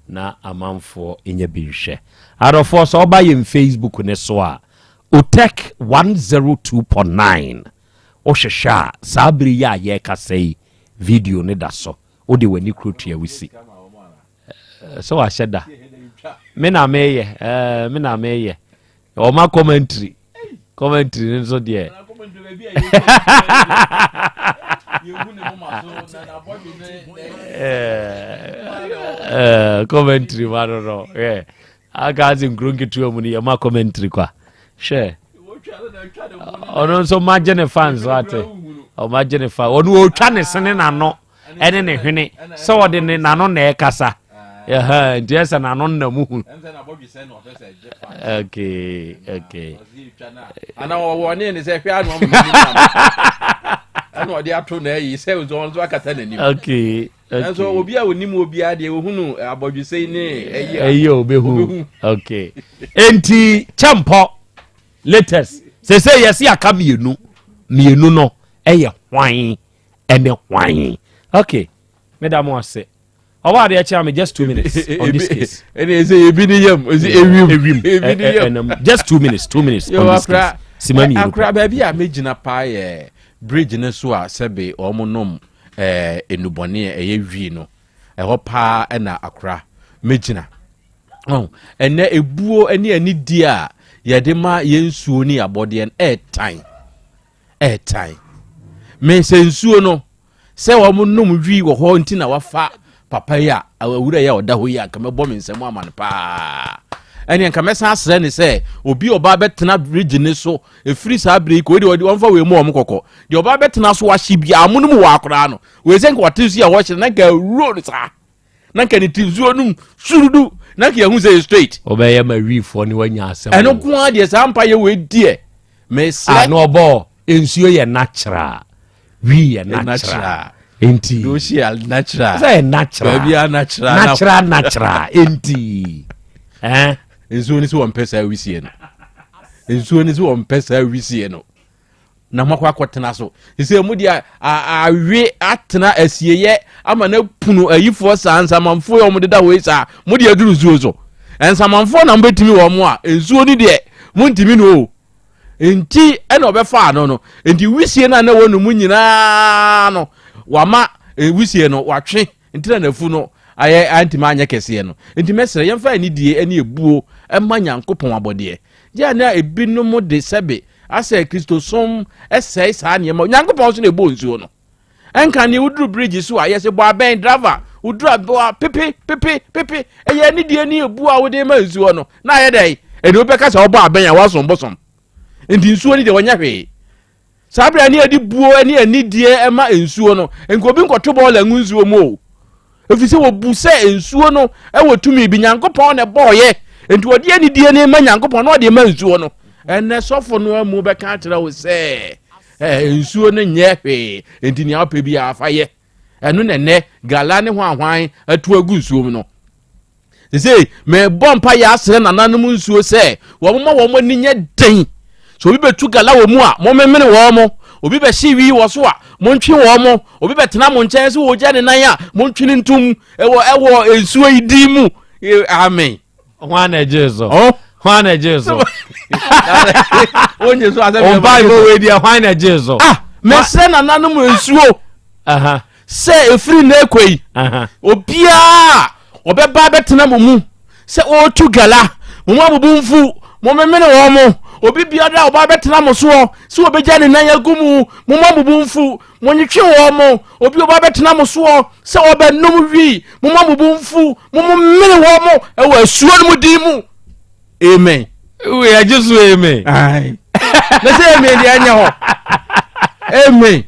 na amanfoɔ nya bi nhwɛ. Adɔfoɔ sɛ ɔba yɛn Facebook ne so a Otec 102.9 wohwehwɛ a saa bere yi a yɛrekasa yi video ne da so wode w'ani kuro tua wo si. sɛ wahyɛ da me na meyɛ ɛɛ me na meyɛ ɔma commentary commentary no nso deɛ commentary ma no no aka ase nkuro nketewa mu no yɛma commentary kwa hwɛ ɔno nso magye ne fans ate ɔmagye ne fan ɔno ɔtwa ne sene n'ano ɛne ne hwene sɛ ɔde ne n'ano na ɛkasa nti ɛsɛ n'ano nna mu hu okay okay ana ɔwɔ ne ne sɛ hwɛ ano ɔmo ɛna ɔde ato na ayi sɛ ɔno nso akata n'anim okay nanso obi a onim obiara deɛ ohunu abɔdwesɛ ne ɛyi a ɛyi a obehu okay enti kyɛmpɔ latest sese yɛsi aka mmienu mmienu no ɛyɛ hwan ɛne hwan ok meda mo ase. Ɔwɔ adeɛ kyerɛ me just 2 minutes on this case. Ɛne ɛsɛ ebi ne yam ɛsɛ ewim ewim ebi ne yam. Just 2 minutes, 2 minutes on this case. Sima 2. Akora baabi a megyina paa yɛ bridge ne so a sɛbe wɔn nom enubɔne a ɛyɛ wii no, ɛhɔ paa ɛna akora megyina. Ɔn ɛnɛ ebuo ne anidie a yɛde ma yɛn nsuo ne abɔdeɛ no ɛɛtan ɛɛtan. Me sɛ nsuo no sɛ wɔn nom wii wɔ hɔ nti na wafa papa yi a awura yi a ɔda hɔ yi a, nka mɛbɔ me nsɛm ama no paa. Ɛnneɛ nka mɛsan asrɛ ne sɛ obi a ɔba bɛtena bridge ne so efiri saa bere yi kɔ deɛ ɔde wɔmfa wei mu wɔn kɔkɔ deɛ ɔba bɛtena so wahye bi amono mu wɔ akoraa no wei sɛ nka wɔte so yi a wɔhyɛ na nka awuro no saa na nka ne ti nsuo num surudu na nka yɛhu sɛ yɛ straight. Ɔbɛyɛ ma wiifoɔ ne wanya asɛm. Ɛno nko ara deɛ saa mpa yɛ wei deɛ mesrɛ. Ano ɔbɔ nsuo yɛ natural, wii yɛ natural nti. Dosia natural. Sɛ yɛ natural. Baabi a natural. Natural natural nti. Eh? Nsuo ni sɛ wɔn pɛ saa wisie no. Nsuo ni sɛ wɔn pɛ saa wisie no. Na mo akɔ akɔtena so sɛ mo deɛ awe atena asieyɛ ama no apunu ayifoɔ saa nsamanfoɔ yɛ wɔn deda hɔ yi saa mo deɛ aduru nsuo so nsamanfoɔ na mobɛtumi wɔn mo a nsuo ni deɛ montumi no o. Nti ɛna ɔbɛfa ano no nti wisie no a na ɛwɔ no mu nyinaa no wama wisie no watwe nti na n'afu no ayɛ antumi anyɛ kɛseɛ no. Nti mɛsrɛ yɛmfa anidie ne ebuo ɛma Nyankopɔn abɔdeɛ gye a na ebinom de sɛbe asɛ Kristosom sɛe saa nneɛma. Nyankopɔn so na ɛbɔɔ nsuo no. Ɛnka ne woduru bridge so a yɛsɛ bɔ abɛn driver woduru aboa pepe pepe pepe ɛyɛ anidie ne ebu a wode ma nsuo no na ayɛ dɛn ɛde wobɛka sɛ wɔbɔ abɛn a woasom bosom. Nti nsuo no deɛ wɔnyɛ hwee. Saa berɛ a ne yɛde buo ne anidie ma nsuo no, nka obi nkɔto bɔɔla ngu nsuo mu o. Ɛfiri sɛ wɔbu sɛ nsuo no wɔ tumi bi, Nyankopɔn na ɛbɔɔyɛ. Nti wɔde anidie no ma Nyankopɔn na wɔde ma nsuo no. Ɛnɛ sɔfo no amu bɛka akyerɛ wo sɛ nsuo no nyɛ hwee, nti nea wopɛ biara fa yɛ. Ɛno na ɛnɛ gala ne hwanhwan atu agu nsuo mu no. Sesei mebɔ mpa yɛ asrɛ nananom nsuo sɛ wɔn ma wɔn ani nyɛ den. Sɛ obi bɛtu gala wɔ mu a, momemene wɔn mo. Obi bɛhye wi wɔ so a, montwe wɔn mo. Obi bɛtena mo nkyɛn sɛ wɔgya ne nan a, montwe no ntom ɛwɔ ɛwɔ nsuo yi din mu. Amen. Hwan na ɛgye so? Oh? Hwan na ɛgye so? Wonye so asɛm yɛ. Ɔmpa wei deɛ hwan na ɛgye so? Ah, mesrɛ nananom nsuo. Sɛ ɛfiri nnɛ rekɔ yi, obiara a ɔbɛba abɛtena mo mu sɛ ɔretu gala, mo mu abubu mfu, momemene wɔn mo. Obi biara a ɔba abɛtena mo soɔ sɛ ɔbɛgya ne nan agu mu, mo mu abubu mfu, monyetwe wɔn mo. Obi a ɔba abɛtena mo soɔ sɛ ɔbɛnom wi, mo mu abubu mfu, momemene wɔn mo ɛwɔ asuo no mu din mu. Amen. Wei agye so amen. Aye. Na sɛ amen deɛ ɛnyɛ hɔ. Amen.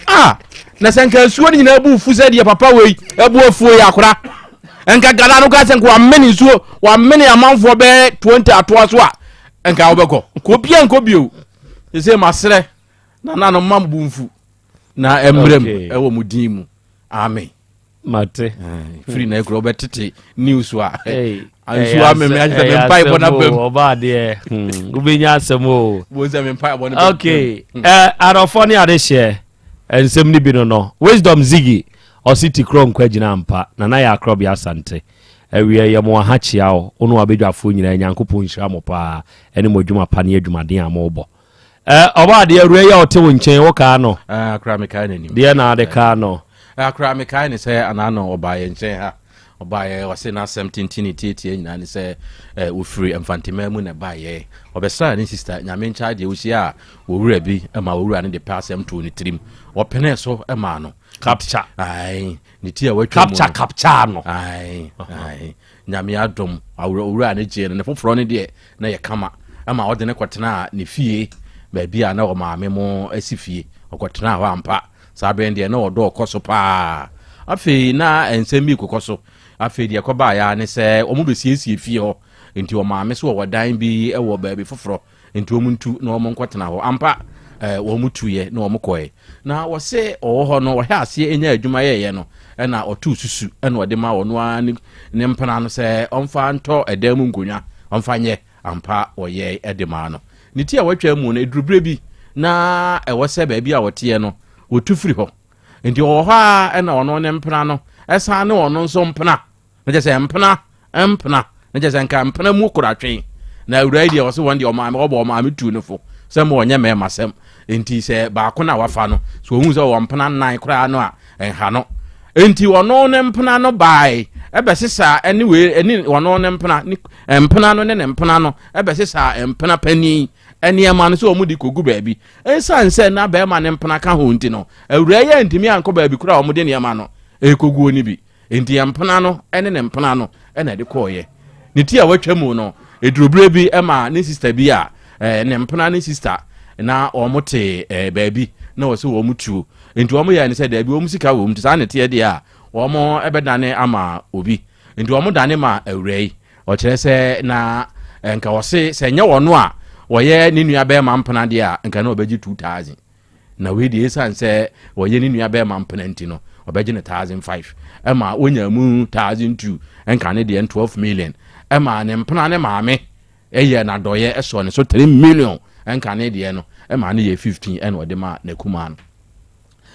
Ah, na sɛ nka nsuo no nyinaa bu fu sɛ deɛ papa wei abu afuo yi akora. Nka gada no ka sɛ nka wamene nsuo, wamene amanfoɔ bɛyɛ 20 atoa so a, nka wobɛkɔ. Nka obia nkɔ bio. Sɛ sɛ maserɛ, na na no mma mo bu mfu. Na ɛmmerɛ mu ɛwɔ mo din mu. Amen. Mate. Firi na ekura wobɛtete news a nsuo ameme akyɛ sɛ me mpaebɔ no abam. Ɔba adeɛ wobɛnya asɛm o. Wo sɛ me mpaebɔ no bɛm. Okay. Adɔfoɔ ne adehyeɛ nsɛm no bi no no. Wisdom Ziggy ɔse ti korɔ nkwa gyina ampa. Nana yɛ akorɔbea Asante. Awiɛ yɛ mo aha kyia wo wo ne wabadwafoɔ nyinaa Nyankopɔn nhyira mo paa ɛne mo adwuma pa ne adwumaden a mobɔ. Ɔba adeɛ awura yi a ɔte wo nkyɛn wo kaa no. Akora mekae n'anim. Deɛ na ade kaa no. Akora mekae ne sɛ anaa no ɔbaa yɛn nkyɛn ha. Ɔbaa yɛ ɔse n'asɛm tenten ne tietie nyinaa ne sɛ wɔfiri Mfanteman mu na ɛbaeɛ. Ɔbɛsraa ne sista Nyame nkyɛn deɛ ɔhyia a wɔwura bi ma wɔwura no de pɛ asɛm too ne tirim. Ɔpenee so maa no. Capture. Ae, ne ti a watwa mu no. Capture capture no. Ae, ae. Nyame adom, owura no gyee no, ne foforɔ no deɛ na yɛ kama, ɛma ɔde no kɔtenaa ne fie, baabi a na ɔmaame mo asi fie, ɔkɔtenaa hɔ ampa. Saa berɛ no deɛ na ɔdɔ ɔkɔ so paa. Afei na nsɛm bi rekokɔ so. Afei deɛ ɛkɔbaeɛ ara ne sɛ wɔn bɛsiesie fie hɔ, nti ɔmaame so wɔwɔ dan bi wɔ baabi foforɔ, Nti wɔn ntu na wɔn nkɔtena hɔ. Ampa, eh, wɔn tuiɛ na wɔn kɔɛ. Na wɔse ɔwɔ hɔ no, ɔhwɛ aseɛ nya adwuma yɛɛyɛ no, ɛna ɔtoo susu ɛna ɔde ma ɔno ara ne, ne mpena no sɛ ɔmfa ntɔ ɛdan mu nkonnwa, ɔmfa nyɛ. Ampa, wɔyɛe ɛde maa no. Ne ti a watwa mu no, ɛduru berɛ bi na ɛwɔ sɛ baabi a ɔteɛ no, wɔtu firi hɔ. Nti ɔwɔ hɔ ara ɛna ɔno ne mpena no ɛsan ne ɔno nso mpena. Na kyerɛ sɛ mpena mpena na kyerɛ sɛ nka mpena mu koratwe. Na awura yi deɛ ɔse wɔn deɛ ɔmaame ɔbɔ ɔmaame tu no fo sɛ ma ɔnyɛ mmarima sɛm. Nti sɛ baako na wafa no so ohun sɛ ɔwɔ mpena nnan koraa no a ɛnha no. Nti ɔno ne mpena no bae ɛbɛsesa ɛne wei ɛne ɔno ne mpena ne mpena no ne ne mpena no ɛbɛsesa mpena panin nneɛma no sɛ wɔn de kɔgu baabi. Esiane sɛ na barima no mpena ka ho nti no, awuraa yi antumi ankɔ baabi koraa a wɔde nneɛma no rekɔguo no bi. Enti mpena no ne ne mpena no na ɛde kɔeɛ. Ne ti a watwa mu no, ɛduru berɛ bi ma ne sista bi a eh, ne mpena ne sista na wɔn te eh, baabi na wɔsɛ wɔn tuo. Enti wɔn yɛɛ no sɛ daabi wɔn sika wɔ mu nti saa na ɛteɛ deɛ a wɔn bɛdane ama obi. Enti wɔn dane ma awuraa yi. Ɔkyerɛ sɛ na nka ɔse sɛ nyɛ ɔno a ɔyɛ ne nua bɛrima mpena deɛ a nka na ɔbɛgye 2000 na wei deɛ ɛsiane sɛ ɔyɛ ne nua bɛrima mpena nti no ɔbɛgye no 1005 ɛma ɔnya mu 1002 nka ne deɛ 12 million ɛma ne mpena ne maame ɛyɛ n'adɔyɛ ɛsɔ ne so 3 million nka ne deɛ no ɛma ne yɛ 15 ɛna ɔde ma n'akumaa no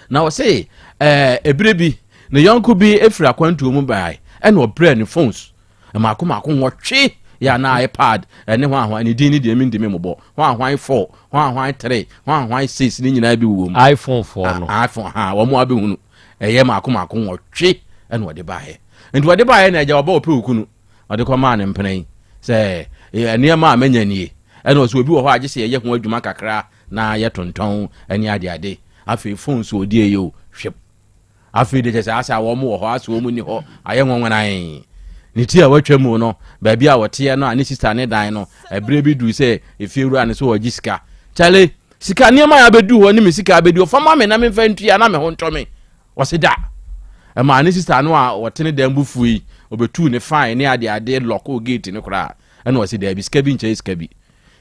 na ɔse ɛɛ ebire bi ne yɔnko bi efiri akwantuo mu bae ɛna ɔbrɛ ne phones Mmaako mmaako nwɔtwe yɛ anaa iPad ɛne hwan hwan ne din ne deɛ mentumi mmobɔ hwan hwan 4 hwan hwan 3 hwan hwan 6 ne nyinaa bi wɔ mu. iPhone foɔ no. Ah, iPhone ha wɔn abɛhunu ɛyɛ mmaako mmaako nwɔtwe ɛna ɔde baeɛ nti ɔde baeɛ na agya ɔba ɔpɛ okunu ɔde kɔmaa ne mpena yi sɛ nneɛma a manya nie ɛna ɔsɛ obi wɔ hɔ a gye sɛ yɛyɛ ho adwuma kakra na yɛtontɔn ɛne adeade afei phone so ɔdi ɛyɛ o hwɛ Afei de kyɛ sɛ asɛ a wɔn wɔ hɔ asɛ wɔn nni hɔ ayɛ nwɔnwonan. Ne ti a watwa mu no, baabi a wɔteɛ no a ne sista ne dan no, ɛberɛ bi duru sɛ efiewura no sɛ ɔgye sika. Kyale, sika nneɛma a abɛdu hɔ ne me sika abɛdu hɔ, fa ma me na memfa ntua na me ho ntɔ me. Ɔse da. Ɛmaa ne sista no a ɔte ne dan bu fui, ɔbɛtuu ne fine ne adeade lɔkoo gate no koraa. Ɛna ɔse daabi, sika bi nkyɛe sika bi.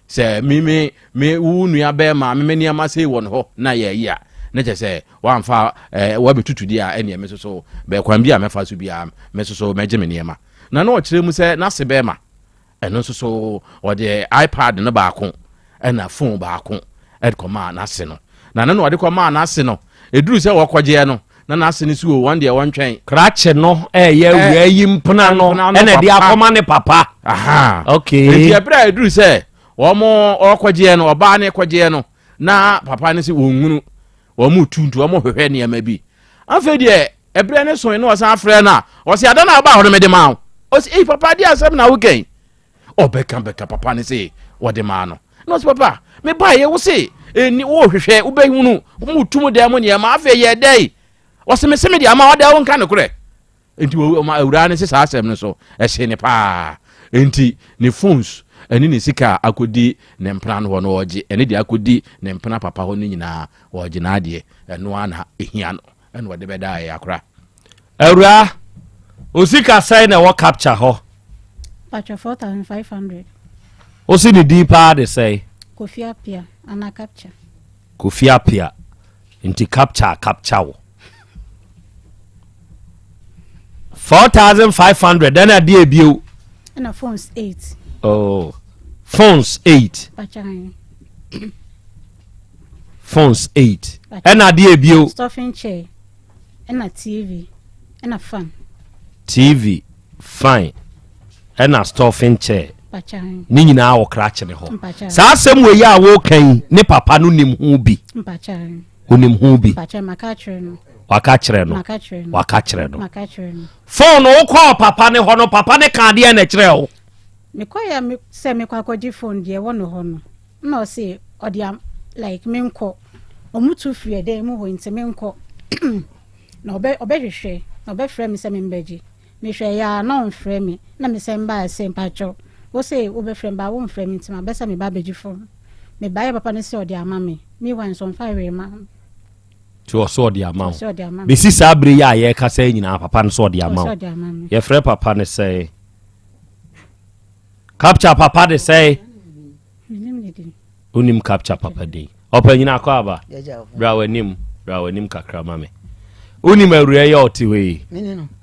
Sɛ me me me wo nua bɛrima me me nneɛma sei wɔ no hɔ na yɛyi a na kyerɛ sɛ wamfa ɛɛ wabɛtutu deɛ a ɛneɛ me soso bɛɛ kwan bi a mɛfa so biara me soso mɛgye me nneɛma na na ɔkyerɛ mu sɛ n'ase bɛrima ɛno nso so ɔde ipad no baako ɛna phone baako ɛde kɔmaa n'ase no na ne na ɔde kɔmaa n'ase no ɛduru sɛ wɔkɔgyeɛ no na n'ase no si o wɔn deɛ wɔntwɛn. Krakye no ɛyɛ awura yi mpena no ɛna ɛde akɔma ne papa. Okay. Nti ɛberɛ a ɛduru sɛ wɔn ɔkɔgyeɛ no ɔbaa no kɔgyeɛ no na papa no sɛ wɔn hunu wɔn tu nti wɔn hwehwɛ nneɛma bi. Afei deɛ ɛberɛ no so no ɔsan afrɛ no a ɔsɛ ada na ɔbaa hɔ no mede maa wo. Ɔsɛ ei papa adeɛ asɛm na wokɛn. Ɔbɛka bɛka papa no se wɔde maa no. Na ɔsɛ papa mebaeɛ wo se ɛni wohwehwɛ wobɛhunu mu tum dan mu nneɛma afei yɛ dɛn ɔsɛ me se mede ama ɔdɛ wo nka nokorɛ nti awuraa no se saa asɛm no so ɛhye ne paa nti ne phones ɛne ne sika a akɔdi ne mpena no hɔ no ɔgye ɛne deɛ akɔdi ne mpena papa hɔ no nyinaa ɔgye n'adeɛ ɛno ara na ɛhia no ɛna ɔde bɛda ayɛ akora. Awuraa, wo sika sɛn na ɛwɔ capture hɔ? Patwa 4500. Wo se ne din paa de sɛn? Kofi Apia ana capture. Kofi Apia nti capture capture wo. 4500 ɛna adeɛ ebio. Ɛna phones 8. Oh, phones 8. Patwa. Phones 8. Ɛna adeɛ ebio. Stuffing chair. Ɛna TV. Ɛna fan. TV, fan, ɛna stuffing chair. Ne nyinaa wɔ krakye ne hɔ. Saa asɛm wei a wɔreka yi ne papa no nim ho bi. Onim ho bi. Waka kyerɛ no. Waka kyerɛ no. Phone no wokɔɔ papa ne hɔ no papa ne ka adeɛ na ɛkyerɛ wo. Mekɔyɛ sɛ mekɔ akɔgye phone deɛ ɛwɔ no hɔ no. Nna ɔse ɔde am like menkɔ, ɔmo tu firi ɛdan mu hɔ nti menkɔ na ɔbɛ ɔbɛhwehwɛ na ɔbɛfrɛ me sɛ membɛgye. Mehwɛeɛ ara na ɔmfrɛ me na mesan baa sɛ mpakyɛw wose wobɛfrɛ me but womfrɛ me nti mabɛ sɛ meba abɛgye phone. Mebaeɛ papa no se ɔde ama me meanwhile nso ɔmfa hwee mmaa me. Nti ɔse ɔde ama wo. Bɛsi saa bere yi a yɛrekasa yi nyinaa papa no sɛ ɔde ama wo. Yɛfrɛ papa no sɛn? Capture papa de sɛe. Wonim capture papa din. Ɔpanyin akɔ aba. Bra w'anim, bra w'anim kakra ma me. Wonim awura yi a ɔte hɔ yi?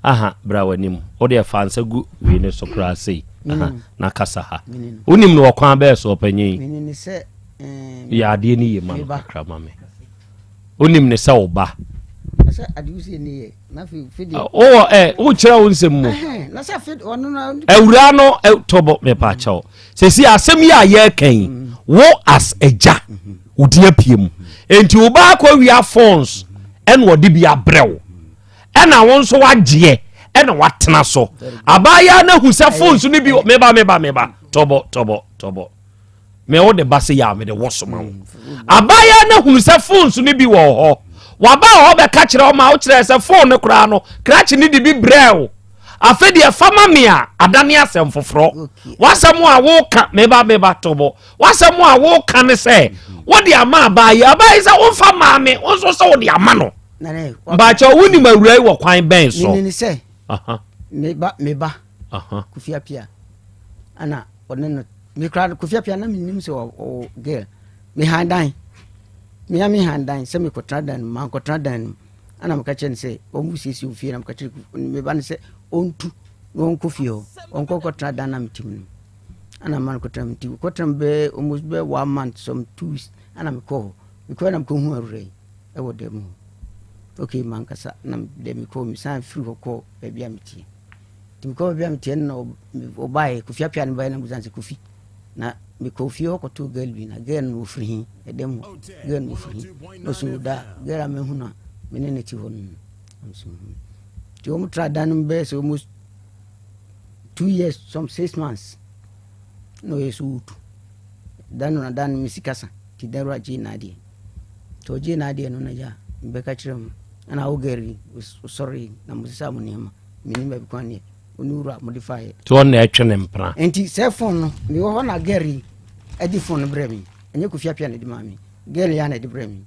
Aha, bra w'anim. Wode ɛfa nsa gu wei ne so koraa sei. Aha, na kasa ha. Wonim no ɔkwan bɛɛ so ɔpanyin? Yɛ adeɛ no yie ma no kakra ma me. Wonim ne sɛ wo ba. Wowɔ ɛ wokyerɛ wo nsɛm mu. Awura no tɔbɔ mepa kyɛw. Sɛsi asɛm yi a yɛreka yi mm. wo as agya mm-hmm. wodi apue mu. Enti wo ba akɔ wia phones ɛna ɔde bi abrɛ wo. Ɛna wo nso wagyeɛ ɛna watena so. Abaayewa no ahu sɛ phones no bi meba meba meba tɔbɔ tɔbɔ tɔbɔ. Me wo de ba se yɛ a mede wɔ soma wo. Abaayewa no ahunu sɛ phones no bi wɔ hɔ. Waba hɔ bɛka kyerɛ wo ma wokyerɛ sɛ phone no koraa no krakye no de bi brɛ wo. Afei deɛ fa ma me a adane asɛm foforɔ. W'asɛm a woka meba meba tobo. W'asɛm a woka ne sɛ wode ama abaayewa. Abaayewa sɛ womfa maa me wo nso sɛ wode ama no. Mbaakyɛ wonim awura yi wɔ kwan bɛn so? Menim sɛ meba meba Kofi Apia ana ɔne no Me koraa no Kofi Appiah na mennim sɛ ɔwɔ girl. Me han dan. Me a me han dan sɛ mekɔtena dan no mu mankɔtena dan no mu. Ɛna meka kyerɛ no sɛ ɔmu siesie ofie na meka kyerɛ me ba no sɛ ɔntu na ɔnkɔ fie hɔ ɔnkɔ kɔtena dan na mete mu no. Ɛna ma no kɔtena mu nti kɔtena mu bɛyɛ almost bɛyɛ one month some 2 weeks ɛna mekɔ hɔ. Mekɔɛ na mekɔhu awura yi ɛwɔ dan mu hɔ. Okay mankasa na dɛ mekɔ mesan firi hɔ kɔɔ baabi a meteɛ. Nti mekɔɔ baabi a meteɛ no na ɔbaeɛ, Kofi Appiah no baeɛ na mebusa no sɛ Kofi, na mekɔɔ fie hɔ kɔtoo girl bi na girl no ɔfiri he? Ɛdɛm hɔ, girl no ɔfiri he? Na ɔse da girl a mahu no a me ne no te hɔ no no. Na mese mehu no. Nti wɔn tra dan no mu bɛyɛ sɛ almost 2 years some 6 months na ɔyɛ so wotu. Da no na da no me sika sa nti da wura gyee n'adeɛ. Nti ɔgyee n'adeɛ no na gya mebɛka kyerɛ mu ɛna wo girl yi wosɔre na mosesa mo nneɛma. Menim baabi kwan deɛ wo ne wura mode faeɛ. Nti ɔno na ɛtwe ne mpena. Nti sɛ fon no mewɔ hɔ na girl yi ɛde fon no brɛ me. Ɛnyɛ Kofi Appiah na ɛde maa me. Girl yi a na ɛde brɛ me.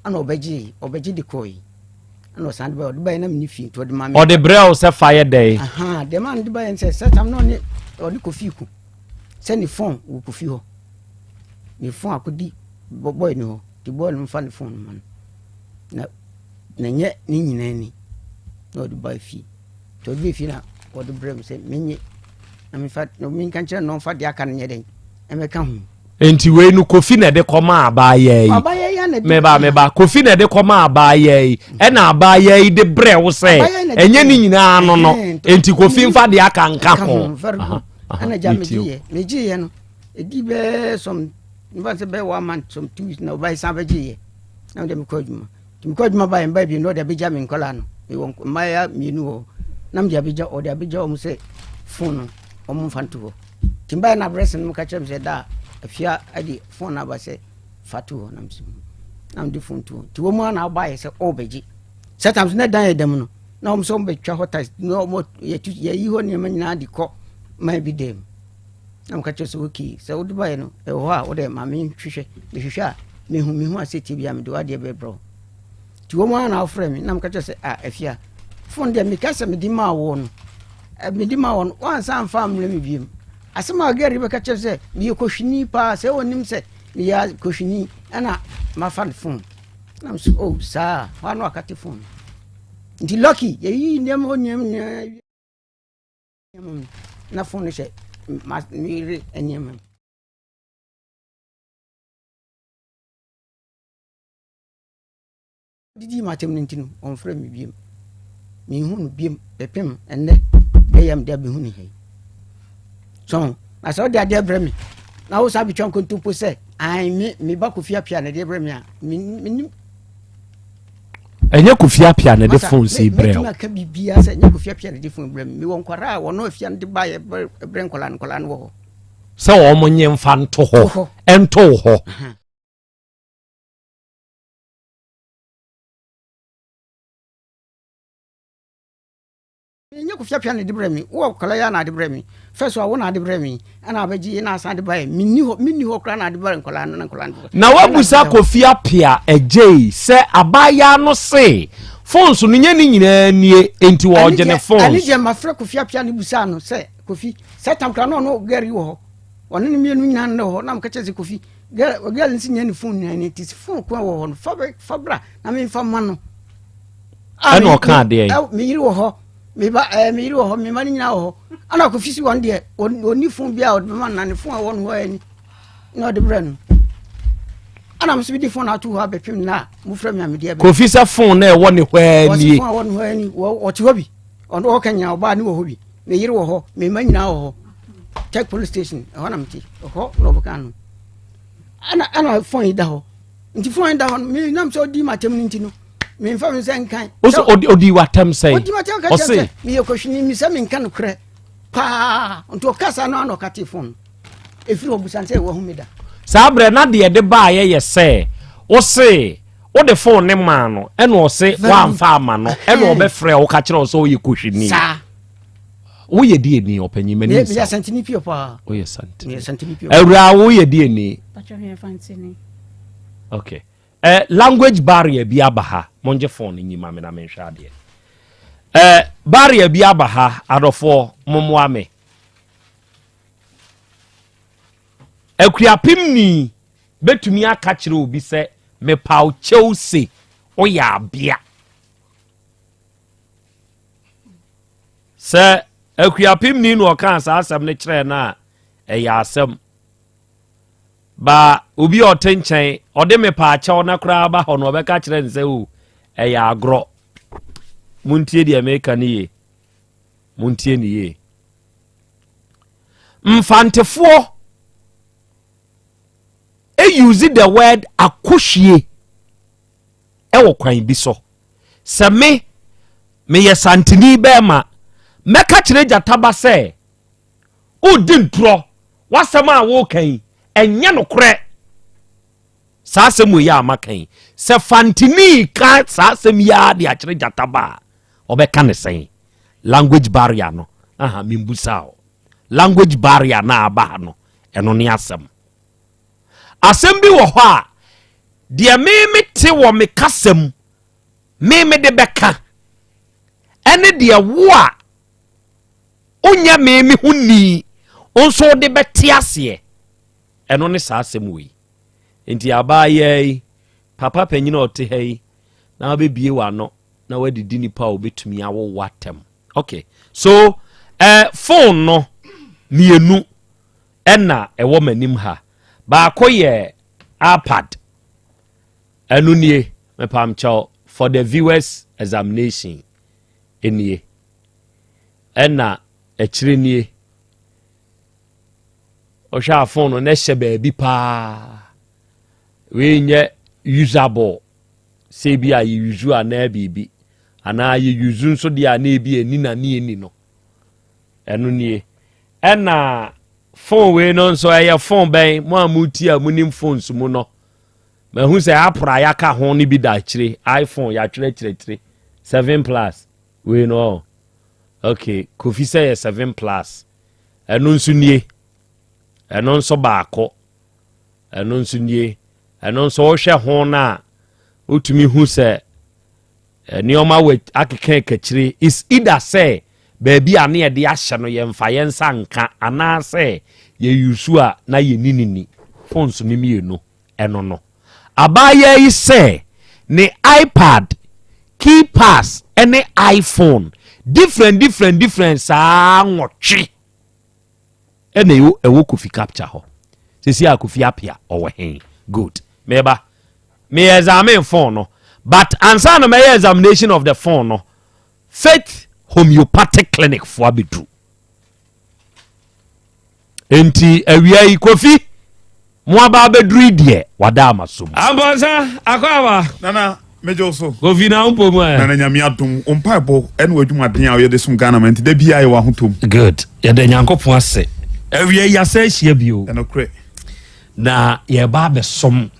Ɛna ɔbɛgye ɔbɛgye de kɔɔ yi. Ɛna ɔsan de baeɛ ɔde baeɛ na menni fie nti ɔde maa me. Ɔde brɛ wo sɛ fa yɛ dɛn? Ahaa deɛ maa no de baeɛ ne sɛ sɛ tam na ɔne ɔne Kofi ko sɛ ne fon wɔ Kofi hɔ. Ne fon akɔdi boy no hɔ nti boy no mfa ne fon no ma no. Na na nyɛ ne nyinaa ni na ɔde baa fie nti ɔde baa fie na ɔde brɛ me sɛ menye na mefa na menka nkyerɛ no ɔmfa deɛ aka no nyɛ dɛn ɛmɛka ho. Nti wei no Kofi na ɛde kɔma abaayaa yi meba meba Kofi na ɛde kɔma abaayaa yi ɛna abaayaa yi de brɛ wo sɛ ɛnyɛ ne nyinaa no no nti Kofi nfa deɛ aka nka ho. Ɛna gya megyeeɛ megyeeɛ no ɛdi bɛɛ some nfa sɛ bɛyɛ one month some 2 weeks na ɔbaa san bɛgyeeɛ na mede mekɔ adwuma nti mekɔ adwuma baeɛ mbae bio na ɔde abɛgya me nkɔlaa no mewɔ mmayewa mmienu wɔ hɔ na mede abɛgya ɔde abɛgya wɔn sɛ fon no wɔn mfa nto hɔ nti mbaeɛ na abrɛsɛ no ka kyerɛ me sɛ da afia de fon no aba sɛ fa to hɔ na mesɛ na mede fon to hɔ nti wɔn mu a na ɔbaeɛ sɛ ɔrebɛgye sɛ tam so na dan yɛ dɛm no na wɔn sɛ wɔn bɛtwa hɔ tiles na wɔn yɛtu yɛyi hɔ nneɛma nyinaa de kɔ man bi dɛm Na meka kyerɛ sɛ okay sɛ wode baeɛ no ɛwɔ hɔ a wode ma menhwehwɛ mehwehwɛ a mehu mehu a sɛ tie bia mede wadeɛ bɛbrɛ wo nti wɔn ara na wofrɛ me na meka kyerɛ sɛ a afia fon deɛ meka sɛ mede maa wo no mede maa wo no wansa amfa ammrɛ me biom asɛm a gari bɛka kyerɛ sɛ meyɛ kɔhwini paa sɛ wɔnim sɛ meyɛ kɔhwini ɛna mafa no fon na mesɛ oh saa hɔ a na wakate fon nti lucky yɛyi nneɛma hɔ nneɛma nyinaa Nneɛma mu na fon no hyɛ me yere nneɛma mu. Didi m'atɛm no nti no, ɔmfrɛ me biom. Menhu no biom bɛpem ɛnnɛ bɛyɛ mede abɛhu ne ha yi. So, na sɛ wode adeɛ brɛ me na wo saa betwa nkontompo sɛ an me me ba Kofi Appiah na ɛde brɛ me a menim ɛnyɛ Kofi Appiah na ɛde phone si brɛ o. Mɛtumi aka biribiara sɛ ɛnyɛ Kofi Appiah na ɛde phone brɛ me. Mewɔ nkwadaa a wɔn afia no de ba yɛ brɛ nkwadaa no nkwadaa no wɔ hɔ. Sɛ wɔn nye nfa nto hɔ nto hɔ. Ɛnyɛ Kofi Appiah na ɛde brɛ me. Wowɔ akwadaa yi a na ade brɛ me. First one wo na ade brɛ me. Ɛna abɛgye yi na asan de baeɛ. Menni hɔ menni hɔ koraa na ade brɛ nkwadaa no na nkwadaa no. Na wabusa Kofi Appiah Agyei sɛ abaayaa no se phones no nyɛ ne nyinaa nie enti wɔregye ne phones. Ɛne deɛ mafrɛ Kofi Appiah no busaa no sɛ Kofi sɛ tam koraa na ɔno girl yi wɔ hɔ. Ɔne no mmienu nyinaa no wɔ hɔ na meka kyerɛ sɛ Kofi girl girl no si nyɛ ne phone nyinaa nie nti phone ko a wɔ hɔ no fa fa bra na memfa ma no. Ɛna ɔka adeɛ yi. Me yere wɔ hɔ me ba ɛɛ me yere wɔ hɔ me mma no nyinaa wɔ hɔ ɛna kofi si wɔn deɛ ɔni fon bi a ɔde bɛma no na ne fon a ɛwɔ no hɔ ɛni na ɔde brɛ no. Ɛna me nso mede phone ato hɔ abɛpem na a mofrɛ me a mede abɛ. Kofi sɛ phone na ɛwɔ ne hɔ ara nie. Wɔse phone a ɛwɔ ne hɔ ara ni. Ɔte hɔ bi. Ɔno ɔka nyinaa ɔbaa ne wɔ hɔ bi. Me yere wɔ hɔ. Me mma nyinaa wɔ hɔ. Tech police station ɛhɔ na mete. Ɛhɔ na ɔbɛka no. Ɛna ɛna phone yi da hɔ. Nti phone yi da hɔ no me nam sɛ ɔdi m'atɛm no nti no memfa me sɛ nkan. Ɔsɛ ɔdi w'atɛm sɛn? Ɔdi m'atɛm ka kyerɛ sɛ meyɛ kɔhwini mi sɛ menka nokorɛ paa. Nti ɔka saa no ana ɔka te phone no. Ɛfiri hɔ busa no sɛ wahu me da. Saa berɛ na deɛ ɛde baeɛ yɛ sɛ wose wode phone ne maa no ɛna ɔse woamfa ama no ɛna ɔbɛfrɛ wo ka kyerɛ wo sɛ woyɛ kohwini. Saa. Woyɛ deɛ ni ɔpanyin m'ani nsa. Meyɛ santini pio paa. Woyɛ santini. Meyɛ pio. Awura woyɛ deɛ ni. Patro hwɛ fantini. Okay. Eh, language barrier bi aba ha. Mongye phone no nyi ma me na menhwɛ adeɛ. Eh, barrier bi aba ha, adɔfoɔ, mommoa me. Akuapemni bɛtumi aka kyerɛ obi sɛ mepaw kyɛw se woyɛ abea. Sɛ akuapemni na ɔkaa saa asɛm no kyerɛɛ no a, ɛyɛ asɛm. Ba obi a ɔte nkyɛn, ɔde mepaa kyɛw na koraa ba hɔ no, ɔbɛka kyerɛ no sɛ o, ɛyɛ agorɔ. Montie deɛ meka no yie. Montie no yie. Mfantefoɔ use the word akohwie ɛwɔ kwan bi so. Sɛ me meyɛ santini bɛrima mɛka kyerɛ gyataba sɛ wodi ntorɔ w'asɛm a woka yi ɛnyɛ nokorɛ. Saa asɛm wei a maka yi sɛ fantini ka saa asɛm yi ara de akyerɛ gyataba a ɔbɛka ne sɛn? Language barrier no aha membusa o. Language barrier na aba ha no ɛno ne asɛm. Asɛm bi wɔ hɔ a deɛ me mete wɔ me kasa mu me mede bɛka ɛne deɛ wo a wonyɛ me me ho ni nso wode bɛte aseɛ ɛno ne saa asɛm wei. Nti abaayaa yi papa panyin a ɔte ha yi na wabɛbie w'ano na wadidi nipa a obetumi awo wo atɛm. Okay, so eh, phone no mmienu ɛna ɛwɔ m'anim ha. Baako yɛ iPad. Ɛno nie, mepamkyɛw, for the viewers examination nie. Ɛna akyire nie. Ɔhwɛ a phone no na ɛhyɛ baabi paa. Wei nyɛ usable. Sɛ ebi a yɛ use anaa biribi anaa yɛ use nso deɛ a na ebi ani na ne ani no ɛno nie. Ɛna phone wei no nso ɛyɛ phone bɛn mo a mo ti a mo nim phones mu no mahu sɛ apple a yɛaka ho no bi da akyire iPhone yɛatwerɛ kyerɛkyerɛ 7 plus wei no ɔ okay Kofi sɛ yɛ 7 plus ɛno nso nie ɛno nso baako ɛno nso nie. Ɛno nso wohwɛ ho no a wotumi hu sɛ eh, nneɛma wɔ akeka akakyire is either sɛ baabi a ne yɛde ahyɛ no yɛmfa yɛn nsa nka anaasɛ yɛyusu a na yɛni ne ni phones no mmienu ɛno no abaayaa yi sɛ ne ipad keypass ne iphone different different different saa nwɔtwe ɛna ɛwɔ ɛwɔ kofi capture hɔ sisi a kofi apia ɔwɔ hen good meba me examine phone no but ansa na mɛyɛ examination of the phone no faith homeopathic clinic fo abɛduru nti awia yi kofi Mo aba abɛduru yi deɛ wada ama so mu. Ampɔnsa, akɔ aba. Nana, megye wo so. Kofi na wo mpɔ mu ɛ. Nana Nyame adom, wo mpaebɔ ɛne w'adwumaden a woyɛ de som Ghana man nti da biara yɛwɔ ahotɔ mu. Good, yɛda Nyankopɔn ase. Awia yi yɛasan ahyia bio. Ɛnokorɛ. Na yɛreba abɛsom.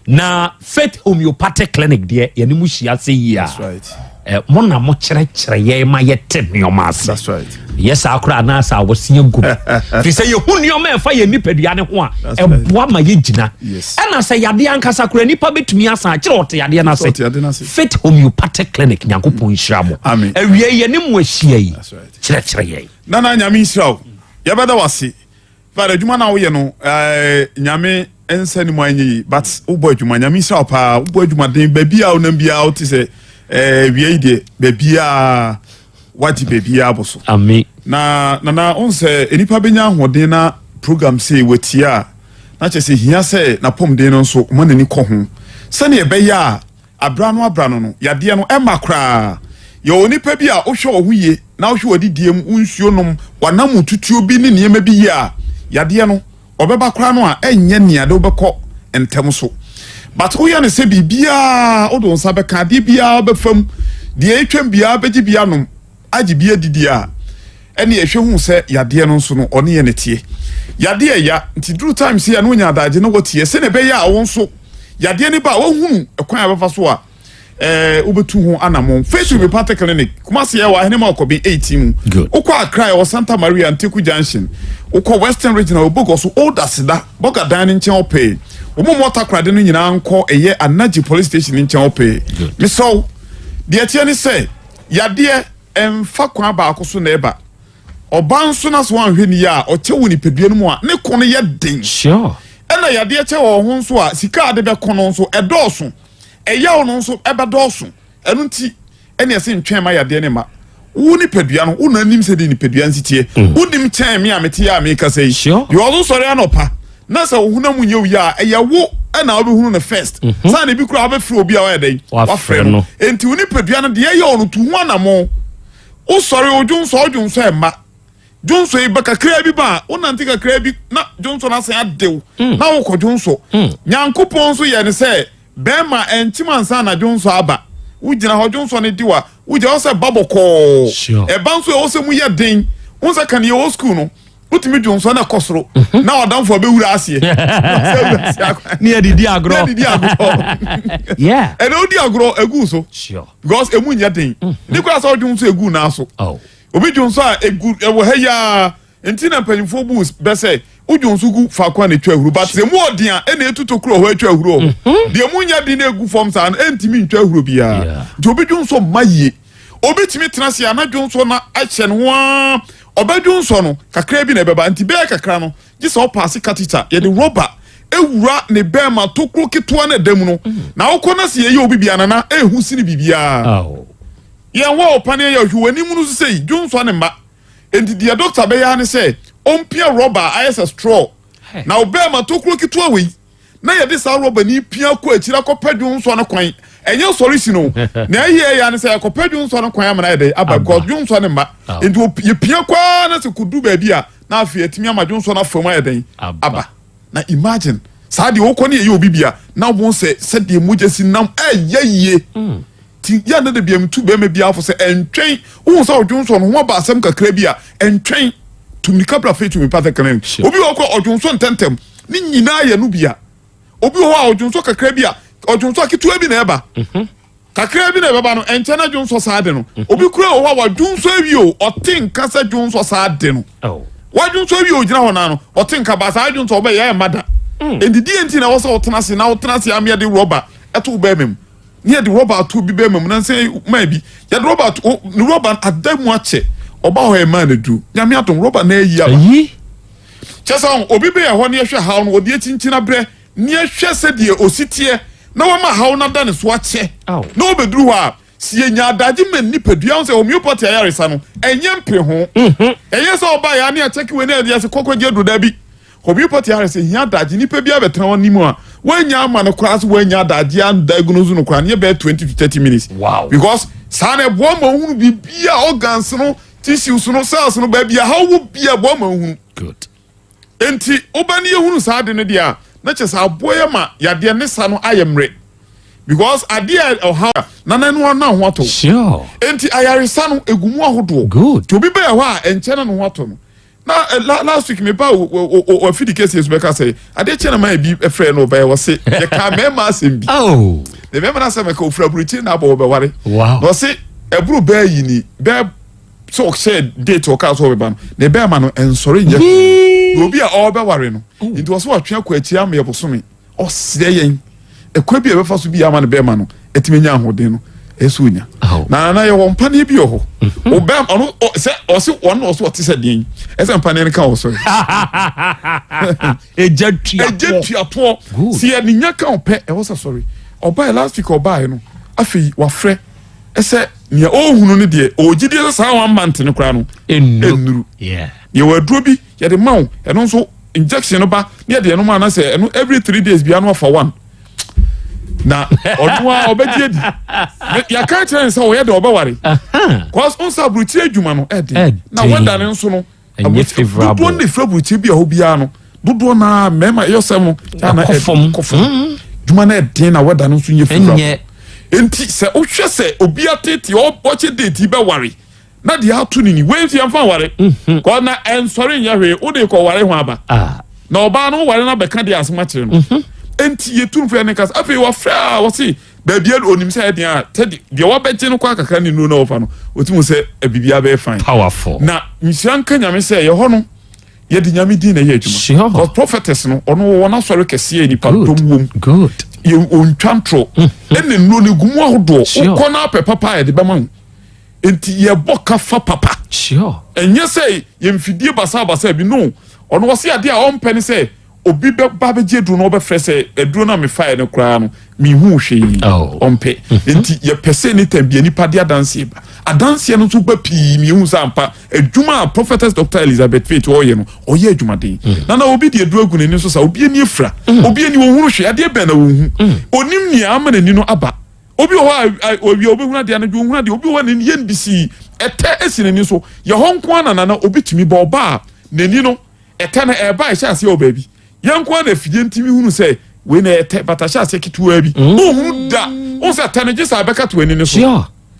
Na Faith Homeopathic Clinic deɛ yɛne mo hyia sɛ yie a eh, mo na mo kyerɛkyerɛ yɛn ma yɛte nneɛma ase. That's right. Yɛ saa koraa anaasɛ awɔse agu firi sɛ yɛhu nneɛma ɛfa yɛn nipadua ne ho a ɛboa ma yɛgyina. Ɛna sɛ yadeɛ ankasa koraa nipa bɛtumi asan akyerɛ ɔte yadeɛ no ase. Faith Homeopathic Clinic Nyankopɔn nhyira mo. Awia yi yɛne mo ahyia yi kyerɛkyerɛ yɛn. Nana Nyame nhyira wo. Yɛbɛda wo ase. Father adwuma no a woyɛ no eh, nyame nsa ni mu anyɛ yi but wobɔ adwuma nyame nhyira wo paa wobɔ adwuma den baabi a wonam biara wote sɛ eh, wia yi deɛ baabi a wagye baabi a abɔ so Amen. Na nana wohu sɛ nnipa bɛnya ahoɔden na program sei watie a. Na kyerɛ sɛ ehia sɛ n'apɔmuden no nso ɔma n'ani kɔ ho sɛnea ɛbɛyɛ a abere ano abere ano no, yadeɛ no ɛmma koraa. Yɛwɔ onipa bi a wohwɛ wo ho yie na wohwɛ w'adidie mu, wo nsuo nom, w'anam tutuo bi ne nneɛma bi yie a, yadeɛ no ɔbɛba koraa no a ɛnyɛ nea de wobɛkɔ ntɛm so. But woyɛ no sɛ biribiara wode wo nsa bɛka, adeɛ biara wobɛfa mu, deɛ ɛtwam biara bɛgye bi anom, agye bi adidi a, ɛne ɛhwɛ hu sɛ yadeɛ no nso no ɔne yɛ ne teɛ. Yadeɛ ɛya, nti duru time sɛ yɛ no wonya adagye na wɔteɛ sɛnea ɛbɛyɛ a wo nso yadeɛ no ba a woahunu ɛkwan a bɛfa so a ɛɛ wobɛtu ho anamɔn. Faith Homeopathic Clinic, Kumasi ɛwɔ Ahenema Ɔkɔben 18 mu. Wokɔ Accra ɛwɔ Santa Maria Nteku Junction. Wokɔ Western Region ɛwɔ Bogoso Old Aseda Bɔga Dan no nkyɛn ɔpɛɛ. Wɔn mu ɔtakorade no nyinaa nkɔ ɛyɛ Anagye Police Station no nkyɛn ɔpɛɛ. Mesrɛ wo, deɛ ɛteɛ ne sɛ yadeɛ ɛmfa kwan baako so na ɛba. Ɔbaa nso na sɛ wanhwɛ ne yie a ɔkyɛ wɔ nipadua no mu a ne ko no yɛ den. Sure. Ɛna yadeɛ kyɛ wɔ ho nso a sika a de bɛko no nso ɛdɔɔso. Ɛyaw no nso ɛbɛdɔɔso. Ɛno nti ɛne ɛse ntwɛn ma yadeɛ no mma. Wo nipadua no, wo na nim sɛdeɛ nipadua nsi teɛ. Mm. Wonim kyɛn me a mete a mekasa yi. Sure. Deɛ ɔso sɔre anɔpa na sɛ wo honam nyɛ wo yie a ɛyɛ wo ɛna wobɛhunu no first. Mm -hmm. Saa na ebi koraa wobɛfrɛ obi a wayɛ dɛn? Wafrɛ no. Enti wo nipadua no deɛ ɛyɛ ɔno tu ho anammɔn. Wosɔre wo dwonsɔ wo dwonsɔ ɛmma. Dwonsɔ yi ba kakraa bi ba a, wonante kakraa bi na dwonsɔ no asan adew mm. na wokɔ dwonsɔ. Mm. Nyankopɔn nso yɛ ne sɛ bɛrima ɛnkyem ansa na dwonsɔ aba. Wogyina hɔ dwonsɔ no dew a, wogyina hɔ sɛ ba bɔkɔɔ. Ɛba nso ɛwɔ sɛ mu yɛ den. Wo sɛ kan yɛwɔ sukuu no, wotumi dwonsɔ no ɛkɔ soro mhm. na ɔdamfo abɛwura aseɛ. Ne yɛdidi agorɔ. Ne yɛdidi agorɔ. Ɛna wodi agorɔ egu so. Because emu nyɛ den. Mm. Ne kura sɛ ɔdwonsɔ egu naa so. Oh. Obi dwonsɔ a egu ɛwɔ ha yi ara nti na mpanyinfoɔ bu bɛ sɛ wodwonsɔ gu faako a na etwa ahuro but sɛ emu ɔden a ɛna etu tokuro hɔ atwa ahuro hɔ mhm. deɛ emu nyɛ den na egu fam saa no ɛntumi ntwa ahuro biara nti obi dwonsɔ mma yie obi tumi tena ase a na dwonsɔ na ahyɛ ne ho ara ɔbɛdwonsɔ no kakra bi na ɛbɛba nti bɛyɛ kakra no gye sɛ ɔpaase katita yɛde rɔba ewura ne bɛɛma tokuro ketewa na ɛda mu no mm. na wokɔ na sɛ yɛyɛ obi bia nana ehu sini biribiara. Yɛn wɔ ɔpaneɛ yɛ ɔhwɛ w'anim no so sei dwonsɔ ne mma enti deɛ doctor bɛyɛ ara ne sɛ ɔmpia rɔba a ayɛ sɛ straw na ɔbɛɛma tokuro ketewa wei na yɛde saa rɔba ni pia kɔ akyiri akɔpɛ dwonsɔ no kwan ɛnyɛ sɔre si no na ɛyɛ ɛyɛ ne sɛ yɛkɔpɛ dwonsɔ no kwan ama no ayɛ dɛ aba because dwonsɔ ne mma enti yɛpia kɔ ara na sɛ kɔdu baabi a na afei atumi ama dwonsɔ no afa mu ayɛ dɛn aba. Na imagine saa deɛ wokɔ ne yɛyɛ obi bia na wobɛhu sɛ sɛdeɛ mogya si nam ɛyɛ yie mm. ti yɛ ne de bia metu bɛrima biara fo sɛ ɛntwɛn wohu sɛ ɔdwonsɔ no ho aba asɛm kakra bi a ɛntwɛn tumirika bra fei tumi pata clinic obi wɔ kɔ ɔdwonsɔ ntɛntɛm ne nyinaa yɛ no bia obi wɔ hɔ a ɔdwonsɔ kakra bi a ɔdwonsɔ ketewa bi na ɛba mhm. Kakraa bi na ɛbɛba no, ɛnkyɛ na dwonsɔ saa de no. Obi kura wɔ hɔ a wadwonsɔ awie o, ɔte nka sɛ dwonsɔ saa de no. Wadwonsɔ awie o, gyina hɔ naa no, ɔte nka ba saa dwonsɔ ɔbɛyɛ ɛmma da. Mm. Enti deɛ nti na ɛwɔ sɛ wotena ase na wotena ase ama yɛde rɔba ɛto wo bɛrima mu. Ne yɛde rɔba ato obi bɛrima mu na nsɛ maa bi. Yɛde rɔba ato ne rɔba ada mu akyɛ. Ɔba hɔ ɛmaa no duru. Nyame adom rɔba na ayi aba. Kyɛ sɛ obi bɛyɛ hɔ ne yɛhwɛ haw no ɔde akyinkyina berɛ Ne ɛhwɛ sɛdeɛ ɔsi teɛ na wama haw no ada ne so akyɛ na ɔbɛduru hɔ a, sɛ yɛnya adagye ma nipadua ho sɛ homeopathy ayaresa no, ɛnyɛ mpere ho. Mhm. Ɛnyɛ sɛ ɔba yɛ ne akyɛke wei na ɛde ase kɔkɔ gye aduro dabi. Homeopathy ayaresa hia adagye nipa bi abɛtena hɔ anim a wɔanya ama no koraa sɛ wɔanya adagye andiagnose no koraa ne yɛ bɛyɛ 20 to 30 minutes. Wow. Because saa na ɛboa ma ohunu biribi a organs no tissues no cells no baabi a haw wɔ bi a ɛboa ma ohunu. Good. Enti woba ne yɛhunu saa ade no deɛ a, na kyerɛ sɛ aboa yɛ ma yadeɛ ne sa no ayɛ mmerɛ. Because adeɛ a ɔhaw na na ɛno na ho atɔ. Sure. Enti ayaresa no egu mu ahodoɔ. Good. Nti obi bɛyɛ hɔ a ɛnkyɛ na ne ho atɔ no. Na eh, la, last week me ba afidi kɛseɛ so bɛka sɛ adeɛ kyɛ na maa bi frɛ no ɔbɛyɛ wɔ se yɛka mmarima asɛm bi. Oh. Na mmarima no asɛm ɛka ofura aburukyiri na abɔ wɔbɛware. Wow. Na ɔse ɛboro bɛɛ yi ni bɛɛ sɛ ɔhyɛ date ɔkaa sɛ ɔbɛba no ne bɛrima no ɛnsɔre nyɛ hwee na obi a ɔrebɛware no oh. nti ɔsɛ watwe akɔ akyi ama yɛ bosome ɔsrɛ yɛn ɛkwan bi a ɛbɛfa so bi ama ne bɛrima no ɛtumi nya ahoɔden no ɛsɛ onya oh. na na yɛwɔ mpaneɛ bi wɔ hɔ mhm. ɔbɛn ɔno sɛ ɔse ɔno ɔso ɔte sɛ deɛn ɛsɛ mpaneɛ no ka wɔ sɔre ɛgya tuatoɔ ɛgya tuatoɔ sɛ yɛ ne nya ka ɔpɛ ɛwɔ sɛ sɔre ɔbaeɛ last week ɔbaeɛ no afei wafrɛ Sɛ nea ɔrehunu no deɛ ɔwɔ gyidie sɛ saa one month no koraa no ɛnnuru. Yɛwɔ aduro bi yɛde ma wo ɛno nso injection no ba ne yɛde ɛno ma na sɛ ɛno every 3 days bia no afa one na ɔno a ɔbɛgye adi. Yɛaka kyerɛ ne sɛ ɔyɛ de ɔbɛware cause nsa aburukyire adwuma no ɛden na wɛda ne nso no ɛnyɛ favourable. Dodoɔ ne fira aburukyire bi a hɔ biara no, dodoɔ naa mmarima ɛyɛ sɛm no ɛkɔ fam. Kɔ fam dwuma no ɛden na wɛda no nso nyɛ favourable. Ɛnyɛ. Nti sɛ wohwɛ sɛ obi atete ɔkyɛ date yi bɛware na deɛ ato ne ni wei nso yɛmfa nware kɔ na ɛnsɔre nyɛ hwee, wode kɔ ware ho aba na ɔbaa no ware no abɛka deɛ asɛm akyerɛ no. Nti yɛtu mfrɛ ne kasa. Afei wɔfrɛ a wɔse baabi a onim sɛ ɛdeɛ a tɛde deɛ wabɛgye no kɔ akakra ne nuro na wɔfa no, ɔtumi sɛ biribiara bɛyɛ fine. Powerful. Na nhyira nka Nyame sɛ yɛhɔ no yɛde Nyame din na ɛyɛ adwuma. Because prophetess no, ɔno wɔwɔ n'asɔre kɛseɛ, nipa dɔm wom. Yɛ ɔntwa ntorɔ ɛna nnuro no gu mu ahodoɔ. Wokɔ no apɛ papa a yɛde bɛma wo, nti yɛbɔ ka fa papa. Ɛnyɛ sɛ yɛmfidie basabasa bi no. Ɔno wɔse adeɛ a ɔmpɛ ne sɛ obi bɛba bɛgye aduro no, ɔbɛfrɛ sɛ aduro no a mefaeɛ no koraa no mehu hwee. Ɔmpɛ. Nti yɛpɛ sɛ ne tam bia nipa de adanseɛ ba, adanseɛ no nso ba pii miehu sɛ ampa adwuma a Prophetess Dr Elizabeth Faith ɔyɛ no, ɔyɛ adwumaden. Na obi de aduro agu n'ani so sa obi ani afira, obi ani wɔhunu hwee, adeɛ bɛn na wɔhu, onim nea ama n'ani no aba. Obi wɔ hɔ a owia obɛhunu adeɛ, anadwo ohunu adeɛ. Obi wɔ hɔ a n'ani yɛ mbisii, ɛtɛ esi n'ani so. Yɛ hɔ nko ara na nana obi tumi bɔ ɔba a n'ani no ɛtɛ no ɛɛba, ɛhyɛ aseɛ wɔ baabi. Yɛn nko ara na afidie ntumi hunu sɛ wei na ɛtɛ, bata hyɛ aseɛ ketewa bi ohunu da ohun sɛ ɛtɛ no gye sɛ abɛka to ani no so,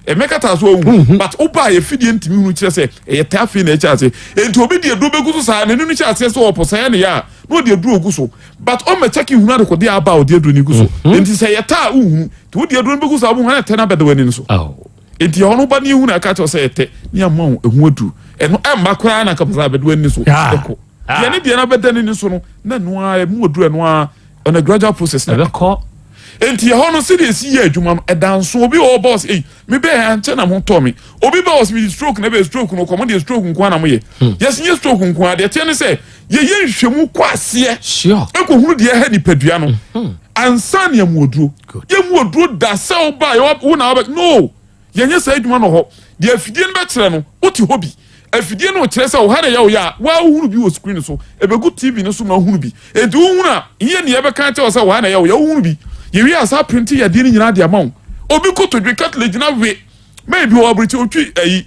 ɛmɛkata so ohun, but ɔba a efidie ntumi hunu kyerɛ sɛ ɛyɛ tɛ. Afei na ɛkyɛ aseɛ. Nti obi de aduro bɛgu so saa, n'ani no kyɛ aseɛ sɛ ɔpɔ sɛ ɛne yɛ a na ɔde aduro ogu so, but ɔmɛ kyɛki hunu adekode aba a ɔde aduro no gu so. Nti sɛ yɛ tɛ a ohunu nti wode aduro no bɛgu so a ohun ɛtɛ no abɛda w'ani no so. Nti ɛhɔ no ba ne ehunu aka kyerɛ sɛ ɛtɛ ne ama wo ehu aduro ɛno ɛmma koraa na kapasa abɛda w'ani so ɛkɔ deɛ ne deɛ no abɛda n'ani so no na ɛno ara ɛmu aduro ɛno ara on a gradual process na ɛbɛkɔ. Nti ɛhɔ no sɛdeɛ esi yɛ adwuma no ɛda nso. Obi wɔ hɔ bɔs eyi mi bɛɛ ankyɛ na mo tɔ mi. Obi bɛ wɔ sɛ mi stroke na bɛ stroke no kɔmɔ deɛ stroke nko ara na mo yɛ. Yɛsi nyɛ stroke nko ara deɛ teɛ ne sɛ yɛyɛ nhwehwɛmu kɔ aseɛ ɛkɔhunu deɛ ɛhɛ nipadua no ansa ne ɛmu oduro. Yɛmu oduro da sɛ ɔba yɛ wo na ɔbɛ no yɛnyɛ saa adwuma no hɔ. Deɛ afidie no bɛkyerɛ no, wote hɔ bi afidie no kyerɛ sɛ ɔha na ɛyɛ wo yɛ a waa wohunu bi wɔ screen so, ɛbɛgu TV no so ma wohunu bi. Enti wohunu a yɛ nea ɛbɛka kyerɛ wo sɛ ɔha na ɛyɛ wo yɛ, wohunu bi. Yɛwie a saa print yadeɛ no nyinaa de ama wo. Obi kotodwe cartilage na we mɛyi bi wɔ aburukyi otwi ayi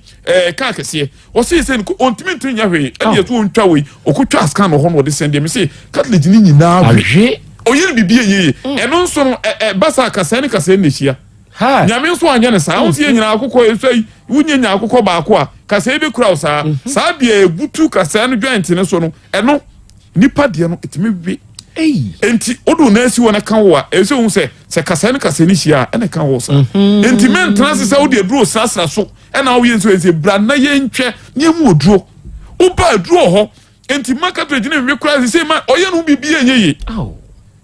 kaa kɛseɛ ɔsi sɛ ɔntumi ntumi nyɛ hwee ɛna yɛ so ɔntwa wei ɔkotwa scan wɔ hɔ na ɔde sɛn deɛ mese cartilage no nyinaa we ɔyɛ no biribi yɛ yie. Ɛno nso no ɛba saa kasɛɛ ne kasɛɛ na ɛhyia. Nyame nso anyɛ no saa. Wo sɛ yɛ nyinaa akokɔ ɛsɛ yi wonyɛ nya akokɔ baako a kasɛɛ bi kura wo saa saa deɛ ɛbutu kasɛɛ no joint no so no, ɛno nipa deɛ no ɛtumi we. Enti wode wo nan si hɔ na ka wo a ɛsɛ wohu sɛ sɛ kasɛɛ no kasɛɛ no hyia a ɛna ɛka wo saa. Enti mɛntena ase sɛ wode aduro srasra so ɛna woyɛ nso ɛsɛ bra na yɛntwɛ ne ɛmu oduro woba aduro wɔ hɔ. Enti ma cartilage no nwe koraa sɛ ma ɔyɛ no ho biribi ɛnyɛ yie.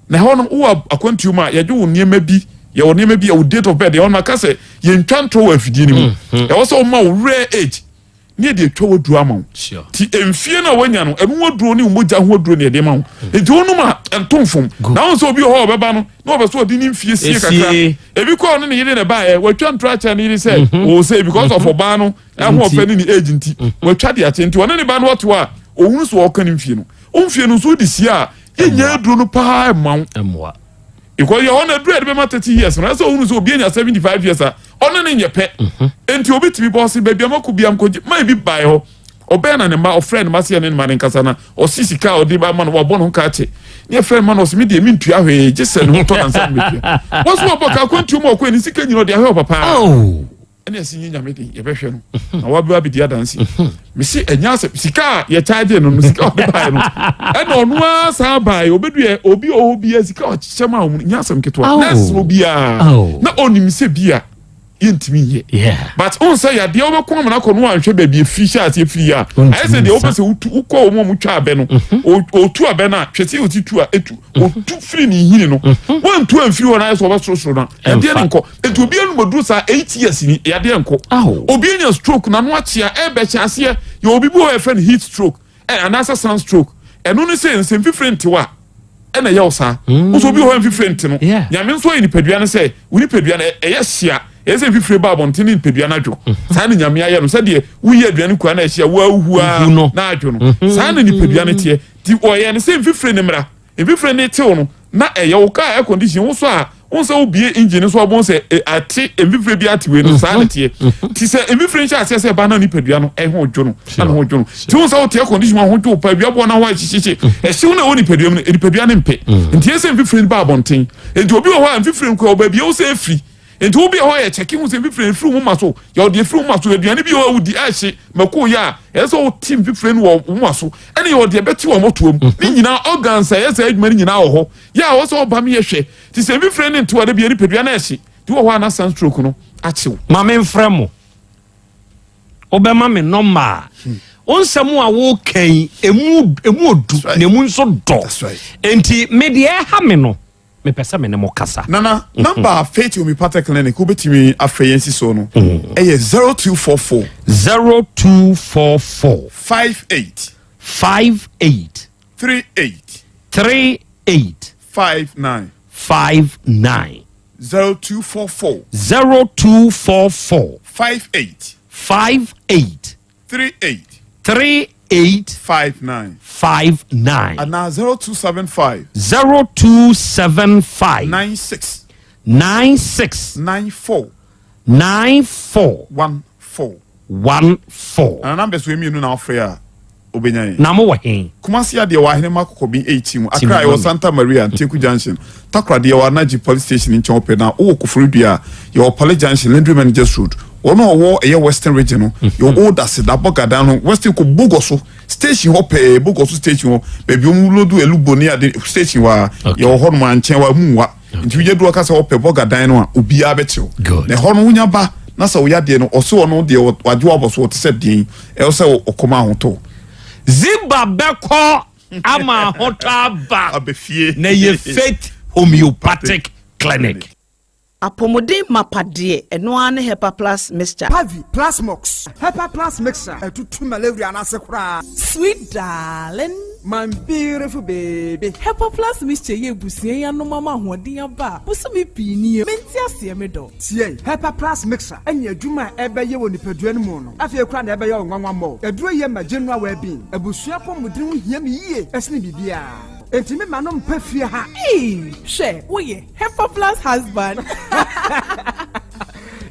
Na ɛhɔ no wowɔ akwantuo mu a yɛgye wo nneɛma bi, yɛwɔ nneɛma bi, yɛwɔ date of birth. Ɛhɔ no maka sɛ yɛntwa ntorɔ wɔ afidie no mu. Ɛwɔ sɛ woma wo rare age ne yɛde atwa w'aduro ama wo. Nti mfie no a woanya no, ɛno ho aduro ne wo mogya ho aduro ne yɛde ma wo. Nti wonom a ɛnto mfom. Na wohu sɛ obi wɔ hɔ a ɔbɛba no na ɔbɛ sɛ ɔde ne mfie sie kakra. Ebi kɔ ɔne ne yere na ɛbaeɛ, watwa ntorɔ akyerɛ ne yere sɛ ɔwɔ sɛ because of ɔbaa no ɛho ɔfɛ ne ne age nti watwa de akyɛ. Nti ɔne ne ba no ɔte hɔ a ɔhunu sɛ ɔka ne mfie no. Wo mfie no nso wode sie a yɛnya aduro no paa ɛmma wo. Because yɛ hɔ no aduro a yɛde bɛma 30 years no, ɛsɛ ɔhunu sɛ obi anya 75 years a ɔne ne nyɛ pɛ. Nti obi tumi bɔ ɔse baabi a makɔ bia mkɔgye man bi baeɛ hɔ ɔbɛn na ne mma ɔfrɛ ne mma sɛ yɛne ne mma ne nkasa na ɔse sika a ɔde ba ma no wabɔ ne ho ka akyɛ ne yɛfrɛ ne ma no ɔse me deɛ mentua hwee gye sɛ ne ho tɔ nansa mebɛtua. Wɔn so wɔbɔ ka akwantuo mu ɔkɔ ne sika nyina ɔde ahwɛ ɔpapa ɛne ɛsi nye Nyame den yɛbɛhwɛ no na wabɛ abɛdi adanse. Mesi ɛnyɛ asɛ sika a yɛkyaagye no no sika a ɔde baeɛ no ɛna ɔno ara saa baeɛ ɔbɛdu yɛ obi ɔwɔ biara sika a ɔkyekyɛ ma wɔn nyɛ asɛm ketewa nɛɛse no biara na ɔnim sɛ bi a yɛntumi nyɛ, but ɔn sɛ yadeɛ wobɛkɔ amana kɔ no anhwɛ baabi efiri hyɛ aseɛ firi yɛ a ayɛ sɛ deɛ wopɛ sɛ wotu wokɔ wɔn a wɔtwa abɛ no ɔtu abɛ no a hwɛ sɛ ɔsi tu a etu ɔtu firi ne nhini no wantu amfiri hɔ no ayɛ sɛ ɔbɛsorosoro no yadeɛ no nkɔ. Nti obi anum aduro saa 8 years ni yadeɛ nkɔ. Obi anya stroke n'ano akyea ɛbɛkyɛ aseɛ yɛ obi bi wɔ yɛfrɛ no heat stroke anaasɛ sun stroke. Ɛno ne sɛ nsɛm fifire ntew a ɛna ɛyɛ wo saa. Wosɛ obi wɔ hɔ mfifire nte no. Nyame nso ayɛ nipadua no sɛ wo nipadua no ɛyɛ hyia. Ɛyɛ sɛ mfifire ba abɔnten ne nipadua no adwo. Saa na Nyame ayɛ no. Sɛdeɛ woyi aduane kua na ɛhye a woahu ara na adwo no. Saa na nipadua no teɛ. Nti ɔyɛɛ no sɛ mfifire no mmra. Mfifire no tew no na ɛyɛ wo kaa air condition wo so a wohu sɛ wobie engine no so a wobɛhu sɛ ate mfifire bi ate wei no saa na teɛ. Nti sɛ mfifire nhyɛ aseɛ sɛ ɛba na nipadua no ɛho dwo no na ne ho dwo no. Nti wohu sɛ wote air condition mu a ho dwo wo paa awia bɔ na ho ayɛ hyehyeehye. Ɛhyew no a ɛwɔ nipadua mu no nipadua no mpɛ. Nti ɛyɛ sɛ mfifire no ba abɔnten. Nti obi wɔ hɔ a mfifire nko ɛwɔ baabi a ɛwɔ sɛ ɛfiri. Nti wo bi wɔ hɔ a yɛ kyɛke hu sɛ mfifire mfiri wo moma so. Yɛ ɔde efiri wo moma so. Aduane bi wɔ hɔ a wodi a ɛhye mako yɛ a ɛsɛ sɛ wote mfifire no wɔ wo moma so. Ɛne yɛ ɔde ɛbɛte wɔ mmɔtoam. Ne nyinaa organs a ɛyɛ saa adwuma no nyinaa wɔ hɔ. Yɛ a ɛwɔ sɛ ɔba me yɛhwɛ. Nti sɛ mfifire no ntew a da bi a nipadua no ɛhye. Nti wɔ hɔ a na sunstroke no akye wo. Ma memfrɛ mo. Wobɛma me nɔmba a. Wo nsɛm a woka yi, emu emu odu na emu nso dɔ. Enti me deɛ ɛha me no, mepɛ sɛ me ne mo kasa. Nana, number a Faith Homeopathic Clinic wobɛtumi afrɛ yɛn si so no ɛyɛ 0244. 0244. 58. 58. 38. 38. 59. 59. 0244. 0244. 58. 58. 38. 38. 59. 59. Anaa 0275. 0275. 96. 96. 94. 94. 14. 14. Ana numbers wei mmienu na wofrɛ a wobɛnya yɛn. Na mowɔ he? Kumasi adeɛ wɔ Ahenema Kɔkɔbi 18 mu. Accra yɛwɔ Santa Maria, Nteku Junction. Takoradi yɛwɔ Anaji Police Station nkyɛn hɔ pɛ. Na wowɔ Koforidua a, yɛwɔ Pale Junction, Landry Managers Road. Wɔn a wɔwɔ ɛyɛ Western Region no, yɛwɔ Old Aseda, Bɔgadan no, Western kɔ Bogoso Station hɔ pɛɛ, Bogoso Station hɔ, baabi wɔn lodu alubo ne ade station hɔ a, yɛwɔ hɔ nom a nkyɛn hɔ a, mu nwa. Nti wogya du ɔka sɛ wɔpɛ bɔga dan no a, obiara bɛkyerɛw. Na ɛhɔ no wonya ba na sɛ woyɛ adeɛ no, ɔse ɔno deɛ wagye wabɔ so, ɔte sɛ deɛn, ɛwɔ sɛ ɔkɔm ahotɔ. Ziba bɛkɔ ama ahotɔ aba. Aba fie. Na ɛyɛ Faith Homeopathic Clinic. Apɔmuden mapa deɛ, ɛno ara ne Hepa Plus Mixture. Pavi, Plasmox, Hepa Plus Mixture, ɛtutu malaria no ase koraa. Sweet darling. My beautiful baby. Hepa Plus Mixture yɛ abusua yi anom ama ahoɔden aba a bosome pii nie. Mente aseɛ me dɔ. Tie, Hepa Plus Mixture ne adwuma a ɛbɛyɛ wɔ nipadua no mu no, afei koraa na ɛbɛyɛ wo nwanwa mmɔ. Aduro yi yɛ ma general well-being. Abusua apɔmuden ho hia me yie sene biribiara. Enti me ma no mpa fie ha. Eii hwɛ woyɛ Hepa Plus husband.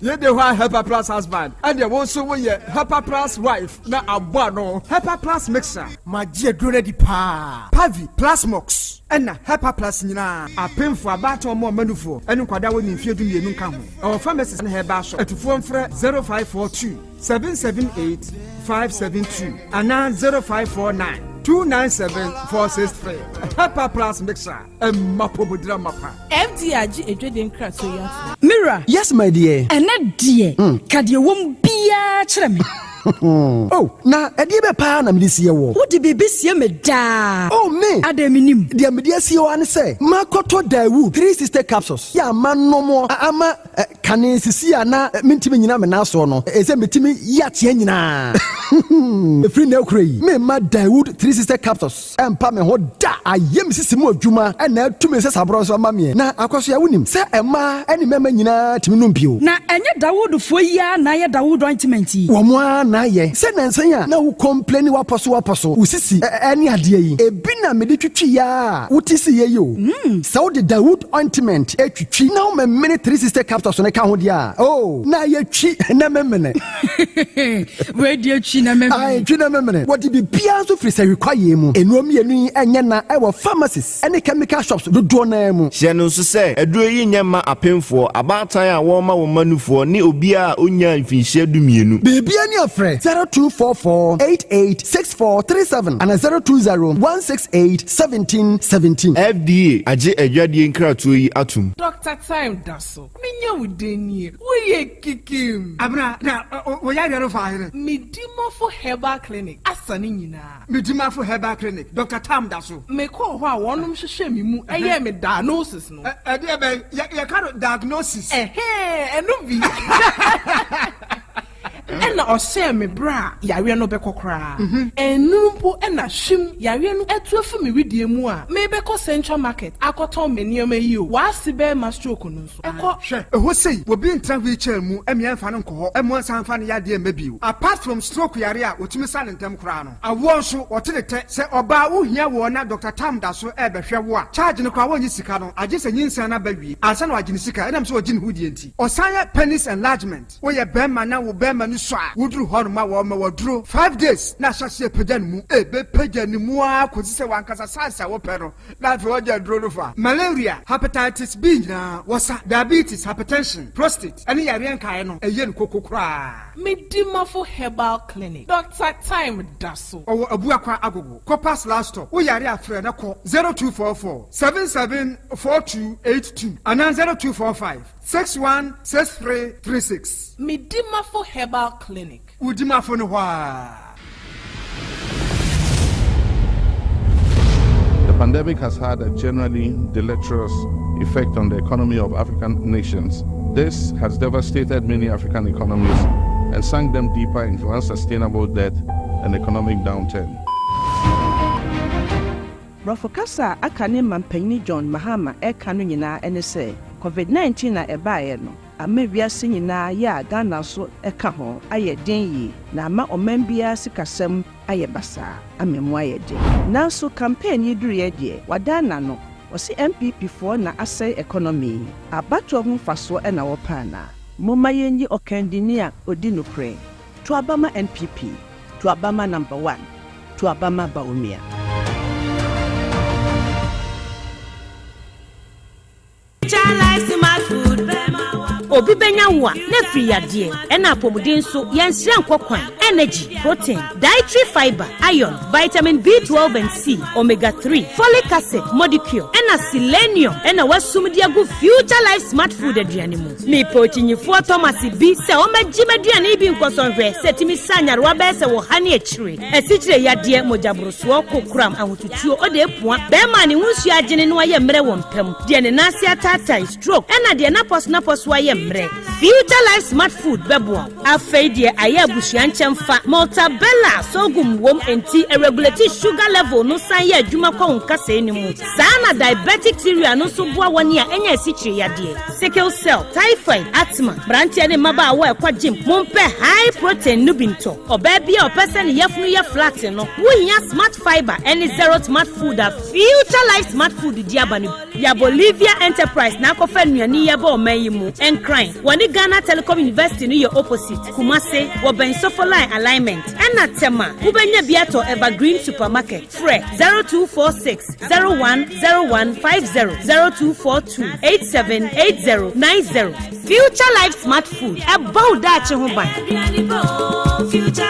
Yɛ de hɔ a Hepa Plus husband ɛdeɛ wo nso woyɛ Hepa Plus wife na abɔ ano. Hepa Plus mixer. Magye aduro no adi paa. Pavi, Plasmox ɛna Hepa Plus nyinaa. Apemfoɔ, abaatan ɔmo ɔma nufoɔ ɛne nkwadaa a wɔnni mfeɛ 12 nka ho. Ɛwɔ pharmacies ne herbal shop. Atufoɔ mfrɛ 0542 778 572 anaa 0549 297 463. Hepa Plus mixer. Ɛmma pɔmudira mapa. FDA agye adwadie nkratoɔ yi atom. Me wura. Yes my dear. Ɛnnɛ deɛ, ka deɛ ɛwɔ mu biara kyerɛ me. Oh, na ɛdeɛ bɛ paa na mede sie woɔ? Wode biribi sie me daa. Oh, me! Adɛn mennim? Deɛ mede asie wo ara ne sɛ, makɔtɔ Daewoo 360 capsules yɛ a manom ama kane sisi a na mentumi nnyina me nan soɔ no, ɛsɛ metumi yi ateɛ nyinaa. Ɛfiri nnɛ rekora yi, meremma Daewoo 360 capsules. Ɛmpa me ho da. Ayɛ me sisi mu adwuma na atu me nsasaborɔ nso ama meɛ. Na Akwasoa, wonim sɛ mmaa ne mmarima nyinaa tumi nom bio. Na ɛnyɛ Dawoodfoɔ yi ara na ayɛ Dawood ointment yi? Wɔn ara na ayɛ. Sɛ nnansa yi a na wo complaini w'apɔso w'apɔso, wo sisi ne adeɛ yi, ebi na mede twitwiiɛ ara a wote siiɛ yi o. Sɛ wode Dawood ointment twitwi na womemene 360 capsules no ka ho deɛ a, oh, na ayɛ twi na memene. Wei deɛ twi na memene. Ae, twi na memene. Wɔde biribiara nso firi sahwi kwaeɛ mu. Nnuro mmienu yi nyɛ na wɔ pharmacies ne chemical shops dodoɔ no ara mu. Hyɛ no nso sɛ, aduro yi nyɛ mma apemfoɔ, abaatan a wɔrema wɔn mma nufoɔ ne obiara a ɔnnyaa mfinhyia dumienu. Biribiara ni a frɛ 0244 88 64 37 anaa 020 168 17 17. FDA agye adwadie nkratoɔ yi atom. Doctor Time da so. Menya wo dɛn nie? Woyɛ kikim. Abena, na wo yareɛ no fa hene? Medimafo Herbal Clinic asa ne nyinaa. Medimafo Herbal Clinic, Doctor Tam da so. Mekɔɔ hɔ a wɔnom hwehwɛɛ me mu yɛɛ me diagnosis no. Ɛdeɛ bɛn? Yɛka no diagnosis. Ɛhɛɛ, ɛno bi. Ɛna ɔhyɛɛ me berɛ a yareɛ no bɛkɔ koraa. Ɛnnuru mpo na hwim, yareɛ no atu afi me wedeɛ mu a merebɛkɔ Central Market akɔtɔn me nneɛma yi o, w'ase bɛrima stroke no nso ɛkɔ. Hwɛ, ɛhɔ sei, obi ntena wheelchair mu mmea mfa no nkɔ hɔ mmoa nsan mfa no yadeɛ mma bio. Apart from stroke yare a wɔtumi sa no ntɛm koraa no, awoɔ nso, wɔte ne tɛ. Sɛ ɔbaa wohia woɔ na Doctor Tam da so rebɛhwɛ wo a, charge no koraa wɔnnye sika no, agye sɛ nyinsɛn no aba wie ansa na wɔagye ne sika ɛnam sɛ ɔgye ne ho die nti. Ɔsan yɛ penis enlargement. Woyɛ bɛrima na wo bɛrima no sua a, woduru hɔ nom a wɔma wo aduro five days na ahyɛ aseɛ apagya ne mu. Ɛbɛpagya ne mu ara kɔsi sɛ w'ankasa size a wopɛ no na afei wɔgye aduro no fa. Malaria, hepatitis B nyinaa wɔsa, diabetes, hypertension, prostate ɛne yareɛ nkaeɛ no ɛyɛ no koko koraa. Medimafo Herbal Clinic, Doctor Time da so. Ɔwɔ Abuakwa Agogo, Corpus last stop. Wo yare a frɛ na kɔ 0244 77 4282 anaa 0245 616336. Medimafo Herbal Clinic. Wo dimafo no hɔ ara. The pandemic has had a generally deleterious effect on the economy of African nations. This has devastated many African economies and sunk them deeper into unsustainable debt and economic downturn. Borɔfo kasa a aka ne mampanyin John Mahama ɛka no nyinaa ne sɛ Covid-19 a ɛbaeɛ no ama wiase nyinaa yɛ a Ghana nso ka ho ayɛ den yie na ama ɔman biara sikasɛm ayɛ basaa ama mu ayɛ den. Nanso campaign yi duruiɛ deɛ wadan n'ano, ɔse NPP foɔ na asɛe economy yi. Abatoɔ ho mfasoɔ na wɔpɛ anaa? Momma yɛnyi ɔkandini a ɔdi nokorɛ. To aba ma NPP, to aba ma number one, to aba ma Bawumia. Obi bɛnya wo a, na afiri yadeɛ, ɛna apɔmuden nso, yɛnsrɛ nkɔ kwan. Energy, protein, dietary fiber, iron, vitamin B12 and C, omega 3, folic acid, modicure, ɛna selenium ɛna wasum de agu Future Life Smart Food aduane mu. Mepɛ okyinyifoɔ Thomas bi sɛ ɔmmɛgye m'aduane yi bi nkɔsɔ nhwɛ sɛ ɛtumi sa nyarewa bɛyɛ sɛ wɔ ha ne akyire. Asikyire yadeɛ, mogyaborosoɔ, kokoram, ahotutuo, ɔde apua, bɛrima a ne ho nsuo agyene na wayɛ mmerɛ wɔ mpa mu, deɛ ne nan ase ataatae, stroke, ɛna deɛ n'apɔsonapɔso ayɛ mmerɛ. Future Life Smart Food bɛboa wo. Afei deɛ ayɛ abusua nkyɛmfa, Maltabella sorghum wom enti ɛregulate sugar level no san yɛ adwuma kɔ wo nkasɛɛ no mu. Saa na diabetic cereal no nso boa wɔn a anya asikyire yadeɛ, sickle cell, typhoid, asthma. Mmeranteɛ ne mmabaawa a ɛkɔ gym, mompɛ high protein no bi ntɔ. Ɔbaa bi a ɔpɛ sɛ ne yafunu yɛ flat no, wohia Smart Fiber ne Zero Smart Food a Future Life Smart Food de aba no bi. Ya Bolivia Enterprise na akɔfa nnuane yi aba ɔman yi mu. Nkran, wɔne Ghana Telecom University no yɛ opposite. Kumase, wɔbɛn Sofoline Alignment. Ɛna Tema, wobɛnya bi atɔ Evergreen Supermarket. Frɛ 0246 010150, 0242 878090. Future Life Smart Food, ɛbɔ wo daakye ho ban.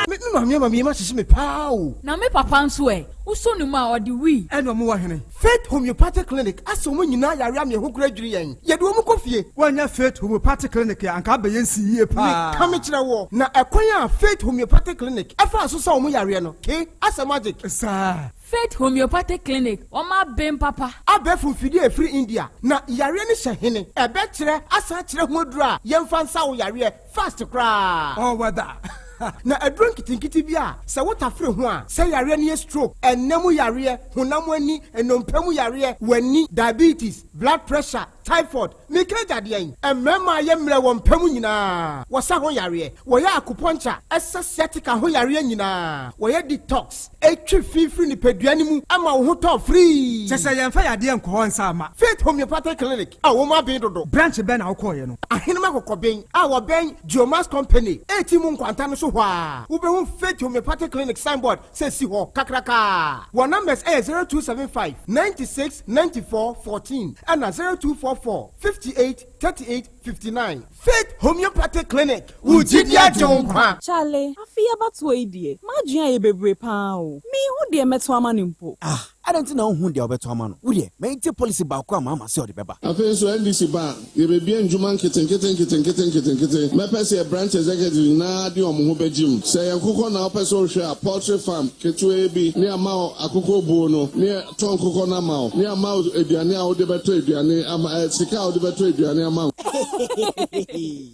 Me me maame ama me yam ahyehye me paa o. Na me papa nso ɛ? Wosɔ ne mu a, ɔde wii. Ɛna ɔmo wɔ hene? Faith Homeopathic Clinic asɛ wɔn nyinaa yare ama yɛn ho kora adwiri yɛn. Yɛde wɔn kɔ fie. Woannya Faith Homeopathic Clinic a, anka abɛyɛ nsi yie paa. Meka mekyerɛ woɔ, na ɛkwan a Faith Homeopathic Clinic faa so sa wɔn yareɛ no, ke, asɛ magic. Saa. Faith Homeopathic Clinic, wɔn aben papa. Abɛɛfo mfidie a ɛfiri India, na yareɛ no hyɛ hene? Ɛbɛkyerɛ asan akyerɛ ho aduro a yɛmfa nsa wo yareɛ fast koraa. All weather. Na aduro nketenkete bi a sɛ wotafere ho a, sɛ yareɛ no yɛ stroke, ɛnna mu yareɛ, honam ani, nnompe mu yareɛ, w'ani, diabetes, blood pressure, typhoid, meka agya deɛn? Mmarima a yɛ mmerɛ wɔ mpa mu nyinaa, wɔsa ho yareɛ, wɔyɛ acupuncture, ɛsa sciatica ho yareɛ nyinaa, wɔyɛ detox, ɛtwe fi firi nipadua no mu ma wo ho tɔ firii. Kyɛ sɛ yɛmfa yadeɛ nkɔ hɔ nsa mma. Faith Homeopathic Clinic a wɔn aben dodo. Branch bɛn na wokɔeɛ no? Ahenem Akɔkɔben a wɔbɛn Geomax Company a mu nkwanta no so hɔ a, wobɛhu Faith Homeopathic Clinic signboard sɛ si hɔ kakrakaa. Wɔn numbers yɛ 0275 96 94 14 ɛna 0244 58 38 59. Faith Homeopathic Clinic, wo gyidi agye wo nkwa. Chale, afe yi abatoɔ yi deɛ, m'adwene ayɛ bebree paa o. Menhu deɛ mɛto ama no mpo. Ah, adɛn nti na wonhu deɛ wobɛto ama no? Wo deɛ, ma yɛntie policy baako a Mahama sɛ ɔde bɛba. Afei nso NDC ba a, yɛbɛbue ndwuma nketenkete nketenkete nketenkete. Mɛpɛ sɛ yɛ branch executives nyinaa de wɔn ho bɛgye mu. Sɛ ɛyɛ nkokɔ na wopɛ sɛ wohwɛ a, poultry farm ketewaa bi ne ama wo akokɔ buo no, ne yɛtɔ nkokɔ no ama wo, ne ama wo aduane a wode bɛtɔ aduane ama, eh, sika a wode bɛtɔ aduane ama.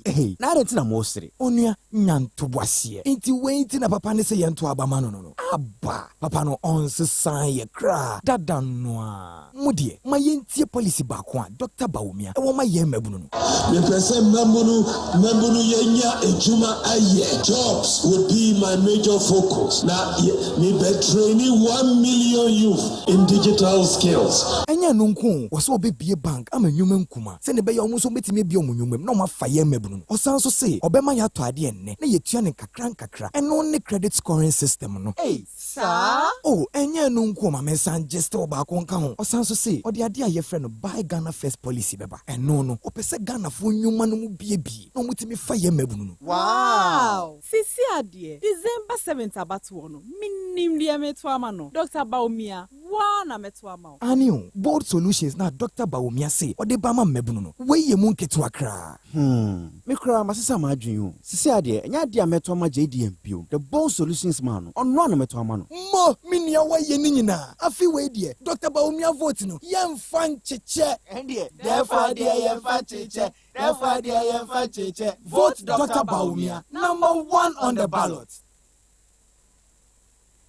Hey, na adɛn nti na mosere? Onua, nya ntoboaseɛ. Enti wei nti na papa no se yɛnto aba ma no no no? Aba! Papa no ɔnsesaa yɛ koraa, dada no ara. Mo deɛ, ma yɛntie policy baako a Dɔkta Bawumia wɔ ma yɛn mmabunu no. Mepɛ sɛ mmabunu mmabunu yɛnya adwuma ayɛ, jobs would be my major focus, na me bɛ traini 1 million youth in digital skills. Ɛnyɛ ɛno nko o, ɔse ɔbɛbue bank ama nnwuma nkuma sɛdeɛ ɛbɛyɛ a wɔn nso wɔbɛtumi abue wɔn nnwuma mu na wɔafa yɛn mmabunu no. Ɔsan nso se ɔbɛma yɛatɔ adeɛ nnɛ na yɛatua no nkakra nkakra, ɛno ne credit scoring system no. Ei! Saa? Oh, ɛnyɛ ɛno nko o, ma mensan gye still baako nka ho. Ɔsan nso se ɔde adeɛ a yɛfrɛ no Buy Ghana First policy bɛba. Ɛno no, ɔpɛ sɛ Ghanafoɔ nnwuma no mu buebue na wɔtumi fa yɛn mmabunu no. Wow! Sisi adeɛ, December 7th abatoɔ no, menim deɛ meto ama no. Doctor Bawumia, wo ara na mɛto ama wo. Aane o, Bold Solutions na Doctor Bawumia se ɔde ba ama mmabunu no, wei yɛ mu nketewa koraa. Hmm, me koraa masesa m'adwene o. Sesei adeɛ, ɛnyɛ adeɛ a mɛtɔ ama JDM bio. The Bold Solutions man no, ɔno ara na mɛtɔ ama no. Mo, me nua woayɛ ne nyinaa. Afe wei deɛ, Doctor Bawumia vote no, yɛmfa nkyekyɛ. Ɛndeɛ, dɛɛfaa deɛ yɛmfa nkyekyɛ, dɛɛfaa deɛ yɛmfa nkyekyɛ. Vote Doctor Bawumia, number one on the ballot.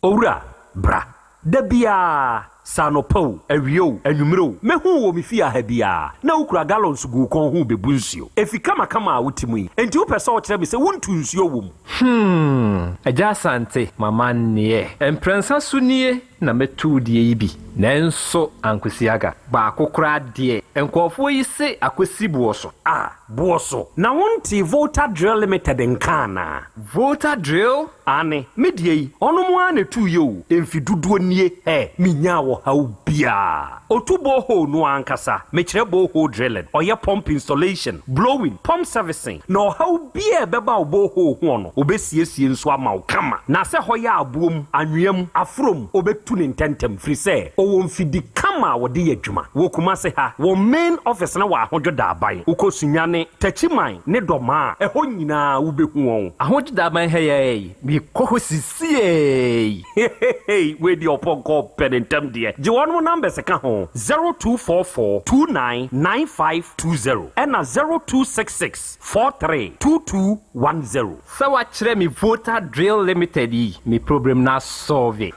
Owura, bra. Da biara, sɛ anɔpa o, awia o, anwummere o, mehu wo wɔ me fie ha biara, na wokura gallons gu wo kɔn ho rebebu nsuo. Efi kamakama a wote mu yi, enti wopɛ sɛ wokyerɛ me sɛ wontu nsuo wɔ mu? Hmm, Agya Asante, m'amanneɛ. Mprɛnsa so nie na mɛtu wo deɛ yi bi, nanso ankosi aga. Baako koraa deɛ, nkurɔfoɔ yi se akɔsi boɔ so. Ah, boɔ so. Na wontee Volta Drill Limited nka anaa? Volta Drill? Aane, me deɛ yi, ɔnom ara na ɛtuiɛ o, mfe dodoɔ nie, hɛ, menyaa ɔhaw biara. Ɔtu borehole no ara ankasa, mekyerɛ borehole drilling, ɔyɛ pump installation, blowing, pump servicing, na ɔhaw biara a ɛbɛba wo borehole hoɔ no, ɔbɛsiesie nso ama wo kama. Na sɛ hɔ yɛ aboɔ mu, anwea mu, aforɔ mu, ɔbɛtu no ntɛntɛm, firi sɛ ɔwɔ mfidi kama a wɔde yɛ adwuma. Wɔ Kumase ha, wɔn main office no wɔ Ahodwo Daaban. Wokɔ Sunyani, Techiman ne Dɔmaa a, ɛhɔ nyinaa wobɛhu wɔn. Ahodwo Daaban ha yi ara yi, mekɔ hɔ sisiei. Hehehe wei deɛ ɔpɔnkɔ pɛ ne ntɛm deɛ. Gye wɔnom numbers ka ho, 0244 29 9520 ɛna 0266 43 2210. Sɛ wakyerɛ me Volta Drill Limited yi, me problem no asɔlve.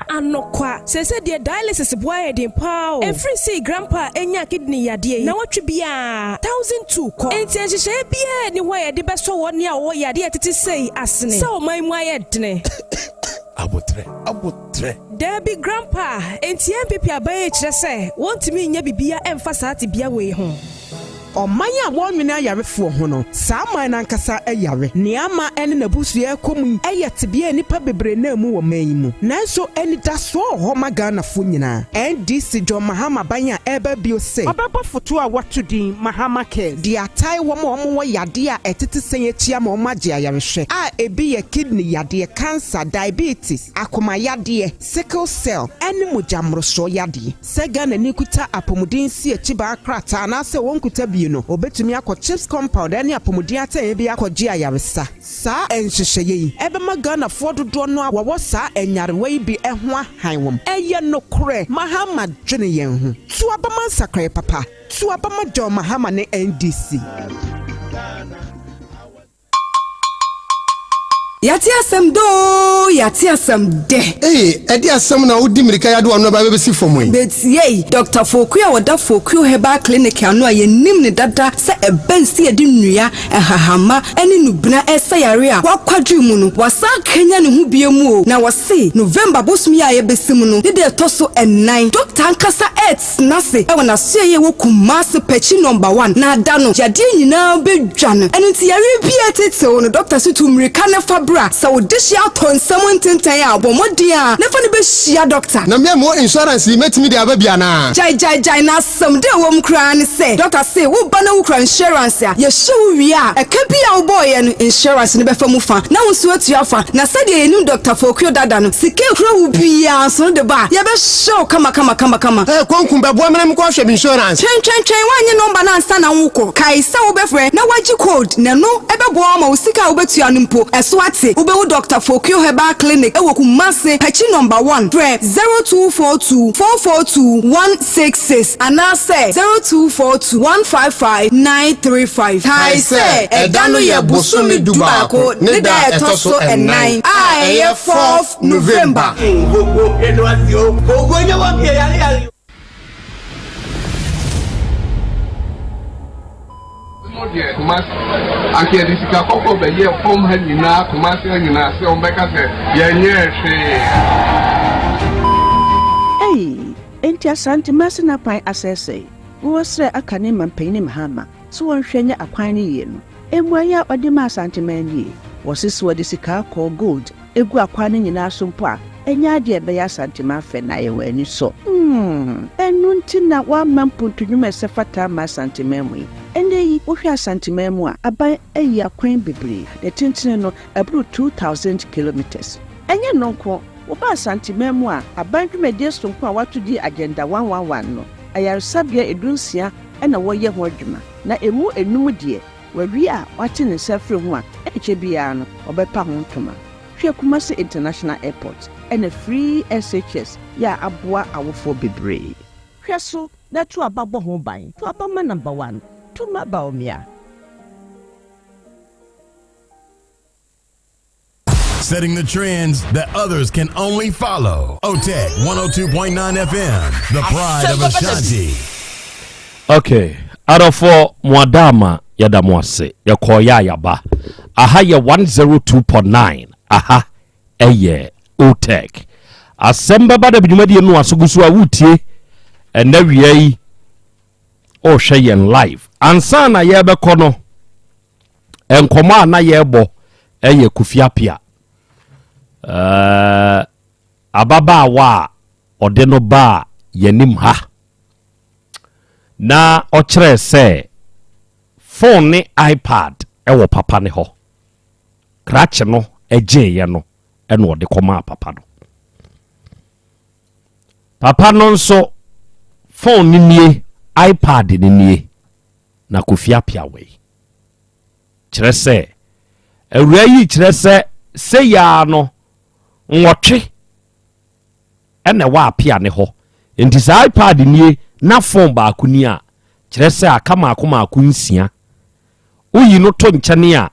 Anokwa, seesei deɛ dialysis boa yɛ den paa o. Ɛfiri sei grandpa nyaa kidney yadeɛ yi, nawɔtwe biara, 1002 kɔ. Enti nhyehyɛeɛ biara nni hɔ a yɛde bɛsɔ wɔn a wɔwɔ yadeɛ a ɛtete sei asene sɛ ɔman mu ayɛ dene. Aboterɛ, aboterɛ. Daabi grandpa, enti NPP aban yi kyerɛ sɛ wɔntumi nyɛ biribiara mfa saa tebea wei ho. Ɔman a wɔnnwene ayarefoɔ ho no, saa man no ankasa yare. Nea ama ɛne n'abusua rekɔ mu yi yɛ tebea a nnipa bebree nam mu wɔ man yi mu. Nanso anidasoɔ wɔ hɔ ma Ghanafoɔ nyinaa. NDC John Mahama aban a ɛreba bio se ɔbɛbɔ foto a wɔato din Mahama Cares de atae wɔn a wɔwɔ yadeɛ a ɛtete sɛn akyi ama wɔagye ayarehwɛ a ebi yɛ kidney yadeɛ, cancer, diabetes, akoma yadeɛ, sickle cell, ne mogya mmorosoɔ yadeɛ. Sɛ Ghanani kuta apɔmuden nsiakyibaa krataa anaasɛ ɔnkuta bi no, ɔbɛtumi akɔ CHPS compound ne apɔmuden atɛeɛ bi akɔgye ayaresa. Saa nhyehyɛeɛ yi bɛma Ghanafoɔ dodoɔ no a wɔwɔ saa nyarewa yi bi ho ahan wɔn. Ɛyɛ nokorɛ, Mahama dwene yɛn ho. To aba ma nsakraeɛ papa. To aba ma John Mahama ne NDC. Yɛate asɛm dɛ oo, yɛate asɛm dɛ. Ee, ɛde asɛm na wodi mmirika yi adowa no ba bɛbɛsi fam yi. Betiei, Dɔkta Fokuo a ɔda Fokuo Herbal Clinic ano a yɛnim no dada sɛ ɛbɛn sɛ yɛde nnua, nhahamma ne nnubena resa yare a wakwadwiri mu no, wasan akanyan ne ho bio mu o, na wɔse November bosome yi a yɛbɛsi mu no ne da ɛtɔ so nnan, dɔkta ankasa retena ase wɔ n'asoɛeɛ a ɛwɔ Kumasi, Pakyi Nɔmba One, na da no, yadeɛ nyinaa bɛdwa no. Ɛno nti yareɛ biara ɛtetew no, dɔkta se tu mmirika na fa bra. Sɛ wo dehyeɛ atɔ nsam ntentan a, bɔ mmɔden ara na fa no bɛhyia dɔkta. Na me a mewɔ insurance yi, mɛtumi de aba bi anaa? Gyae gyae gyae, na asɛm dɛ ɛwɔ mu koraa ne sɛ, dɔkta se wo ba na wokura insurance a, yɛhyɛ wo wie a, ɛka bi a wobɔeɛ no, insurance no bɛfa mu fa, na wo nso atua fa. Na sɛdeɛ yɛnim Dɔkta Fokuo dada no, sika a ɛkura wo biara nso no de ba a, yɛbɛhyɛ wo kama kama kama kama. Ɛɛ Konku, bɛboa me na menkɔ hwɛ me insurance. Twɛn twɛn twɛn, woannye nɔmba no ansa na wokɔ. Kae sɛ wobɛfrɛ na woagye code, na ɛno bɛboa wo ama wo sika a wobɛtua no mpo, ɛso ate. Kumasi. Wobɛhu Dɔkta Fokio Herbal Clinic wɔ Kumasi, Pakyi Nɔmba One. Frɛ 0242 442 166 anaasɛ 0242 155 935. Kae sɛ, ɛda no yɛ bosome dubaako ne da a ɛtɔ so ɛnan a ɛyɛ fourth November. No deɛ Kumasi anka yɛde sika kɔkɔɔ bɛyɛɛ fam ha nyinaa Kumasi ha nyinaa sɛ wɔn bɛka sɛ yɛnyɛɛ hwee. Ei, enti Asante Masin akwan asɛesɛe? Wɔsrɛ aka ne mampanyin Mahama sɛ wɔnhwɛ nyɛ akwan no yie no. Mmuaeɛ a ɔde maa Asanteman nie, Wɔse sɛ wɔde sika kɔɔ, gold, gu akwan no nyinaa so mpo a, ɛnyɛ adeɛ a ɛbɛyɛ Asanteman fɛ na ayɛ wɔn anisɔ. Hmm, ɛno nti na wɔamma mpuntu nnwuma a ɛsɛ fata amma Asanteman mu yi. Ɛnnɛ yi, wohwɛ Asanteman mu a, aban ayi akwan bebree, ne tentene no, ɛboro 2,000 kilometres. Ɛnyɛ ɛno nko, woba Asanteman mu a, aban dwumadie sononko a wɔato din Agenda 111 no, ayaresabea edunsia na wɔreyɛ ho adwuma. Na emu enum deɛ, wawie a wate ne nsa afiri ho a, ɛnkyɛ biara no, ɔbɛpa ho ntoma. Hwɛ Kumasi International Airport ɛna Free SHS yɛ a aboa awofoɔ bebree. Hwɛ so na to aba bɔ ho ban. To aba ma number one, to ma Bawumia. Setting the trends that others can only follow. OTEC 102.9 FM, the pride of Ashanti. Okay, adɔfoɔ mo adaama yɛda mo ase yɛkɔɔ yɛ a yɛaba aha yɛ 102.9 aha ɛyɛ OTEC asɛm bɛba da dwumadie no aso gu so a wotie ɛnɛ wia yi ɔrehwɛ yɛn live ansa na yɛbɛkɔ no nkɔmmɔ a na yɛrebɔ yɛ Kofi Apia eh, ababaawa a ɔde no baa yɛnim ha na ɔkyerɛɛ sɛ phone ne iPad wɔ papa ne hɔ krakye no gyeeɛ no ɛna ɔde kɔmaa papa no papa no nso phone no nie iPad no nie na Kofi Appiah wei. Kyerɛ sɛ, awuraa yi kyerɛ sɛ sei ara no nwɔtwe ɛna ɛwɔ Appiah ne hɔ. Nti saa iPad nie na phone baako ni a, kyerɛ sɛ aka maako maako nsia. Woyi no to nkyɛne a,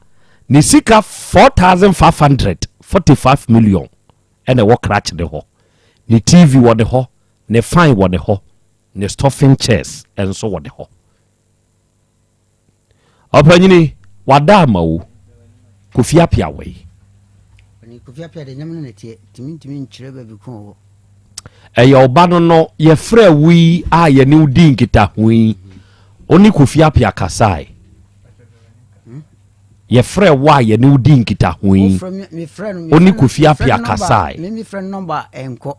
ne sika 4,500, 45 million ɛna ɛwɔ krakye ne hɔ. Ne TV wɔ ne hɔ, ne fan wɔ ne hɔ. Ne stuffing chairs nso wɔ ne hɔ. Ɔpanyini, wada ama wo. Kofi Apia wɔ yi. Kofi Apia de nyam no na teɛ, tumi ntumi nkyerɛ baabi ko wɔ. Ɛyɛ ɔba no no yɛfrɛ wo yi a yɛne wo di nkitaho yi. Wo ne Kofi Apia kasae. Yɛfrɛ wo a yɛne wo di nkitaho yi. Wo ne Kofi Apia kasae. Mefrɛ no nɔmba ɛnkɔ.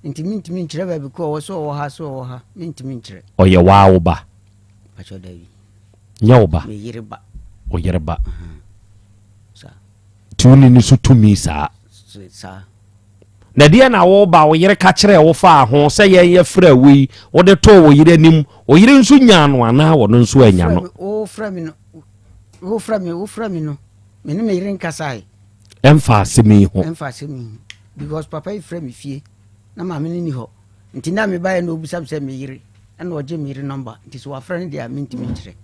Nti mentumi nkyerɛ baabi ko ɔwɔ sɛ ɔwɔ ha sɛ ɔwɔ ha mentumi nkyerɛ. Ɔyɛ waa wo ba. Pakyɛ dabi. Nyɛ wo ba. Me yere ba. Wo yere ba. Saa. Nti wo ni ne so tumi saa. Saa. Na deɛ na wo ba wo yere ka kyerɛ wo faa ho sɛ yɛn yɛ frɛ wo yi wode too wo yere anim wo yere nso nyaa no anaa wɔno nso anya no. Wo frɛ me no wo frɛ me wo frɛ me no me ne me yere nkasae. Ɛmfa asɛm yi ho. Ɛmfa asɛm yi ho. Because papa yi frɛ me fie na maame no ni hɔ nti na mebaeɛ na ɔbisa me sɛ me yere ɛna ɔgye me yere nɔmba nti sɛ wafrɛ no deɛ a mentumi nkyerɛ.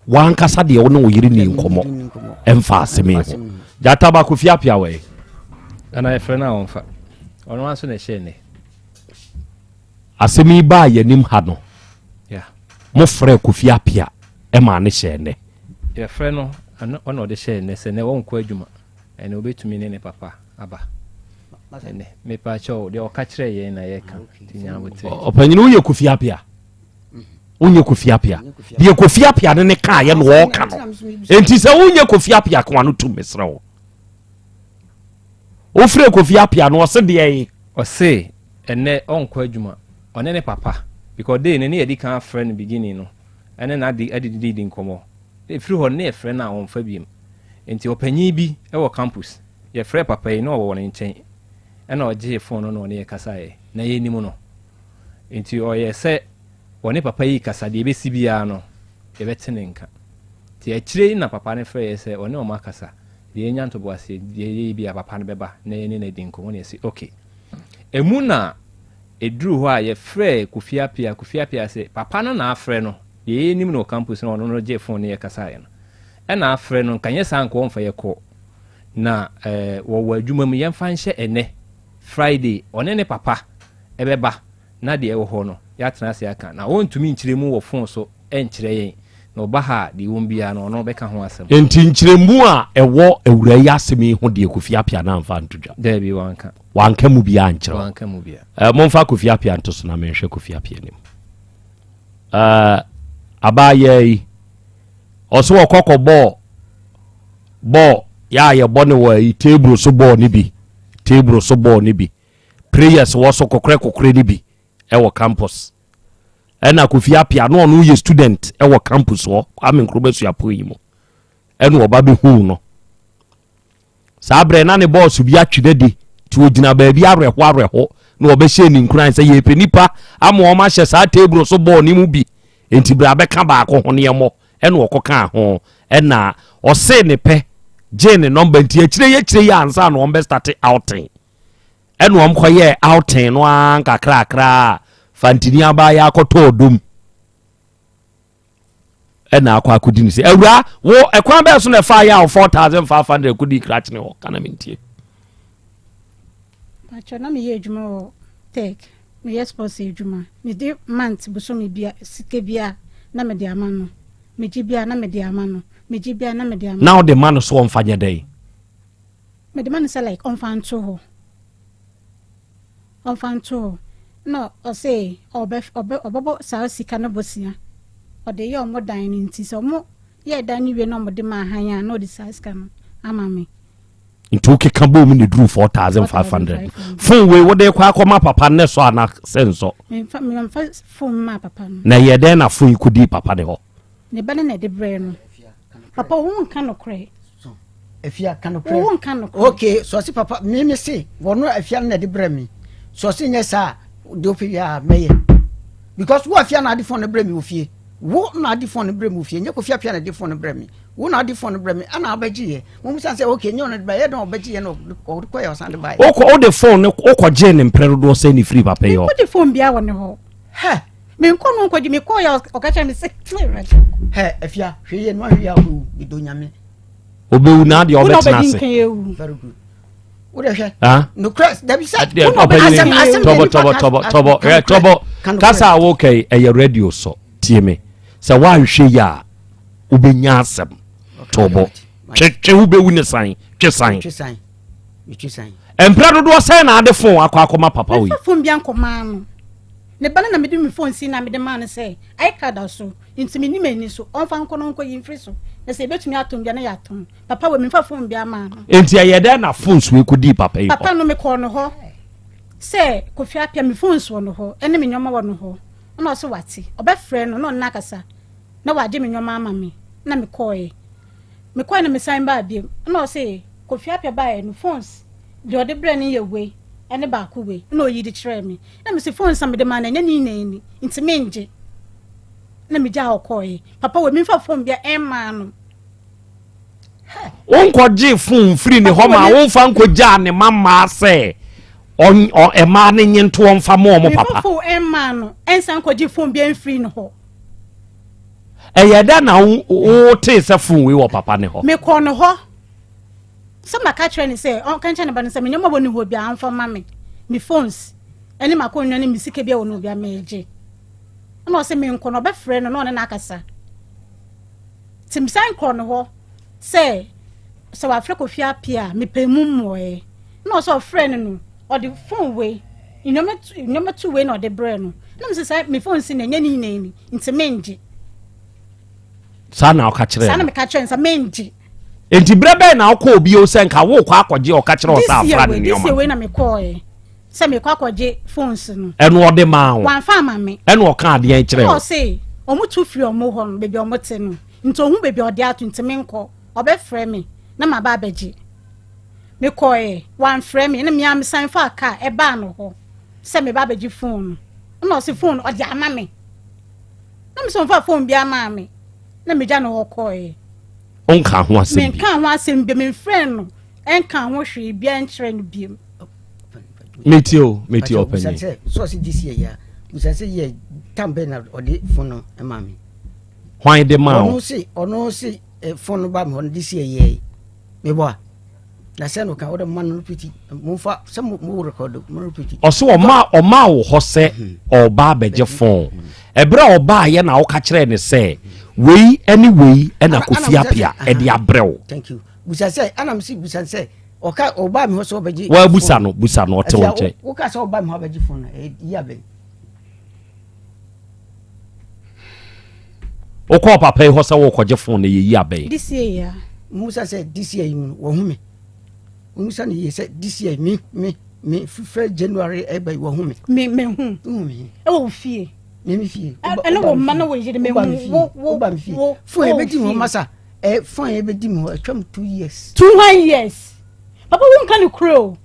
Wankasa deɛ wo ne wo yere ni nkɔmmɔ ɛmfa asɛm yi ho. Gyata baako fi apia wɔ yi. Ana yɛfrɛ no a ɔmfa. Ɔno ara nso na ɛhyɛ nnɛ. Asɛm yi baa yɛnim ha no. Mo frɛ Kofi Apia ɛmaa ne hyɛ nnɛ. Yɛfrɛ no ɔna ɔde hyɛ nnɛ sɛ nnɛ ɔnkɔ adwuma. Ɛnɛ obetumi ne ne papa aba. Ɛnɛ mepa kyɛw deɛ ɔka kyerɛ yɛn na yɛka nti nya abotire. Ɔpanyin woyɛ Kofi Apia. Wonyɛ Kofi Apia. Deɛ Kofi Apia ne ne kaa yɛ na ɔɔka no. Enti sɛ wonyɛ Kofi Apia ko ano tum mesrɛ wo. Wofrɛ Kofi Apia no ɔse deɛ yi. Ɔse ɛnɛ ɔnkɔ adwuma ɔne ne papa because day no ne yɛdi kan afrɛ no beginning no ɛne n'ade adididi nkɔmmɔ. Ɛfiri hɔ no na yɛfrɛ no a ɔmfa biom. Nti ɔpanyin bi wɔ campus, yɛfrɛɛ papa yi na ɔwɔ ne nkyɛn ɛna ɔgyee phone no na ɔne yɛ kasaeɛ. Na yɛnnim no. Nti ɔyɛɛ sɛ ɔne papa yi rekasa, deɛ ɛbɛsi biara no yɛbɛte ne nka. Nti akyire yi na papa no frɛɛ yɛ sɛ ɔne wɔn akasa. Deɛ yɛnya ntoboaseɛ, deɛ yɛyɛ bi a papa no bɛba na yɛne no adi nkɔmmɔ na yɛse okay. Ɛmu na ɛduruu hɔ a yɛfrɛɛ Kofi Appiah, Kofi Appiah se papa no na afrɛ no, deɛ yɛnim no wɔ campus no ɔno no gyee phone ne yɛkasaeɛ no ɛna afrɛ no, nka nyɛ saa nka ɔmfa yɛkɔ na eh, wɔwɔ adwuma mu, yɛmfa nhyɛ ɛnɛ Friday ɔne ne papa ɛbɛba na deɛ ɛwɔ hɔ no yɛatena ase aka, na ɔntumi nkyerɛ mu wɔ phone so nkyerɛ yɛn, na ɔba ha a, deɛ ɛwom biara no, ɔno bɛka ho asɛm. Enti nkyerɛmu a ɛwɔ awuraa yi asɛm yi ho deɛ Kofi Appiah no amfa anto dwa. Daabi, wanka. Wanka mu biara ankyerɛ wo. Wanka mu biara. Eh, momfa Kofi Appiah nto so na menhwɛ Kofi Appiah anim. Eh, abaayaa yi, ɔso wɔkɔ kɔbɔɔ bɔɔl yɛ a yɛbɔ ne wɔ ayi table so bɔɔl no bi, table so bɔɔl no bi, prayers wɔ so kokorɛ kokorɛ no bi ɛwɔ campus. Ɛna Kofi Appiah na ɔno yɛ student ɛwɔ campus hɔ Kwame Nkrumah suapɔn yi mu ɛna ɔba bɛhuu no saa berɛ na ne bɔɔso bi atwe no adi nti ɔgyina baabi awerɛho awerɛho na ɔbɛhyɛ ne nkuran sɛ yɛpɛ nipa ama wɔn ahyɛ saa table so bɔɔl no mu bi nti berɛ abɛka baako ho ne ɛmmɔ ɛna ɔkɔkaa ho ɛna ɔsee ne pɛ gyee ne nɔmba nti akyire yɛ akyire yɛ ansa na wɔn bɛ start outing Ɛna wɔn kɔyɛɛ outing no ara nkakrakra a Fantini abaayewa akɔtɔ ɔdom ɛna akɔ akɔdi ne sɛ awura wo ɛkwan bɛɛ so na ɛfa yɛ a 4500 kɔdi krakye ne hɔ kana mentie. Pakyɛ na meyɛ adwuma wɔ tech meyɛ sports adwuma mede month bosome bia sika bia na mede ama no megye bia na mede ama no megye bia na mede ama na wode ma no so ɔmfa nyɛ dɛn? Mede ma no sɛ like ɔmfa nto hɔ ɔmfa nto hɔ na ɔse ɔbɛ ɔbɛ ɔbɛbɔ saa sika no bosea ɔde yɛ ɔmo dan no nti sɛ ɔmo yɛ dan no wie na ɔmo de ma ahan a na ɔde saa sika no ama me. Nti wokeka bɔɔ mu na ɛduru 4500 phone wei wode kɔ akɔma papa no sɔ ana sɛ nsɔ? Memfa memfa phone maa papa no. Na ɛyɛ dɛn na phone yi kɔdii papa ne hɔ? Ne ba no na ɛde brɛɛ no. Papa wo nka nokorɛ. Afia ka nokorɛ. Wo nka nokorɛ. Okay, sɔsi papa mi mi se wɔn afia no na ɛde brɛ mi. Sɔsi nyɛ saa de opi wia mɛyɛ. Because wo afia na ade phone no brɛ mi wɔ fie. Wo na ade phone no brɛ mi wɔ fie. Nyɛ kofi afia na ade phone no brɛ mi. Wo na ade phone no brɛ mi. Ɛna abɛgye yɛ. Mo musa sɛ okay nyɛ ɔno de brɛ yɛ dɔn ɔbɛgye yɛ na ɔde kɔ yɛ ɔsan de ba yɛ. Wokɔ wode phone no wokɔ gye ne mprɛ dodoɔ sɛ ne firi papa yi hɔ. Mekɔ gye phone bia wɔ ne hɔ. Hɛ. Menkɔ no nkɔgye mekɔ yɛ ɔka kyerɛ me sɛ. Hɛ afia hwɛ yie no ahwɛ yie akɔwu medɔ nyame. Obewu na adeɛ ɔbɛtena ase. Very good. Wode hwɛ. Nokorɛ dabi sɛ. Asɛm asɛm tɔbɔ tɔbɔ tɔbɔ tɔbɔ hwɛ tɔbɔ kasa a woka yi ɛyɛ radio so tie me sɛ woanhwɛ yi a wobɛnya asɛm tɔbɔ twe twe wobɛwu ne san twe san. Mprɛ dodoɔ sɛn na ade fon akɔ akɔma papa wei. Mefa fon bi ankɔmaa no. Ne ba no na mede me fon si na mede maa no sɛ iCard da so nti menni m'ani so ɔmfa nkɔ no nkɔyi mfiri so na sɛ yɛbɛtumi atɔn bi a na yɛatɔn. Papa wei memfa fon bi amaa no. Enti ɛyɛ dɛn na fon wei kɔdii papa yi hɔ? Papa no mekɔɔ no hɔ sɛ Kofi Appiah me fons wɔ no hɔ ɛne me nneɛma wɔ no hɔ ɛna ɔse wate ɔbɛfrɛ no na ɔne no akasa na wagye me nneɛma ama me na mekɔɔɛ. Mekɔe na mesan baa bio na ɔse Kofi Appiah baeɛ no phones deɛ ɔde brɛɛ no yɛ wei ɛne baako wei na ɔyi de kyerɛɛ me na mese phones a mede maa no ɛnyɛ ne nyinaa ni nti mengye na megyaa hɔ kɔeɛ. Papa wei memfa phone bia ɛmmaa no. Wonkɔgyee phone mfiri ne hɔ ma womfa nkɔgyaa ne ma mmaa sɛ ɛmaa no nye ntoɔ mfa ma ɔmo papa. Memfa phone ɛmmaa no ɛnsan nkɔgye phone bia mfiri ne hɔ. Ɛyɛ dɛ na wotee sɛ fon wei wɔ papa ne hɔ? Mekɔɔ no hɔ sɛ maka kyerɛ ne sɛ ɔnka nkyerɛ ne ba no sɛ me nneɛma wɔ ne hɔ biara mfa ma me, me phones ne m'akonnwa ne me sika bi a wɔ ne hɔ biara megye. Ɛna ɔsɛ menkɔ no ɔbɛfrɛ no na ɔne no akasa. Nti mesan kɔɔ no hɔ sɛ sɛ wafrɛ Kofi Appiah a mepɛ mu mmuaeɛ. Ɛna ɔsɛ ɔfrɛ no no ɔde phone wei nneɛma nneɛma tu wei na ɔde brɛ no na mo sɛ sɛ me phone si na ɛnyɛ ne nyinaa ni nti mengye. Saa na ɔka kyerɛ saa na meka kyerɛ no sɛ mengye. Nti berɛ bɛn na wokɔ obi o sɛ nka wokɔ akɔgye ɔka kyerɛ ɔsɛ afra ne nneɛma. This year wei na mekɔɔɛ sɛ mekɔ akɔgye phones no. Ɛno ɔde maa wo. Wamfa ama me. Ɛna ɔka adeɛ kyerɛ wo. Ɛna ɔse ɔmo tu firi ɔmo hɔ no baabi ɔmo te no nti ohun baabi ɔde ato nti menkɔ ɔbɛfrɛ me na maba abɛgye. Mekɔeɛ, wamfrɛ me, ɛna me ara mesan faa kaa ɛbaa no hɔ sɛ meba abɛgye phone no. Ɛna ɔse phone no ɔde ama me. Na me sɛ ɔmfa phone biara maa me. Na megya no hɔ kɔeɛ. Wonka ho asɛm bi. Menka ho asɛm bi, memfrɛ no ɛnka ho hwee biara nkyerɛ no biom. Metie o, metie ɔpanyin. Sɛ sɔɔsi di si yɛ ya, busa sɛ yɛ tam bɛ na ɔde fon no ma mi. Hwan de ma o? Ɔno si ɔno si eh, fon no ba mi ɔno de si yɛ yɛ mi bɔ a. Na sɛ no ka wode ma no repeat momfa sɛ mo mo record mo repeat. Ɔsɛ ɔma ɔma wo hɔ sɛ mhm. ɔba abɛgye fon. Mhm. Ɛberɛ a ɔbaayɛ na woka kyerɛɛ ne sɛ wei ne wei na Kofi Apia ɛde abrɛ wo. Thank you. Busa sɛ ɛna msi busa sɛ ɔka ɔba mi hɔ sɛ ɔbɛgye. Wa busa no busa no ɔte wo nkyɛn. Woka sɛ ɔba mi hɔ abɛgye fon no ɛyi abɛn. Wokɔɔ papa yi hɔ sɛ wokɔgye fon no yɛyi abɛn. This year ya. Musa sɛ this year yi mu no wɔhu me. Musa ne yie sɛ this year me me me fifɛ January ɛbɛ yi wɔhu me. Me me hu. Wohu me. Ɛwɔ wo fie. Me me fie. Ɛne wo mma ne wo yere me hu wo wo wo wo. Fon yɛ bɛ di mi hɔ masa. Ɛ fon yɛ bɛ di mi hɔ atwam 2 years. 2 one years. Papa wo nka ne kuro o.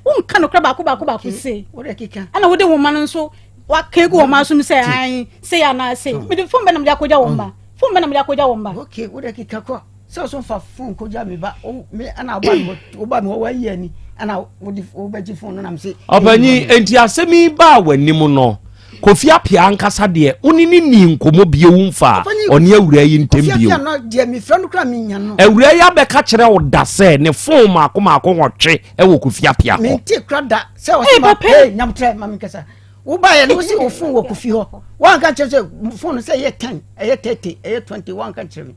Wo nka no kora baako baako baako se. Ɛna wode wo mma no nso waka egu wɔn asom sɛ ayi se anaa se. Mede fon bɛ na mede akɔgya wɔn mma. Fon bɛ na mede akɔgya wɔn mma. Okay, wode keka kɔ. Sɛ ɔso fa fon kɔgya me ba me ɛna woba me hɔ woba me hɔ wɔayi ani ɛna wode wobɛgye fon no nam se. Ɔpanyin, enti asɛm yi baa w'anim no, Kofi Appiah ankasa deɛ wo ne no nnii nkɔmmɔ bio mfaa ɔne awuraa yi ntam Kofi bio. Appiah no deɛ mefrɛ no koraa menya no. Awuraa yi abɛka kyerɛ wo da sɛ ne fon mmaako mmaako nwɔtwe wɔ Kofi Appiah hɔ. Mente kora da sɛ ɔsɛ ma hey nyamtrɛ ma menkasa. Wobaeɛ no wosi wo fon wɔ Kofi hɔ. Woanka nkyerɛ sɛ fon no sɛ ɛyɛ 10 ɛyɛ 30 ɛyɛ 20 woanka nkyerɛ me.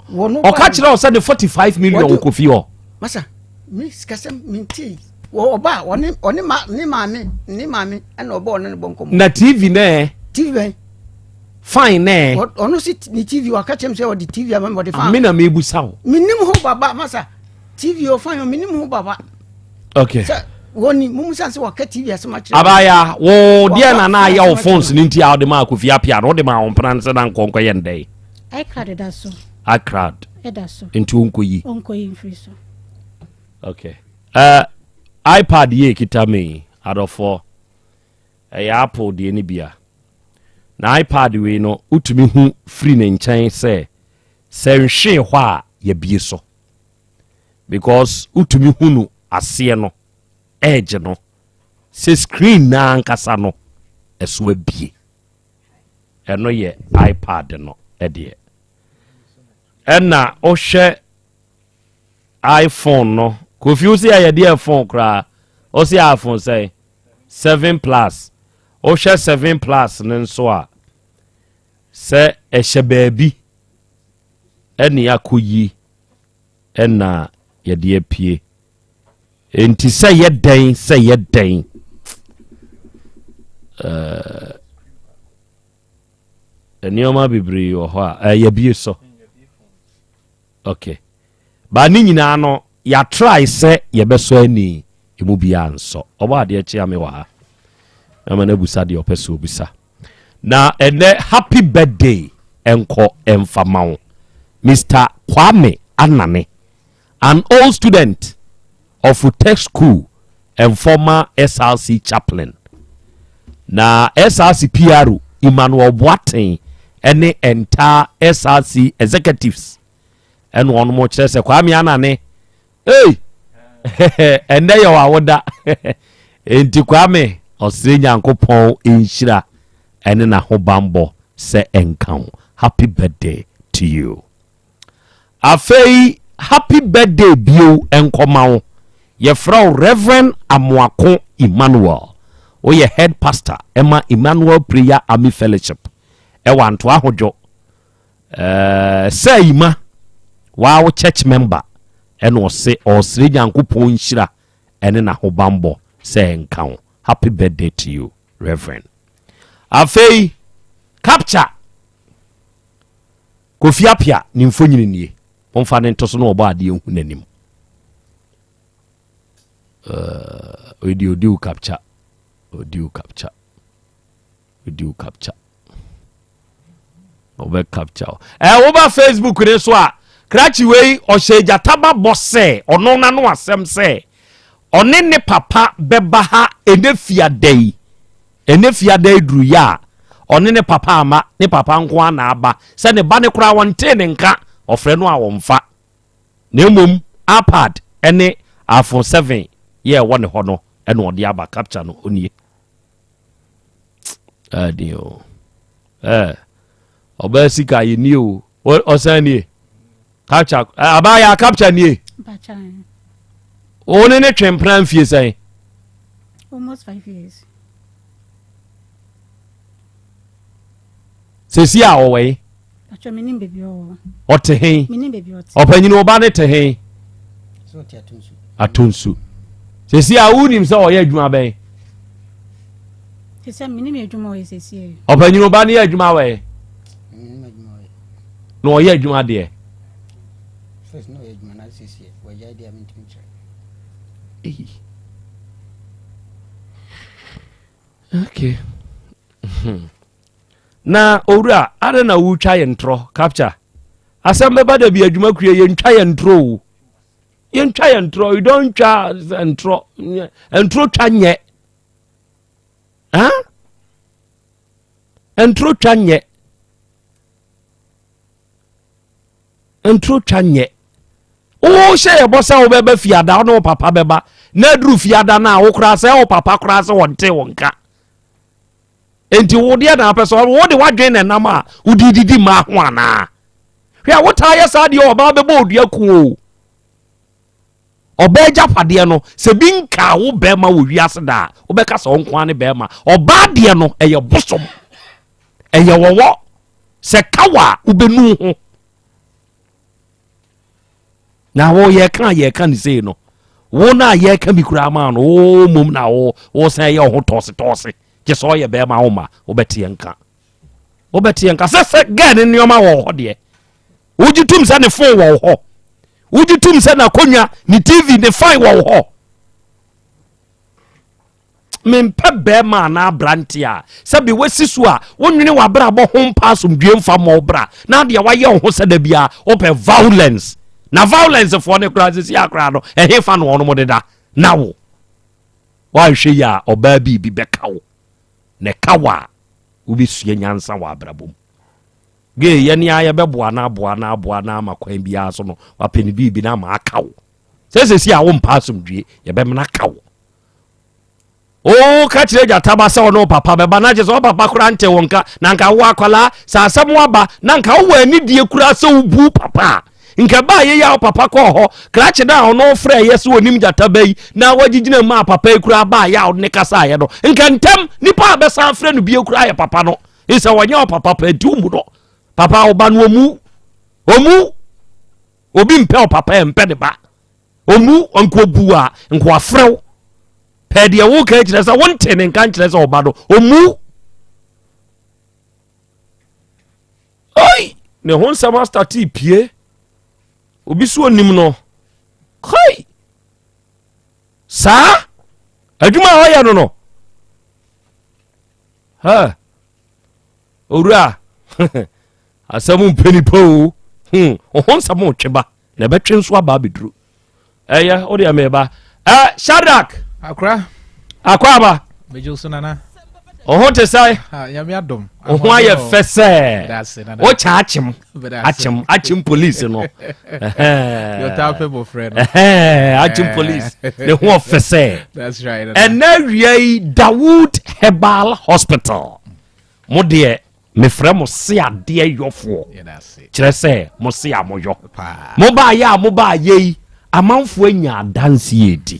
Ɔka kyerɛ wo sɛ ne 45 million wɔ Kofi hɔ. Masa me sikasɛm mente ɔba ɔne ɔne ma ne maame ne maame ɛna ɔba ɔne ne bɔ nkɔmɔ. Na TV nɛ. TV bɛn. Fine nɛ. Ɔno si ne TV waka kyerɛ mi sɛ ɔde TV ama mi ɔde fan. Mi na mi busa o. Mi nim ho baba masa TV o fan o mi nim ho baba. Okay. Sɛ wɔni mo musa sɛ waka TV asɛm akyerɛ. Abaya wo deɛ na na ayɛ wo phones ne nti a ɔde ma Kofi Appiah no ɔde ma wɔn mpena sɛ na nkɔnkɔ yɛ ndɛ. iCloud da so. iCloud. Ɛda so. Nti onkoyi. Onkoyi mfiri so. Okay. Uh, iPad yɛ ekita me yi, adɔfoɔ. Ɛyɛ Apple deɛ no bia. Na iPad wei no, wotumi hu firi ne nkyɛn sɛ sɛ nhwee hɔ a yɛbie so. Because wotumi hu no aseɛ no, edge no, sɛ screen no ankasa no, ɛso abie. Ɛno yɛ iPad no deɛ. Ɛna wohwɛ iPhone no, Kofi wo se ɛyɛ deɛ phone koraa, wo se iPhone sɛn? 7 plus. Wohwɛ 7 plus no nso a, sɛ ɛhyɛ baabi ɛne akɔyi ɛna yɛde apue. Enti sɛ yɛ dɛn sɛ yɛ dɛn ɛɛ nneɛma bebree wɔ hɔ a ɛyɛ bie so. Okay. Ba ne nyinaa no yɛatrae sɛ yɛbɛsɔ ani emu biara nsɔ. Ɔbɔ adeɛ kyea me wɔ ha. Ama no abusa deɛ ɔpɛ sɛ ɔbusa. Na ɛnɛ happy birthday ɛnkɔ ɛmfa ma wo. Mr. Kwame Anane, an old student of Tech School and former SRC chaplain. Na SRC PRO Emmanuel Boateng ɛne entire SRC executives ɛna wɔn mo kyerɛ sɛ Kwame Anane ei ɛnɛ yɛ w'awoda enti Kwame ɔsrɛ Nyankopɔn nhyira ɛne n'ahobanbɔ sɛ ɛnka ho. Happy birthday to you. Afei happy birthday bio nkɔma wo. Yɛfrɛ wo Rev. Amoako Emmanuel. Woyɛ head pastor ɛma Emmanuel Prayer Army Fellowship ɛwɔ Antoa Ahodwo. Ɛɛ sɛ Ima, waa wo church member ɛna ɔse ɔresrɛ Nyankopɔn nhyira ɛne n'ahobanbɔ sɛ ɛnka wo. Happy birthday to you Reverend. Afei capture Kofi Appiah ne mfonyini nie. Momfa ne nto so na ɔbɔ adeɛ nhu n'anim. Uh, odi odi wo capture. Odi wo capture. Odi wo capture. Ɔbɛ capture. Eh, woba Facebook ne so a, krakye wei ɔhyɛ gyataba bɔ sɛ ɔno n'ano asɛm sɛ ɔne ne papa bɛba ha ɛnɛ fiada yi. Ɛnnɛ Fiada aduru yi a, ɔne ne papa amma, ne papa nko ara na aba. Sɛ ne ba no koraa wɔntee ne nka. Ɔfrɛ no a ɔmfa. Na mmom iPad ne iPhone 7 yɛ ɛwɔ ne hɔ no ɛna ɔde aba capture no onie. Ɛden o. Ɛɛ ɔbaa sika yɛ nie o. Ɔsan nie. Capture abaa yɛ capture nie. Wo ne ne twe mpena mfie sɛn? Almost 5 years. Sɛsi a ɔwɔ yi? Ɔte he? Ɔpanyini wo ba ne te he? Ato nsu. Sɛsi a wonim sɛ ɔyɛ adwuma bɛn? Ɔpanyini wo ba ne yɛ adwuma wɔ Na ɔyɛ adwuma deɛ? Okay. Na owura, adɛn na wotwa yɛn ntorɔ? Capture. Asɛm bɛba da bi adwuma kue yɛntwa yɛn ntorɔ o. Yɛntwa yɛn ntorɔ, you don't twa ntorɔ. Ntorɔ twa nyɛ. Huh? Ntorɔ twa nyɛ. Ntorɔ twa nyɛ. Wohyɛ yɛ bɔ sɛ wobɛba fiada wo ne wo papa bɛba na aduru fiada no a wo koraa sɛ wo papa koraa sɛ wɔnte wo nka. Enti wo deɛ na apɛ sɛ wode w'adwene na ɛnam a wode didi mmaa ho anaa? Hwɛ a wotaa yɛ saa deɛ ɔbaa bɛbɔ odua ku o. Ɔbaa agyapadeɛ no sɛ bi nkaa wo bɛrima wɔ wiase da a wobɛka sɛ ɔnko ara ne bɛrima. Ɔbaa deɛ no ɛyɛ bosom, ɛyɛ wɔwɔ sɛ kawa a wobɛnu ho. Na wo yɛka a yɛka ne sei no wo no a yɛka bi koraa maa no wo mmom na wo wosan yɛ wo ho tɔɔse tɔɔse gye sɛ ɔyɛ bɛrima wo ma wobɛteɛ nka wobɛteɛ nka sɛ sɛ gɛɛ ne nneɛma wɔ hɔ deɛ wogye tom sɛ ne fon wɔ hɔ wogye tom sɛ n'akonnwa ne tv ne fan wɔ hɔ Mempɛ bɛrima anaa aberante a sɛbe wasi so a wonwene w'abrabɔ ho mpa asomdwie mfa mmɔ wo bra na adeɛ wayɛ wo ho sɛ da biara wopɛ violence na violence foɔ no koraa sisi akoraa no ɛhe fa na wɔnom deda na wo woanhwɛ yi a ɔbaa biribi bɛka wo na ɛka wo a wobɛsua nyansa wɔ abrabɔ mu gee yɛne a yɛbɛboa no aboa no aboa no ama kwan biara so no wapɛ ne biribi no ama aka wo sɛ sɛsi a wompɛ asomdwie yɛbɛmena ka wo Woka kyerɛ gyataba sɛ ɔne wo papa bɛba na kyerɛ sɛ wo papa koraa nte wo nka na nka wo akwadaa sɛ asɛm aba na nka wowɔ anidie koraa sɛ wobu papa a nka ɛbaa yɛyi a wo papa kɔɔ hɔ krakye no a ɔno frɛ yɛ sɛ ɔnim gyataba yi na wagyegyina mu a papa yi koraa baa yɛ a ɔde ne kasaeɛ no nka ntɛm nipa a bɛsan frɛ no bio koraa yɛ papa no sɛ wɔnyɛ wo papa pɛ nti wo mu no papa wo ba no ɔmu ɔmu obi mpɛ wo papa mpɛ ne ba Ɔmu nka ɔbu a nka wafrɛ wo pɛɛ deɛ woka kyerɛ sɛ wonte ne nka nkyerɛ sɛ ɔba no ɔmu oi ne ho nsɛm astate pie obi so onim no hei saa adwuma a ɔyɛ no no ha owura asɛm mpɛ nipa o hmm ho nsɛm retwe ba na ɛbɛtwe nso aba abɛduru ɛyɛ wo deɛ meba ɛ Shadrack akora akɔ aba megye so nana wo ho te sɛ nyame adom wo ho ayɛ fɛ sɛ wokyɛ akyem akyem akyem police no akyem police ne ho ɔfɛ sɛ ɛnɛ awia yi Dawood Herbal Hospital mo deɛ Mefrɛ mo se adeɛ yɔfoɔ, kyerɛ sɛ mo se a moyɔ. Mobaayɛ a mobaayɛ yi, amanfoɔ anya adanseɛ adi.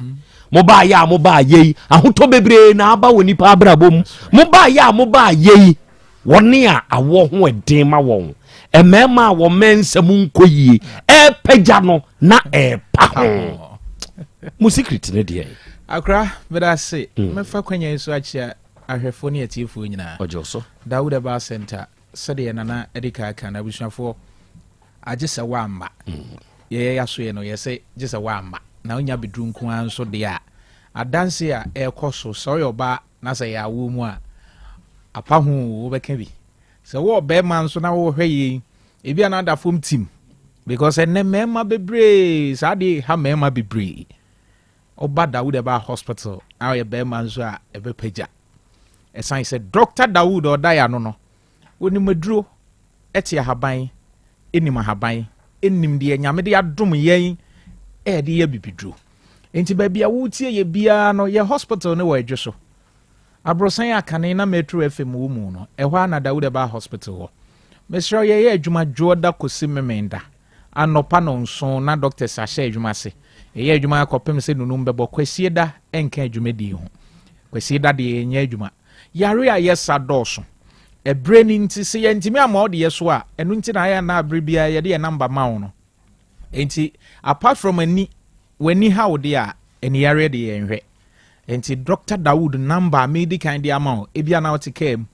Mobaayɛ a mobaayɛ yi, ahotɔ bebree na aba wɔ nipa abrabɔ mu. Mobaayɛ a mobaayɛ yi, wɔne a awoɔ ho ɛden ma wɔn, mmarima a wɔn mma nsɛm nkɔ yie, ɛrepagya no na ɛrepa ho. Mo secret ne deɛ? Akora, meda ase. Mɛfa kwanya yi so akyea Ahwɛfoɔ ne atiefoɔ nyinaa. Ɔgye wo so. Dawood Herbal Centre, sɛdeɛ Nana adi kan aka no, abusuafoɔ, agye sɛ woamma. Yɛyɛ yɛasoɛ no, yɛse gye sɛ woamma. Na wonya bɛduru nko ara nso deɛ a, adanse a ɛrekɔ so, sɛ woyɛ ɔbaa na sɛ ɛyɛ awoɔ mu a, apa ho o, wobɛka bi. Sɛ wowɔ ɔbarima nso na wohwɛ yei, ebi a na ada fam tim. Because ɛnnɛ mmarima bebree, saa adeɛ yi ha mmarima bebree. Ɔba Dawood ɛbaa hospital na ɔyɛ bɛrima nso a ɛbɛpagya. Ɛsan sɛ Dr. Dawood ɔda yɛ ano no, onim aduro, ɛte ahaban, ɛnim ahaban. nim deɛ Nyame de adom yɛn a yɛde yɛ abibiduro. Enti baabi a woretie yɛ biara no, yɛ hospital no wɔ Adwo so. Aborosan a kane na Metro FM wɔ mu no, ɛhɔ ara na Dawud Herbal Hospital wɔ. Mesrɛ wo, yɛyɛ adwuma Dwoɔda kɔsi Memenda. Anɔpa nnɔnson na doctors ahyɛ adwuma ase. Yɛyɛ adwuma ara kɔpem sɛ nunum bɛbɔ. Kwasieda nka adwumadie ho. Kwasieda deɛ yɛnyɛ adwuma. Yare a yɛsa dɔɔso. Ɛberɛ no nti, sɛ yɛantumi amma wo deɛ so a, ɛno nti na ayɛ a na berɛ biara yɛde yɛn number ma wo no. Enti apart from ani, w'ani ha wo deɛ a, aniyareɛ deɛ yɛnhwɛ. Enti Doctor Dawood number a medi kan de ama wo, ebia na wote kaa mu,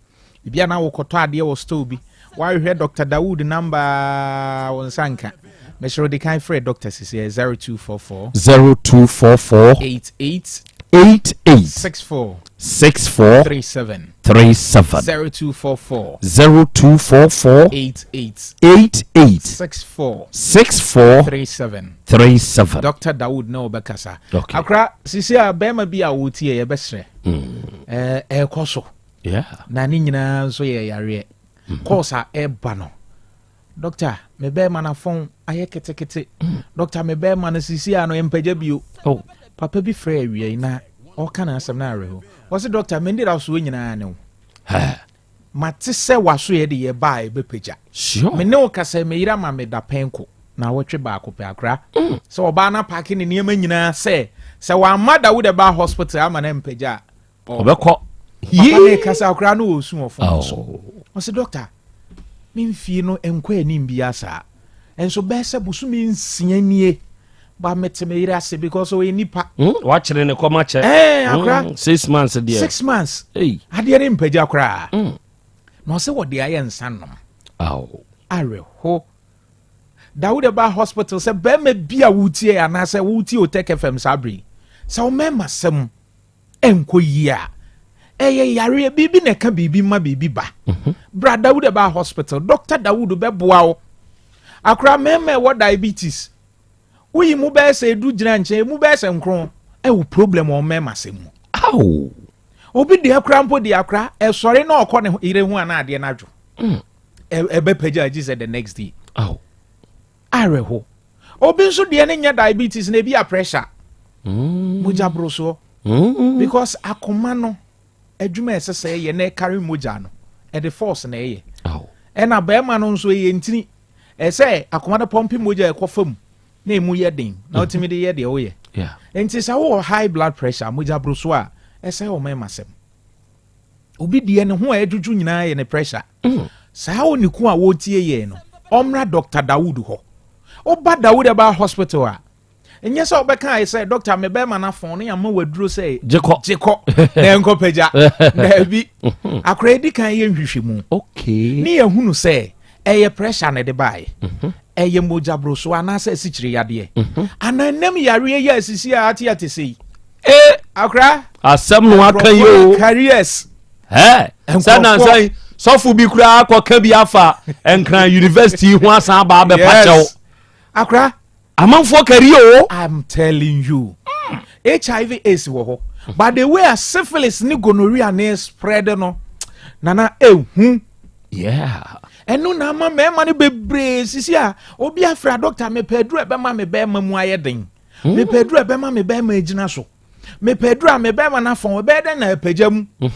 ebia na wokɔtɔ adeɛ wɔ store bi, woahwehwɛ Doctor Dawood number a wo nsa nka. Mesrɛ wo di kan frɛ doctor sisi ɛ 0244 0244 88 88 64 64 37 37 0244 0244 88 88 64 64 37 37. Doctor Dawood ne wo bɛkasa. Okay. Akora sisi a bɛrima bi a wotie yɛbɛsrɛ. Mm. Ɛɛkɔ so. Yeah. Na ne nyinaa nso yɛ yareɛ. Mm. Course a ɛba no. Doctor, me bɛrima no afɔn ayɛ ketekete. Mm. Doctor, me bɛrima no sisi a no mpagya bio. Oh. Papa bi frɛ awia yi na ɔka n'asɛm no awerɛho. Ɔse doctor, me ndeda soɔ nyinaa ne wo. Mate sɛ w'asoɛe de yɛ ba a ɛbɛpagya. Sure. Me ne wo kasa yi, me yere ama me dapɛn ko, naawɔtwe baako pɛ akora. Sɛ ɔbaa no apaake ne nneɛma nyinaa sɛ, sɛ wamma Dawuda ba hospital ama no ampagya a, ɔbɛkɔ. Papa no rekasa akora no ɔresu wɔ fon so. Ɔse, Dɔkta, me mfie no nkɔ anim biara saa. Nso bɛyɛ sɛ bosome nsia nie ba mete me yere ase because ɔyɛ nipa. Wakyere ne kɔm akyɛ. Ɛɛ eh, akora. 6 months deɛ. 6 months. Hey. Adeɛ ne mpagya koraa. Na ɔsɛ wɔde ayɛ nsa nom. Aw. Awerɛho. Dawud ba hospital sɛ bɛrima bi a wotie anaasɛ wotie Otec FM saa bere yi sɛ wo mmarima sɛm ɛnkɔ yie a ɛyɛ yareɛ biribi na ɛka biribi ma biribi ba. Bra Dawud ba hospital, Dr. Dawud bɛboa wo. Akora mmarima ɛwɔ diabetes woyi mu bɛyɛ sɛ edu gyina nkyɛn emu bɛyɛ sɛ nkron ɛwɔ problem wɔn mmarima sɛm mu. Aw. Obi deɛ kora mpo deɛ akora ɛsɔre na ɔkɔ ne yere ho anaa adeɛ n'adwo. Ɛbɛpagya agye sɛ the next day. Aw. Awerɛho. Obi nso deɛ ne nyɛ diabetes na ebi a pressure. Mogya boro soɔ. Because akoma no adwuma ɛsɛ sɛ ɛyɛ na ɛkari mogya no ɛde force na ɛyɛ. Ɛna bɛrima no nso ɛyɛ ntini. Ɛsɛ akoma no pɔmpe mogya ɛkɔ fam na emu yɛ den na ɔtumi de yɛ deɛ ɔyɛ. Nti sɛ wowɔ high blood pressure mogya boro so a ɛsɛ wɔn mmarima sɛm. Obi deɛ ne ho a ɛdwodwo nyinaa yɛ ne pressure. Saa oniku a wɔretie yɛn no ɔmmra Dr. Dawood hɔ. Ɔba Dawood ɛba hospital a nyɛ sɛ ɔbɛka ayɛ sɛ doctor me bɛrima no afɔn ne ama waduro sɛ gyekɔ gyekɔ na ɛnkɔ pagya daabi akora edi kan yɛ nhwehwɛmu okay ne yɛhunu sɛ ɛyɛ pressure na ɛde baeɛ ɛyɛ mogya boroso anaasɛ asikyire yadeɛ anaa nam yareɛ yi a asisi a ate ate sɛ yi ee akora asɛm no aka yi o careers ɛ sɛ nansa yi sɔfo bi koraa akɔka bi afa Nkran University ho asan aba abɛpa kyɛw akora amanfoɔ kari o. I'm telling you. HIV AIDS wɔ hɔ but the way a syphilis ne gonorrhea ne spread no nana ehu. Yeah. Ɛno na ama mmarima no bebree sisi a obi afra doctor mepɛ aduru a ɛbɛma me bɛrima mu ayɛ den. Mepɛ aduru a ɛbɛma me bɛrima agyina so. Mepɛ aduru a me bɛrima no afɔn ɛbɛyɛ dɛn na ɛpagya mu.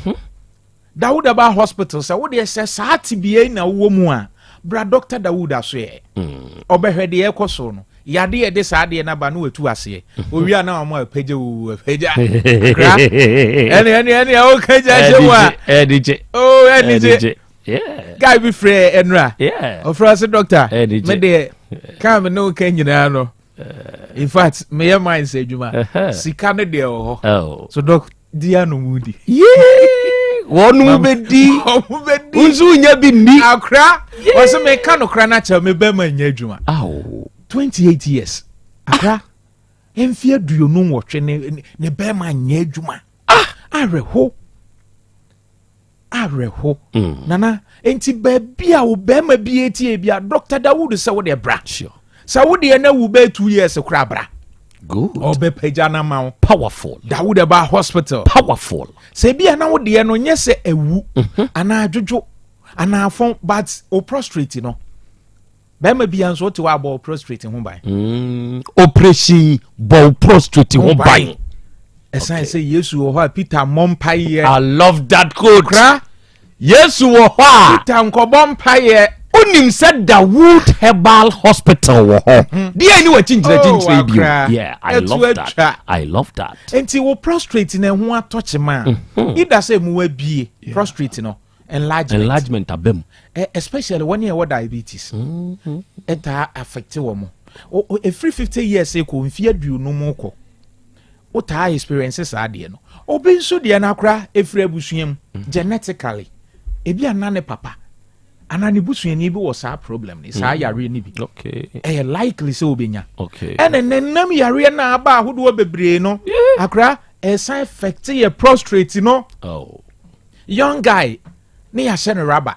Dawud ba hospital sɛ wodeɛ sɛ saa tebea yi na wowɔ mu a bra Dr. Dawud asoɛ. Ɔbɛhwɛ deɛ ɛkɔ so no yade yɛde saa adeɛ no aba no watu aseɛ owia na wɔn a apagya wuwu apagya akra ɛne ɛne ɛne ɛwɔ kagya hyɛ mu a ɛde oh ɛne gye guy bi frɛ ɛnura ɔfrɛ ɔsɛ doctor me deɛ kaa me ne wo ka nyinaa no in fact meyɛ mines adwuma sika no deɛ wɔ hɔ so doc di ano mu di. Wɔn mu bɛ di wɔn bɛ di nso nya bi ni. Akora wɔsɛ meka no kora n'akyɛw me bɛrima nyɛ adwuma. 28 years akora mfe 28 ne bɛrima nyɛ adwuma. Awerɛho awerɛho. Nana nti baabi a wo bɛrima bi etie bi a Dr. Dawood sɛ wo deɛ bra. Sɛ wo deɛ na wu bɛɛ 2 years kora bra. Good. Ɔbɛpagya no ma wo. Powerful. Dawood ɛba hospital. Powerful. Sɛ ebi a na wo deɛ no nyɛ sɛ ɛwu anaa adwodwo anaa afɔn but o prostate no. Bɛrima bia nso wote hɔ a bɔ prostrate ho ban. Operation bɔ prostrate ho ban. Ɛsan sɛ Yesu wɔ hɔ a Peter mmɔ mpaeɛ. I love that quote. Kra. Yesu wɔ hɔ a. Peter nkɔbɔ mpaeɛ. Wonim sɛ Dawood Herbal Hospital wɔ hɔ. Deɛ ni wakyi nkyerɛkyinkyerɛ bio. Yeah, I love that. I love that. Nti wo prostrate na ɛho atɔ kyema a. Ida sɛ mu abie prostrate no enlargement. Enlargement aba mu. Especially wɔn a ɛwɔ diabetes. Ɛtaa affect wɔn. Ɛfiri 50 years kɔ mfeɛ 50 kɔ. Wotaa experience saa adeɛ no. Obi nso deɛ no akora ɛfiri abusua mu genetically. Ebi ana ne papa ana ne busuani bi wɔ saa problem ni saa yareɛ no bi. Ɛyɛ likely sɛ wobɛnya. Ɛna nenam yareɛ no aba ahodoɔ bebree no akora ɛsan affect yɛ prostrate no. Young guy ne yɛahyɛ no rubber.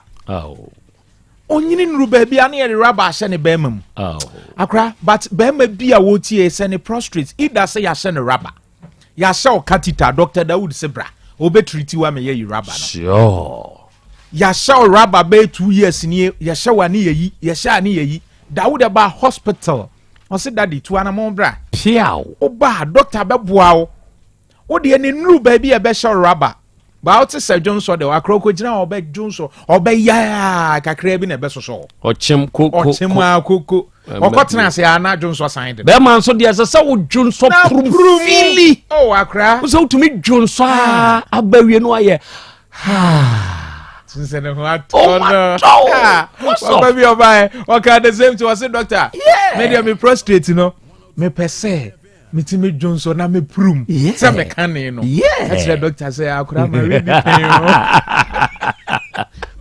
Onyini nuru baabi a ne yɛde rubber ahyɛ ne bɛrima mu. Akora but bɛrima bi a wɔtie sɛ ne prostrate either sɛ yɛahyɛ no rubber, yɛahyɛ wo catheter, Dr. Dawood sɛ bra obɛtreat wa ma yɛyi rubber no. Yɛahyɛ wo rubber bɛyɛ 2 years nie, yɛhyɛ wo ane yɛyi, yɛhyɛ ane yɛyi. Dawood ba hospital ɔse daddy tu anamɔ bra. Piaw. Woba doctor bɛboa wo. Wodeɛ ne nuru baabi a ɛbɛhyɛ wo rubber. Ba wote sɛ dwonsɔ de akora kɔgyina hɔ ɔbɛ dwonsɔ ɔbɛyaa kakra bi na ɛbɛsosɔ. Ɔkyem koko. Ɔkyem a koko. Ɔkɔtena ase a na dwonsɔ san de. Bɛrima nso deɛ ɛsɛ sɛ wo dwonsɔ purum fili. Oh akora. Wo sɛ wotumi dwonsɔ a aba wie no ayɛ ha. Sɛ ne ho atɔ no. Ɔba bi ɔbaɛ ɔka the same thing ɔse doctor. Me deɛ me prostrate no mepɛ sɛ metumi dwonsɔ na mepurum sɛ meka ne no. Ɛkyerɛ doctor sɛ akora ma we bi pɛn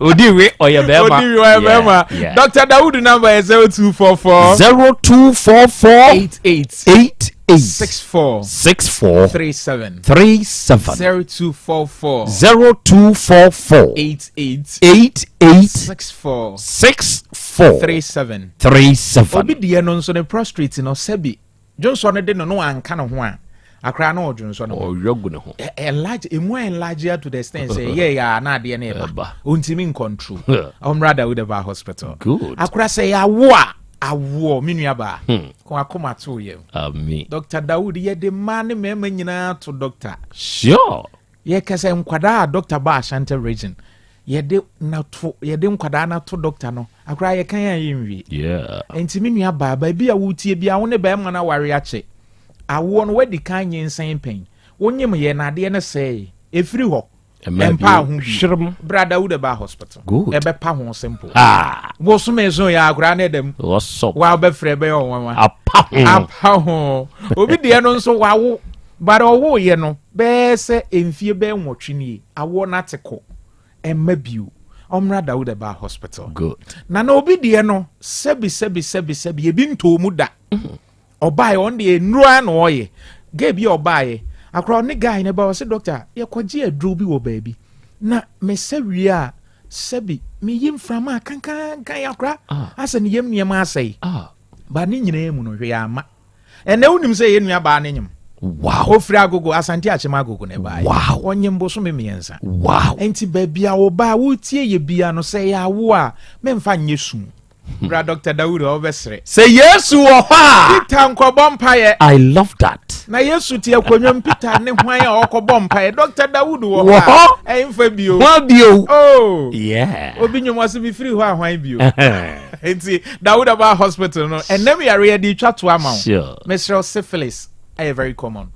o. Odi we ɔyɛ bɛrima. Odi we ɔyɛ bɛrima. Dr. Dawood number yɛ 0244. 0244. 88. 88. 64. 64. 37. 37. 0244. 0244. 88. 88. 64. 64. 37. 37. Obi deɛ no nso ne prostrate no sɛbi dwonsɔ no de no no anka ne ho a akora na ɔdwonsɔ no. Ɔyɔ gu ne ho. Enlarge emu enlarge to the extent sɛ yɛ yɛ a na adeɛ no ɛba. Ontimi ncontrol. Ɔmra Dawood ba hospital. Good. Akora sɛ yɛawo a awoɔ me nua baa. Kɔn akoma to yɛ. Amen. Dr. Dawood yɛde mmaa ne mmarima nyinaa to doctor. Sure. Yɛkɛ sɛ nkwadaa a doctor ba Ashanti region yɛde nato yɛde nkwadaa nato doctor no akora yɛkan a yɛnwie. Nti me nua baa baabi a wotie bi a wo ne bɛrima no aware akyɛ awoɔ no wadi kan nyinsɛn pɛn wonyim yɛ nadeɛ no sɛe ɛfiri hɔ ɛmpa ho bi bra Dawood ba hospital. Good. Ɛbɛpa ho simple. Ah. Bosome so yɛ akora ne dɛm. What's up? Wa bɛfrɛ bɛyɛ ɔnwanwa. Apa ho. Apa ho. Obi deɛ no nso wawo but ɔwo yɛ no bɛɛ sɛ mfie bɛɛ 8 nie awoɔ no ate kɔ ɛmma bio ɔmmra Dawood ba hospital. Good. Na na obi deɛ no sɛbi sɛbi sɛbi sɛbi ebi ntoo mu da. Ɔbaeɛ ɔno deɛ nnuro na ɔyɛ gay bi a ɔbaeɛ akora ɔne guy ne ba ɔsɛ doctor yɛkɔgye aduro bi wɔ baabi na mesɛ wie a sɛbi meyi mframa kankankan akora asɛ ne yam nneɛma asɛe ba ne nyinaa mu no hwee ama ɛnɛ wonim sɛ yɛ nua baa ne nyim. Wow. Ofiri agogo Asante Akyem agogo ne baeɛ. Wow. Ɔnyim bosome 3. Wow. Nti baabi a wɔba a wotie yɛ bia no sɛ yɛ awo a memfa nyɛ sum. Bra Dr. Dawood ɔbɛsrɛ. Sɛ Yesu wɔ hɔ a. Peter nkɔbɔ mpaeɛ. I love that. Na Yesu te akonnwa Peter ne hwan a ɔkɔbɔ mpaeɛ. Dr. Dawood wɔ hɔ a. Ɛmfa bio. Hwan bio. Oh. Yeah. Obi nwom ɔse mi firi hɔ a hwan bio. Nti Dawood ba hospital no ɛnam yare yɛ de twa to ama wo. Sure. Mesrɛ syphilis ɛyɛ very common.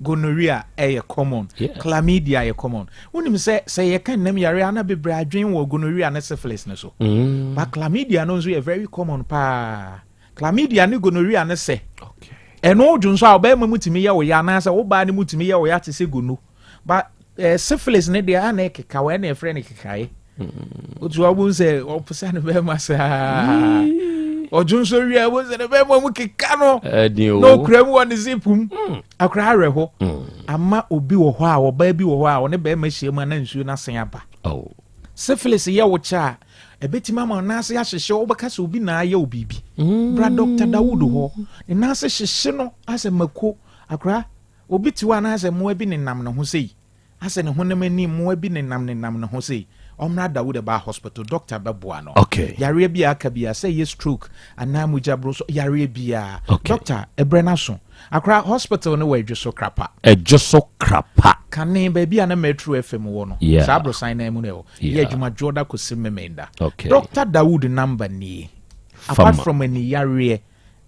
Gonorrhea ɛyɛ common. Chlamydia ɛyɛ common. Wonim sɛ sɛ yɛka nnam yare ana bebree adwen wɔ gonorrhea ne syphilis ne so. But chlamydia no nso yɛ very common paa. Chlamydia ne gonorrhea ne sɛ. Ɛno dwo nso a ɔbɛrima mu tumi yɛ wo ya anaasɛ wo baa ne mu tumi yɛ wo ya te sɛ gono. But syphilis ne deɛ ana ɛkeka wɔ ɛna ɛfrɛ ne kekaeɛ. Otu ɔbo sɛ ɔposa ne bɛrima saa. Ɔdwo nso wie a ɔbo sɛ ne bɛrima mu keka no. Na okura mu wɔ ne zip mu. Akora awerɛ hɔ. Ama obi wɔ hɔ a ɔbaa bi wɔ hɔ a ɔne bɛrima hyia mu a na nsuo no asen aba. Syphilis yɛ wo kyɛ a ɛbɛtumi ama nan ase ahyehyɛ wobɛka sɛ obi na ayɛ wo biribi. Bra Dr. Dawood hɔ ne nan ase hyehye no asɛ mako akora obi te hɔ anaasɛ mmoa bi nenam ne ho sei asɛ ne honam ani mmoa bi nenam nenam ne ho sei. Ɔmmra Dawood Herbal Hospital, doctor bɛboa no. Okay. Yareɛ bi a aka biara, sɛ ɛyɛ stroke anaa mogya boro so, yareɛ biara. Okay. Doctor, ɛberɛ no aso. Akora, hospital no wɔ Adwoso Krapa. Adwoso Krapa. Kane, baabi a na Metro FM wɔ no. Yeah. Saa aborosan no ara mu na ɛwɔ. Yɛ Yeah. adwuma Dwoɔda kɔsi Memenda. Okay. Doctor Dawood number nie. Fama. Apart from ani yareɛ,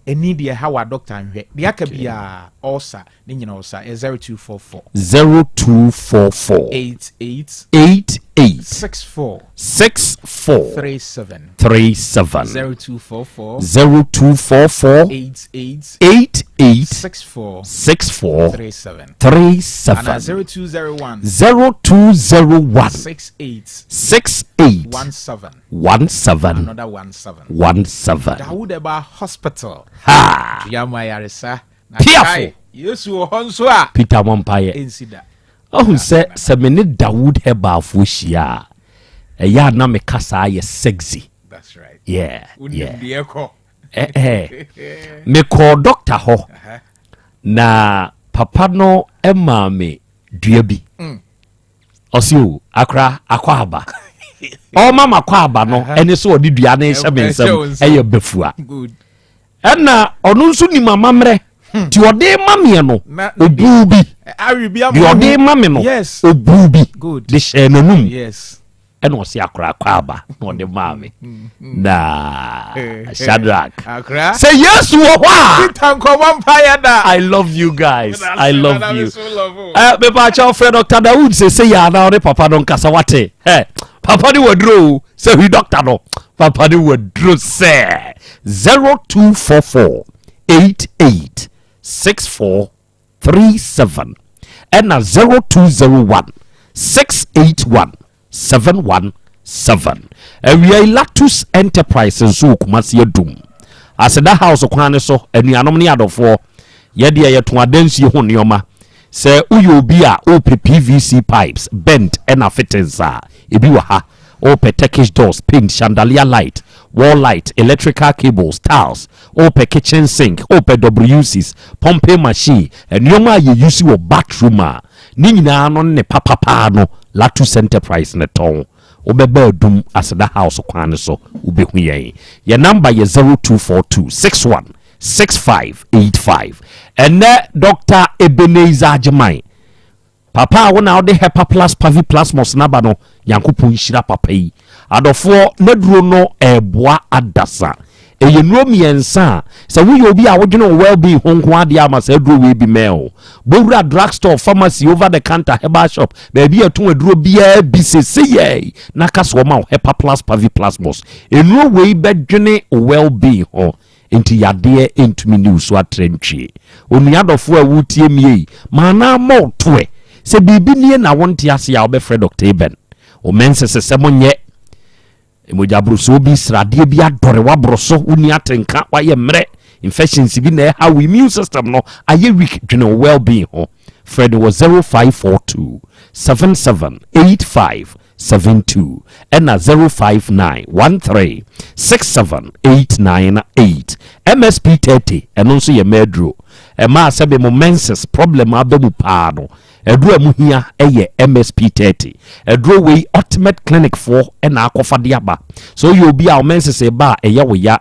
ani deɛ ɛhaw a doctor nhwɛ. Deɛ aka biara, ulcer, Ne nyina ɔsa yɛ 0244. 0244. 88. 88. 64. 64. 37. 37. 0244. 0244. 88. 88. 64. 64. 37. 37. Ana 0201. 0201. 68. 68. 17. 17. Another 17. 17. Dawood Eba Hospital. Ha. Tuyama Yaresa. Na Piafo! kae, Yesu wɔ hɔ nso a. Peter mɔ mpaeɛ. Ɛnsi da. Ɔhu sɛ sɛ me ne Dawood Herbalfoɔ hyia a, ɛyɛ a na me kasaa yɛ sexy. That's right. Yeah, Wonim yeah. deɛ ɛkɔ. Eh, eh. Mekɔɔ dɔkta hɔ na papa no maa me dua bi. Ɔse o, akora akɔ aba. Ɔma makɔ aba no ɛne sɛ ɔde dua no rehyɛ me nsam ɛyɛ bafua. Ɛna ɔno nso nim amammerɛ hmm. nti ɔde ma meɛ no obuu bi deɛ ɔde ma me no obuu bi de hyɛɛ n'anum ɛna ɔse akora akɔ aba na ɔde maa me hmm, hmm, na Shadrach sɛ Yesu wɔ hɔ a I love you guys I love you eh, mepaakyɛ ɔfrɛ Dr. Dawood sese yɛ anaa ɔne papa no nkasa wate eh, papa ne waduro o sɛ hwi dɔkta no papa ne waduro sɛ 0244 88 64 37 ɛna 0201 681 717 awia yi Latus Enterprise nso wɔ Kumasi Adum Aseda House kwan ne so anuanom ne adɔfoɔ yɛdeɛ yɛto adansie ho nneɛma Sɛ woyɛ obi a wopɛ PVC pipes, bent ɛna fittings a, ebi wɔ ha. Wopɛ Turkish doors, paint, chandalier light, wall light, electrical cables, tiles, wopɛ kitchen sink, wopɛ WCs, pumping machine, nnoɔma a yɛ use wɔ bathroom a, ne nyinaa no ne papa paa no, Latus Enterprise na ɛtɔn. Wobɛba Adum, Aseda House kwan no so, wobɛhu yɛn. Yɛn number yɛ 0242 61 6585. Ɛnnɛ Dɔkta Ebenezer Agyeman, papa a wo na wode Hepa Plus Pavi Plasmos no aba no, Nyankopɔn nhyira papa yi. Adɔfoɔ, n'aduro no ɛreboa adasa. Ɛyɛ nnuro mmiɛnsa a, sɛ woyɛ obi a wodwene wo well-being ho nko adeɛ ama saa aduro wei bi mɛn o. Bowura drugstore, pharmacy, over the counter, herbal shop, baabi a ɛtɔn aduro biara bi seseyɛi na ka sɛ wɔma wo Hepa Plus Pavi Plasmos. Nnuro wei bɛdwene wo well-being ho. Enti yadeɛ ntumi nni wo so atrɛ ntwie. Onua dɔfoɔ a woretie me ei, ma anaa mmɔ wo toɛ. Sɛ biribi nie na wonte aseɛ a, wobɛfrɛ Dɔkta Eben. Wo mensesesɛm nyɛ. Mogyaborosoɔ bi, sradeɛ bi adɔre w'aboro so, wonni atenka, woayɛ mmerɛ, infections bi na ɛha wo immune system no ayɛ weak, dwene wo well-being ho. Frɛ no wɔ 0542 77 85 72 ɛna 059 13 67 898 MSP 30 ɛno nso yɛ mmaa aduro ɛmaa sɛbe mo menses problem aba mu paa no aduro a mo hia ɛyɛ MSP 30 aduro wei ultimate clinic foɔ ɛna akɔfa de aba sɛ woyɛ obi a wo menses ba a ɛyɛ wo ya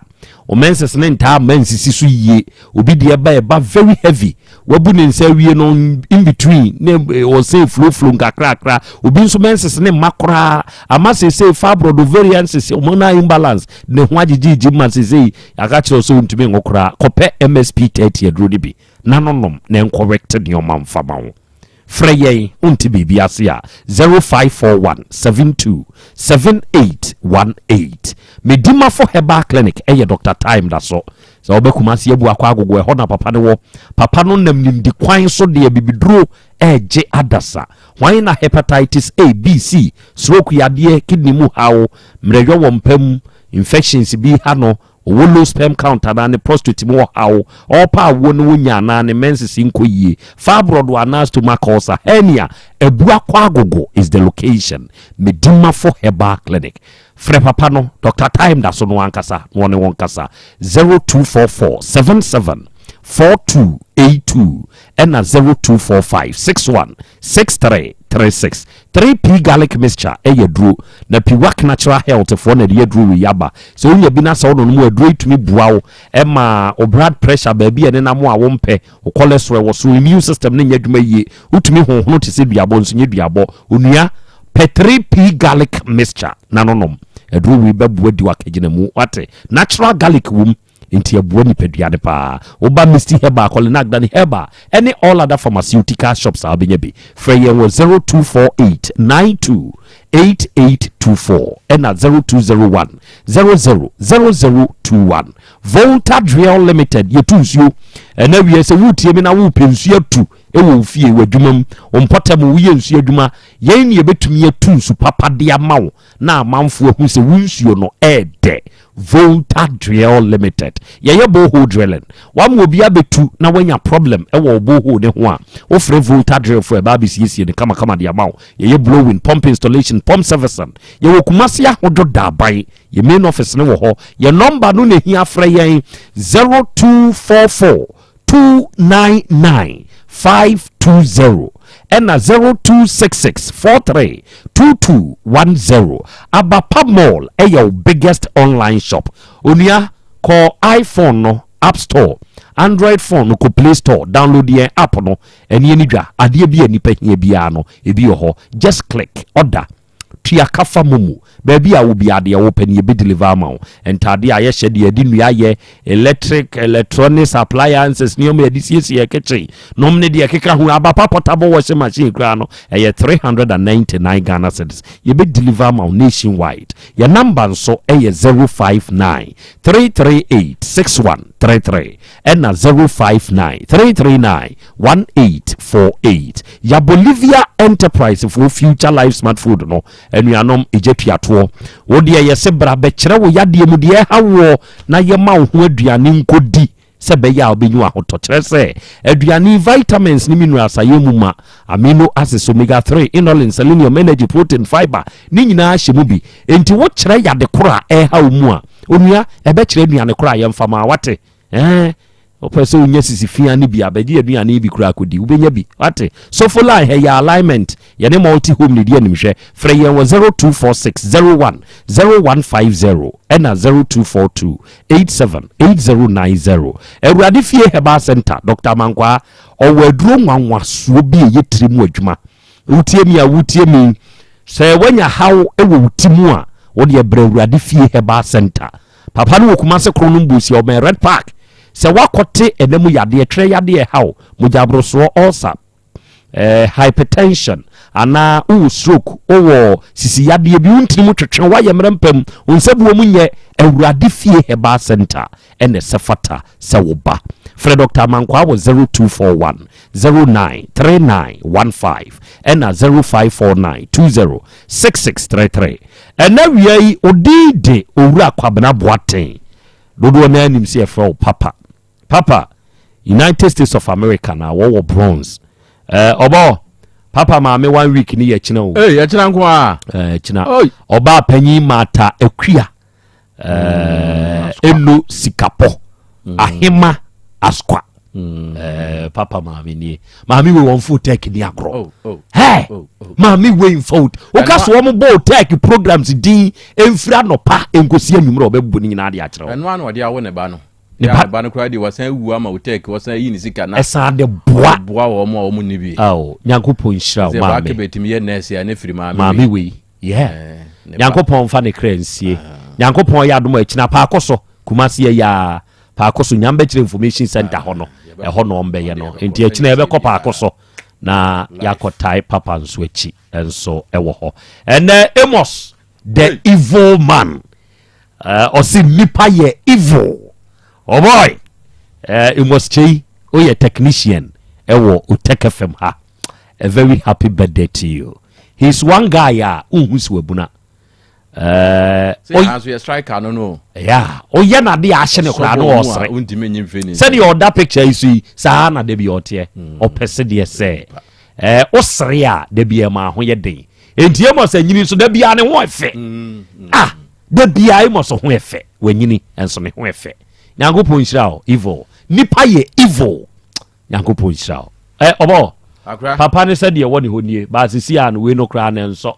wo menses ne ntaa mma nsisi so yie obi deɛ ba ɛba very heavy Wabu ne nsa awie no in between ne ɔsɛ flow flow nkakrakra. Obi nso menses ne mma koraa ama seesei fibroid ovarian cyst hormonal imbalance ne ho agyegyegye ma seesei aka kyerɛ sɛ ontumi nwo koraa. Kɔpɛ MSP 30 aduro no bi na no nom na ɛnkɔrect nneɛma mfa ma wo. Frɛ yɛn wonte biribi ase a 0541 72 7818. Medimafo Herbal Clinic ɛyɛ Doctor Time da so. Sɛ wobɛ Kumasi abu akɔ agogo ɛhɔ na papa no wɔ. Papa no nam nimdi kwan so de abibiduro ɛregye adasa. Hwan na hepatitis A, B, C, stroke yadeɛ, kidney mu haw, mmerɛyɔ wɔ mpa mu, infections bi ha no, ɔwɔ low sperm count anaa ne prostate mu ɔhaw, ɔrepɛ awoɔ na ɔnya anaa ne menses nkɔ yie, fibroid anaa stomach ulcer, hernia, abu akɔ agogo is the location. Medimafo Herbal Clinic. Frɛ papa no, Doctor Time da so no ankasa na ɔne wo nkasa, 0244 77 4282 ɛna 0245 61 63. 36. 3P Garlic Mixture yɛ aduro, na Piwak Natural Health foɔ na ɛde aduro wei aba. Sɛ wonya bi na sɛ wononom a, aduro yi tumi boa wo ma wo blood pressure baabi a ɛnenam a wompɛ, wo cholesterol wɔ soro, immune system no nyɛ adwuma yie, wotumi honhono te sɛ duabɔ nso nyɛ duabɔ. Onua, pɛ 3P Garlic Mixture na nonom. Aduro wei bɛboa di w'akagyinamu, wate? Natural garlic wom. Enti ɛboa nipadua no paa. Woba Misty Herbal, Kɔlenag, Dani Herbal ɛne all other pharmaceutical shops a wobɛnya bi. Frɛ yɛn wɔ 0248 92 8824 ɛna 0201 00 0021. Volta Drill Limited yɛtu nsuo ɛna wie sɛ woretie me na worepɛ nsuo atu wɔ wo fie, w'adwuma mu, wo mpɔtam, woyɛ nsuo adwuma, yɛn ne yɛbɛtumi atu nsu papa de ama wo na amanfoɔ ahu sɛ wo nsuo no ɛɛdɛ. Volta Drill Limited. Yɛyɛ borehole drilling. Wama obi abɛtu na wanya problem wɔ wo borehole no ho a, wofrɛ Volta Drill foɔ ɛba abɛsiesie no kamakama de ama wo. Yɛyɛ blowing, pump installation, pump servicing. Yɛwɔ Kumasi Ahodwo Daban. Yɛn main office no wɔ hɔ. Yɛn number no na ɛhia frɛ yɛn 0244 299 520 ɛna 0266 43 2210. Abapa Mall ɛyɛ wo biggest online shop. Onua kɔ iPhone no App Store, Android phone no kɔ Play Store, download yɛn app no ɛne ani dwa. Adeɛ bi a nipa hia biara no ebi wɔ hɔ. Just click order. Tua ka fa momo. Baabi a wɔ biara deɛ wopɛ no yɛbɛ deliver ama wo. Ntaadeɛ a yɛhyɛ, deɛ yɛde nnua ayɛ, electric, electronics appliances, nneɛma yɛde siesie yɛ kitchen nom ne deɛ ɛkeka ho, aba pa portable washing machine koraa no ɛyɛ 399 Ghana cedis. Yɛbɛ deliver ama wo nationwide. Yɛ number nso ɛyɛ 059 338 6133 ɛna 059 339 1848. Ya Bolivia Enterprise foɔ Future Life Smart Food no anuanom egya tuatoɔ. Wo deɛ yɛse bra bɛkyerɛ wo yadeɛ mu deɛ ɛha woɔ na yɛma wo ho aduane nkɔdi sɛ ɛbɛyɛ a wobɛnya w'ahotɔ. Kyerɛ sɛ aduane yi vitamins ne minerals a yɛ mu ma, amino acids, omega 3, inulin, selenium, energy, protein, fiber ne nyinaa hyɛ mu bi. Enti wokyerɛ yade koro a ɛha wo mu a, onua ɛbɛkyerɛ aduane koro a yɛmfa ma wate. Ɛɛ Wopɛ sɛ wonya sisi fia no bi a, bɛgye aduane yi bi koraa kɔdi. Wobɛnya bi. Wate? Sofo Line, ha yɛ alignment. Yɛne Multi Home na ɛdi animhwɛ. Frɛ yɛn wɔ 0246 01 0150 ɛna 0242 87 8090. Awurade Fie Herbal Center, Dɔkta Amankwaa, ɔwɔ aduro nwanwasoɔ bi a ɛyɛ tiri mu adwuma. Wotie mi a wotie mi, sɛ woanya haw wɔ wo ti mu a, wodeɛ brɛ Awurade Fie Herbal Center. Papa no wɔ Kumase Kronom Bosia, ɔbɛn Red Park. Sɛ woakɔte ɛna mu yadeɛ, twerɛ yadeɛ ɛha wo, mogyaborosoɔ, ulcer, eh, hypertension, anaa wowɔ stroke, wowɔ sisi yadeɛ bi, wo ntini mu twetwe, woayɛ mmerɛ mpam, wo nsabuo mu nyɛ, Awurade Fie Herbal Center ɛna ɛsɛ fata sɛ wo ba. Frɛ Dr. Amankwaa wɔ 0241 09 3915 ɛna 0549 20 6633. Ɛna wia yi, odin de Owura Kwabena Boateng. Dodoɔ no ara nim sɛ yɛfrɛ wo Papa. Papa, United States of America na wɔwɔ Bronx. Eh, ɔbɔ, Papa maame one week ni yɛ kyena o. Ee, yɛ kyena nko a. Eh, kyena. Ɔbaa panyin Martha Akua. Eh, eno sikapɔ. Ahema Askwa. Eh, papa maame nie. Maame wei wɔn fo tech ni agorɔ. Oh, oh, Hey, oh, oh. maame wei nfa o. Woka so wɔn bɔ tech programs din mfiri anɔpa nkosi anwummerɛ ɔbɛbɔ ne nyinaa de akyerɛ wo. Ɛno ano ɔde awo ne ba no. Ne Ne ba- ba no koraa deɛ wasan awu ama otech wasan ayi ne sika na. Ɛsan de boa. Boa wɔn a wɔn nni bi. Ao, Nyankopɔn nhyira wo Sɛ maame. baake bɛtumi yɛ nurse a ne firi maame Maame wei. Yeah. Eh, ne ba. Nyankopɔn mfa ne kra nsie. Nyankopɔn yɛ adom a akyina paako so Kumasi yɛ yaa paako so Nyambɛkyerɛ information center hɔ no ɛhɔ na ɔmbɛyɛ no nti akyina yɛbɛkɔ paako so na yɛakɔtae papa nso akyi nso ɛwɔ hɔ. Ɛnɛ Amos the evil man ɔse nipa yɛ evil. Oh boy, Amos Kyei woyɛ technician ɛwɔ Otec FM ha. A very happy birthday to you. He's one guy a wonhu si wabuna. Sɛ yɛn nso yɛ striker no no. Yeah, ɔyɛ n'ade a ahyɛ ne koraa na ɔsere. Wontumi nyi mfiri ne Sɛdeɛ ɔda picture yi so yi, saa na da bi ɔteɛ. Ɔpɛ sedeɛ sɛ ɛɛ ɔsere a da bi ɛma ho yɛ den. Enti Amos anyini nso da bi a ne ho ɛfɛ. Ah, da bi a Amos ho ɛfɛ. Wanyini nso ne ho ɛfɛ. Nyankopɔn nhyira wo, evil. Nipa yɛ evil. Nyankopɔn nhyira wo. Ɛ ɔbɔ. Papa ne sɛdeɛ ɛwɔ ne hɔ nie, baasisi a no wei no koraa ne nsɔ.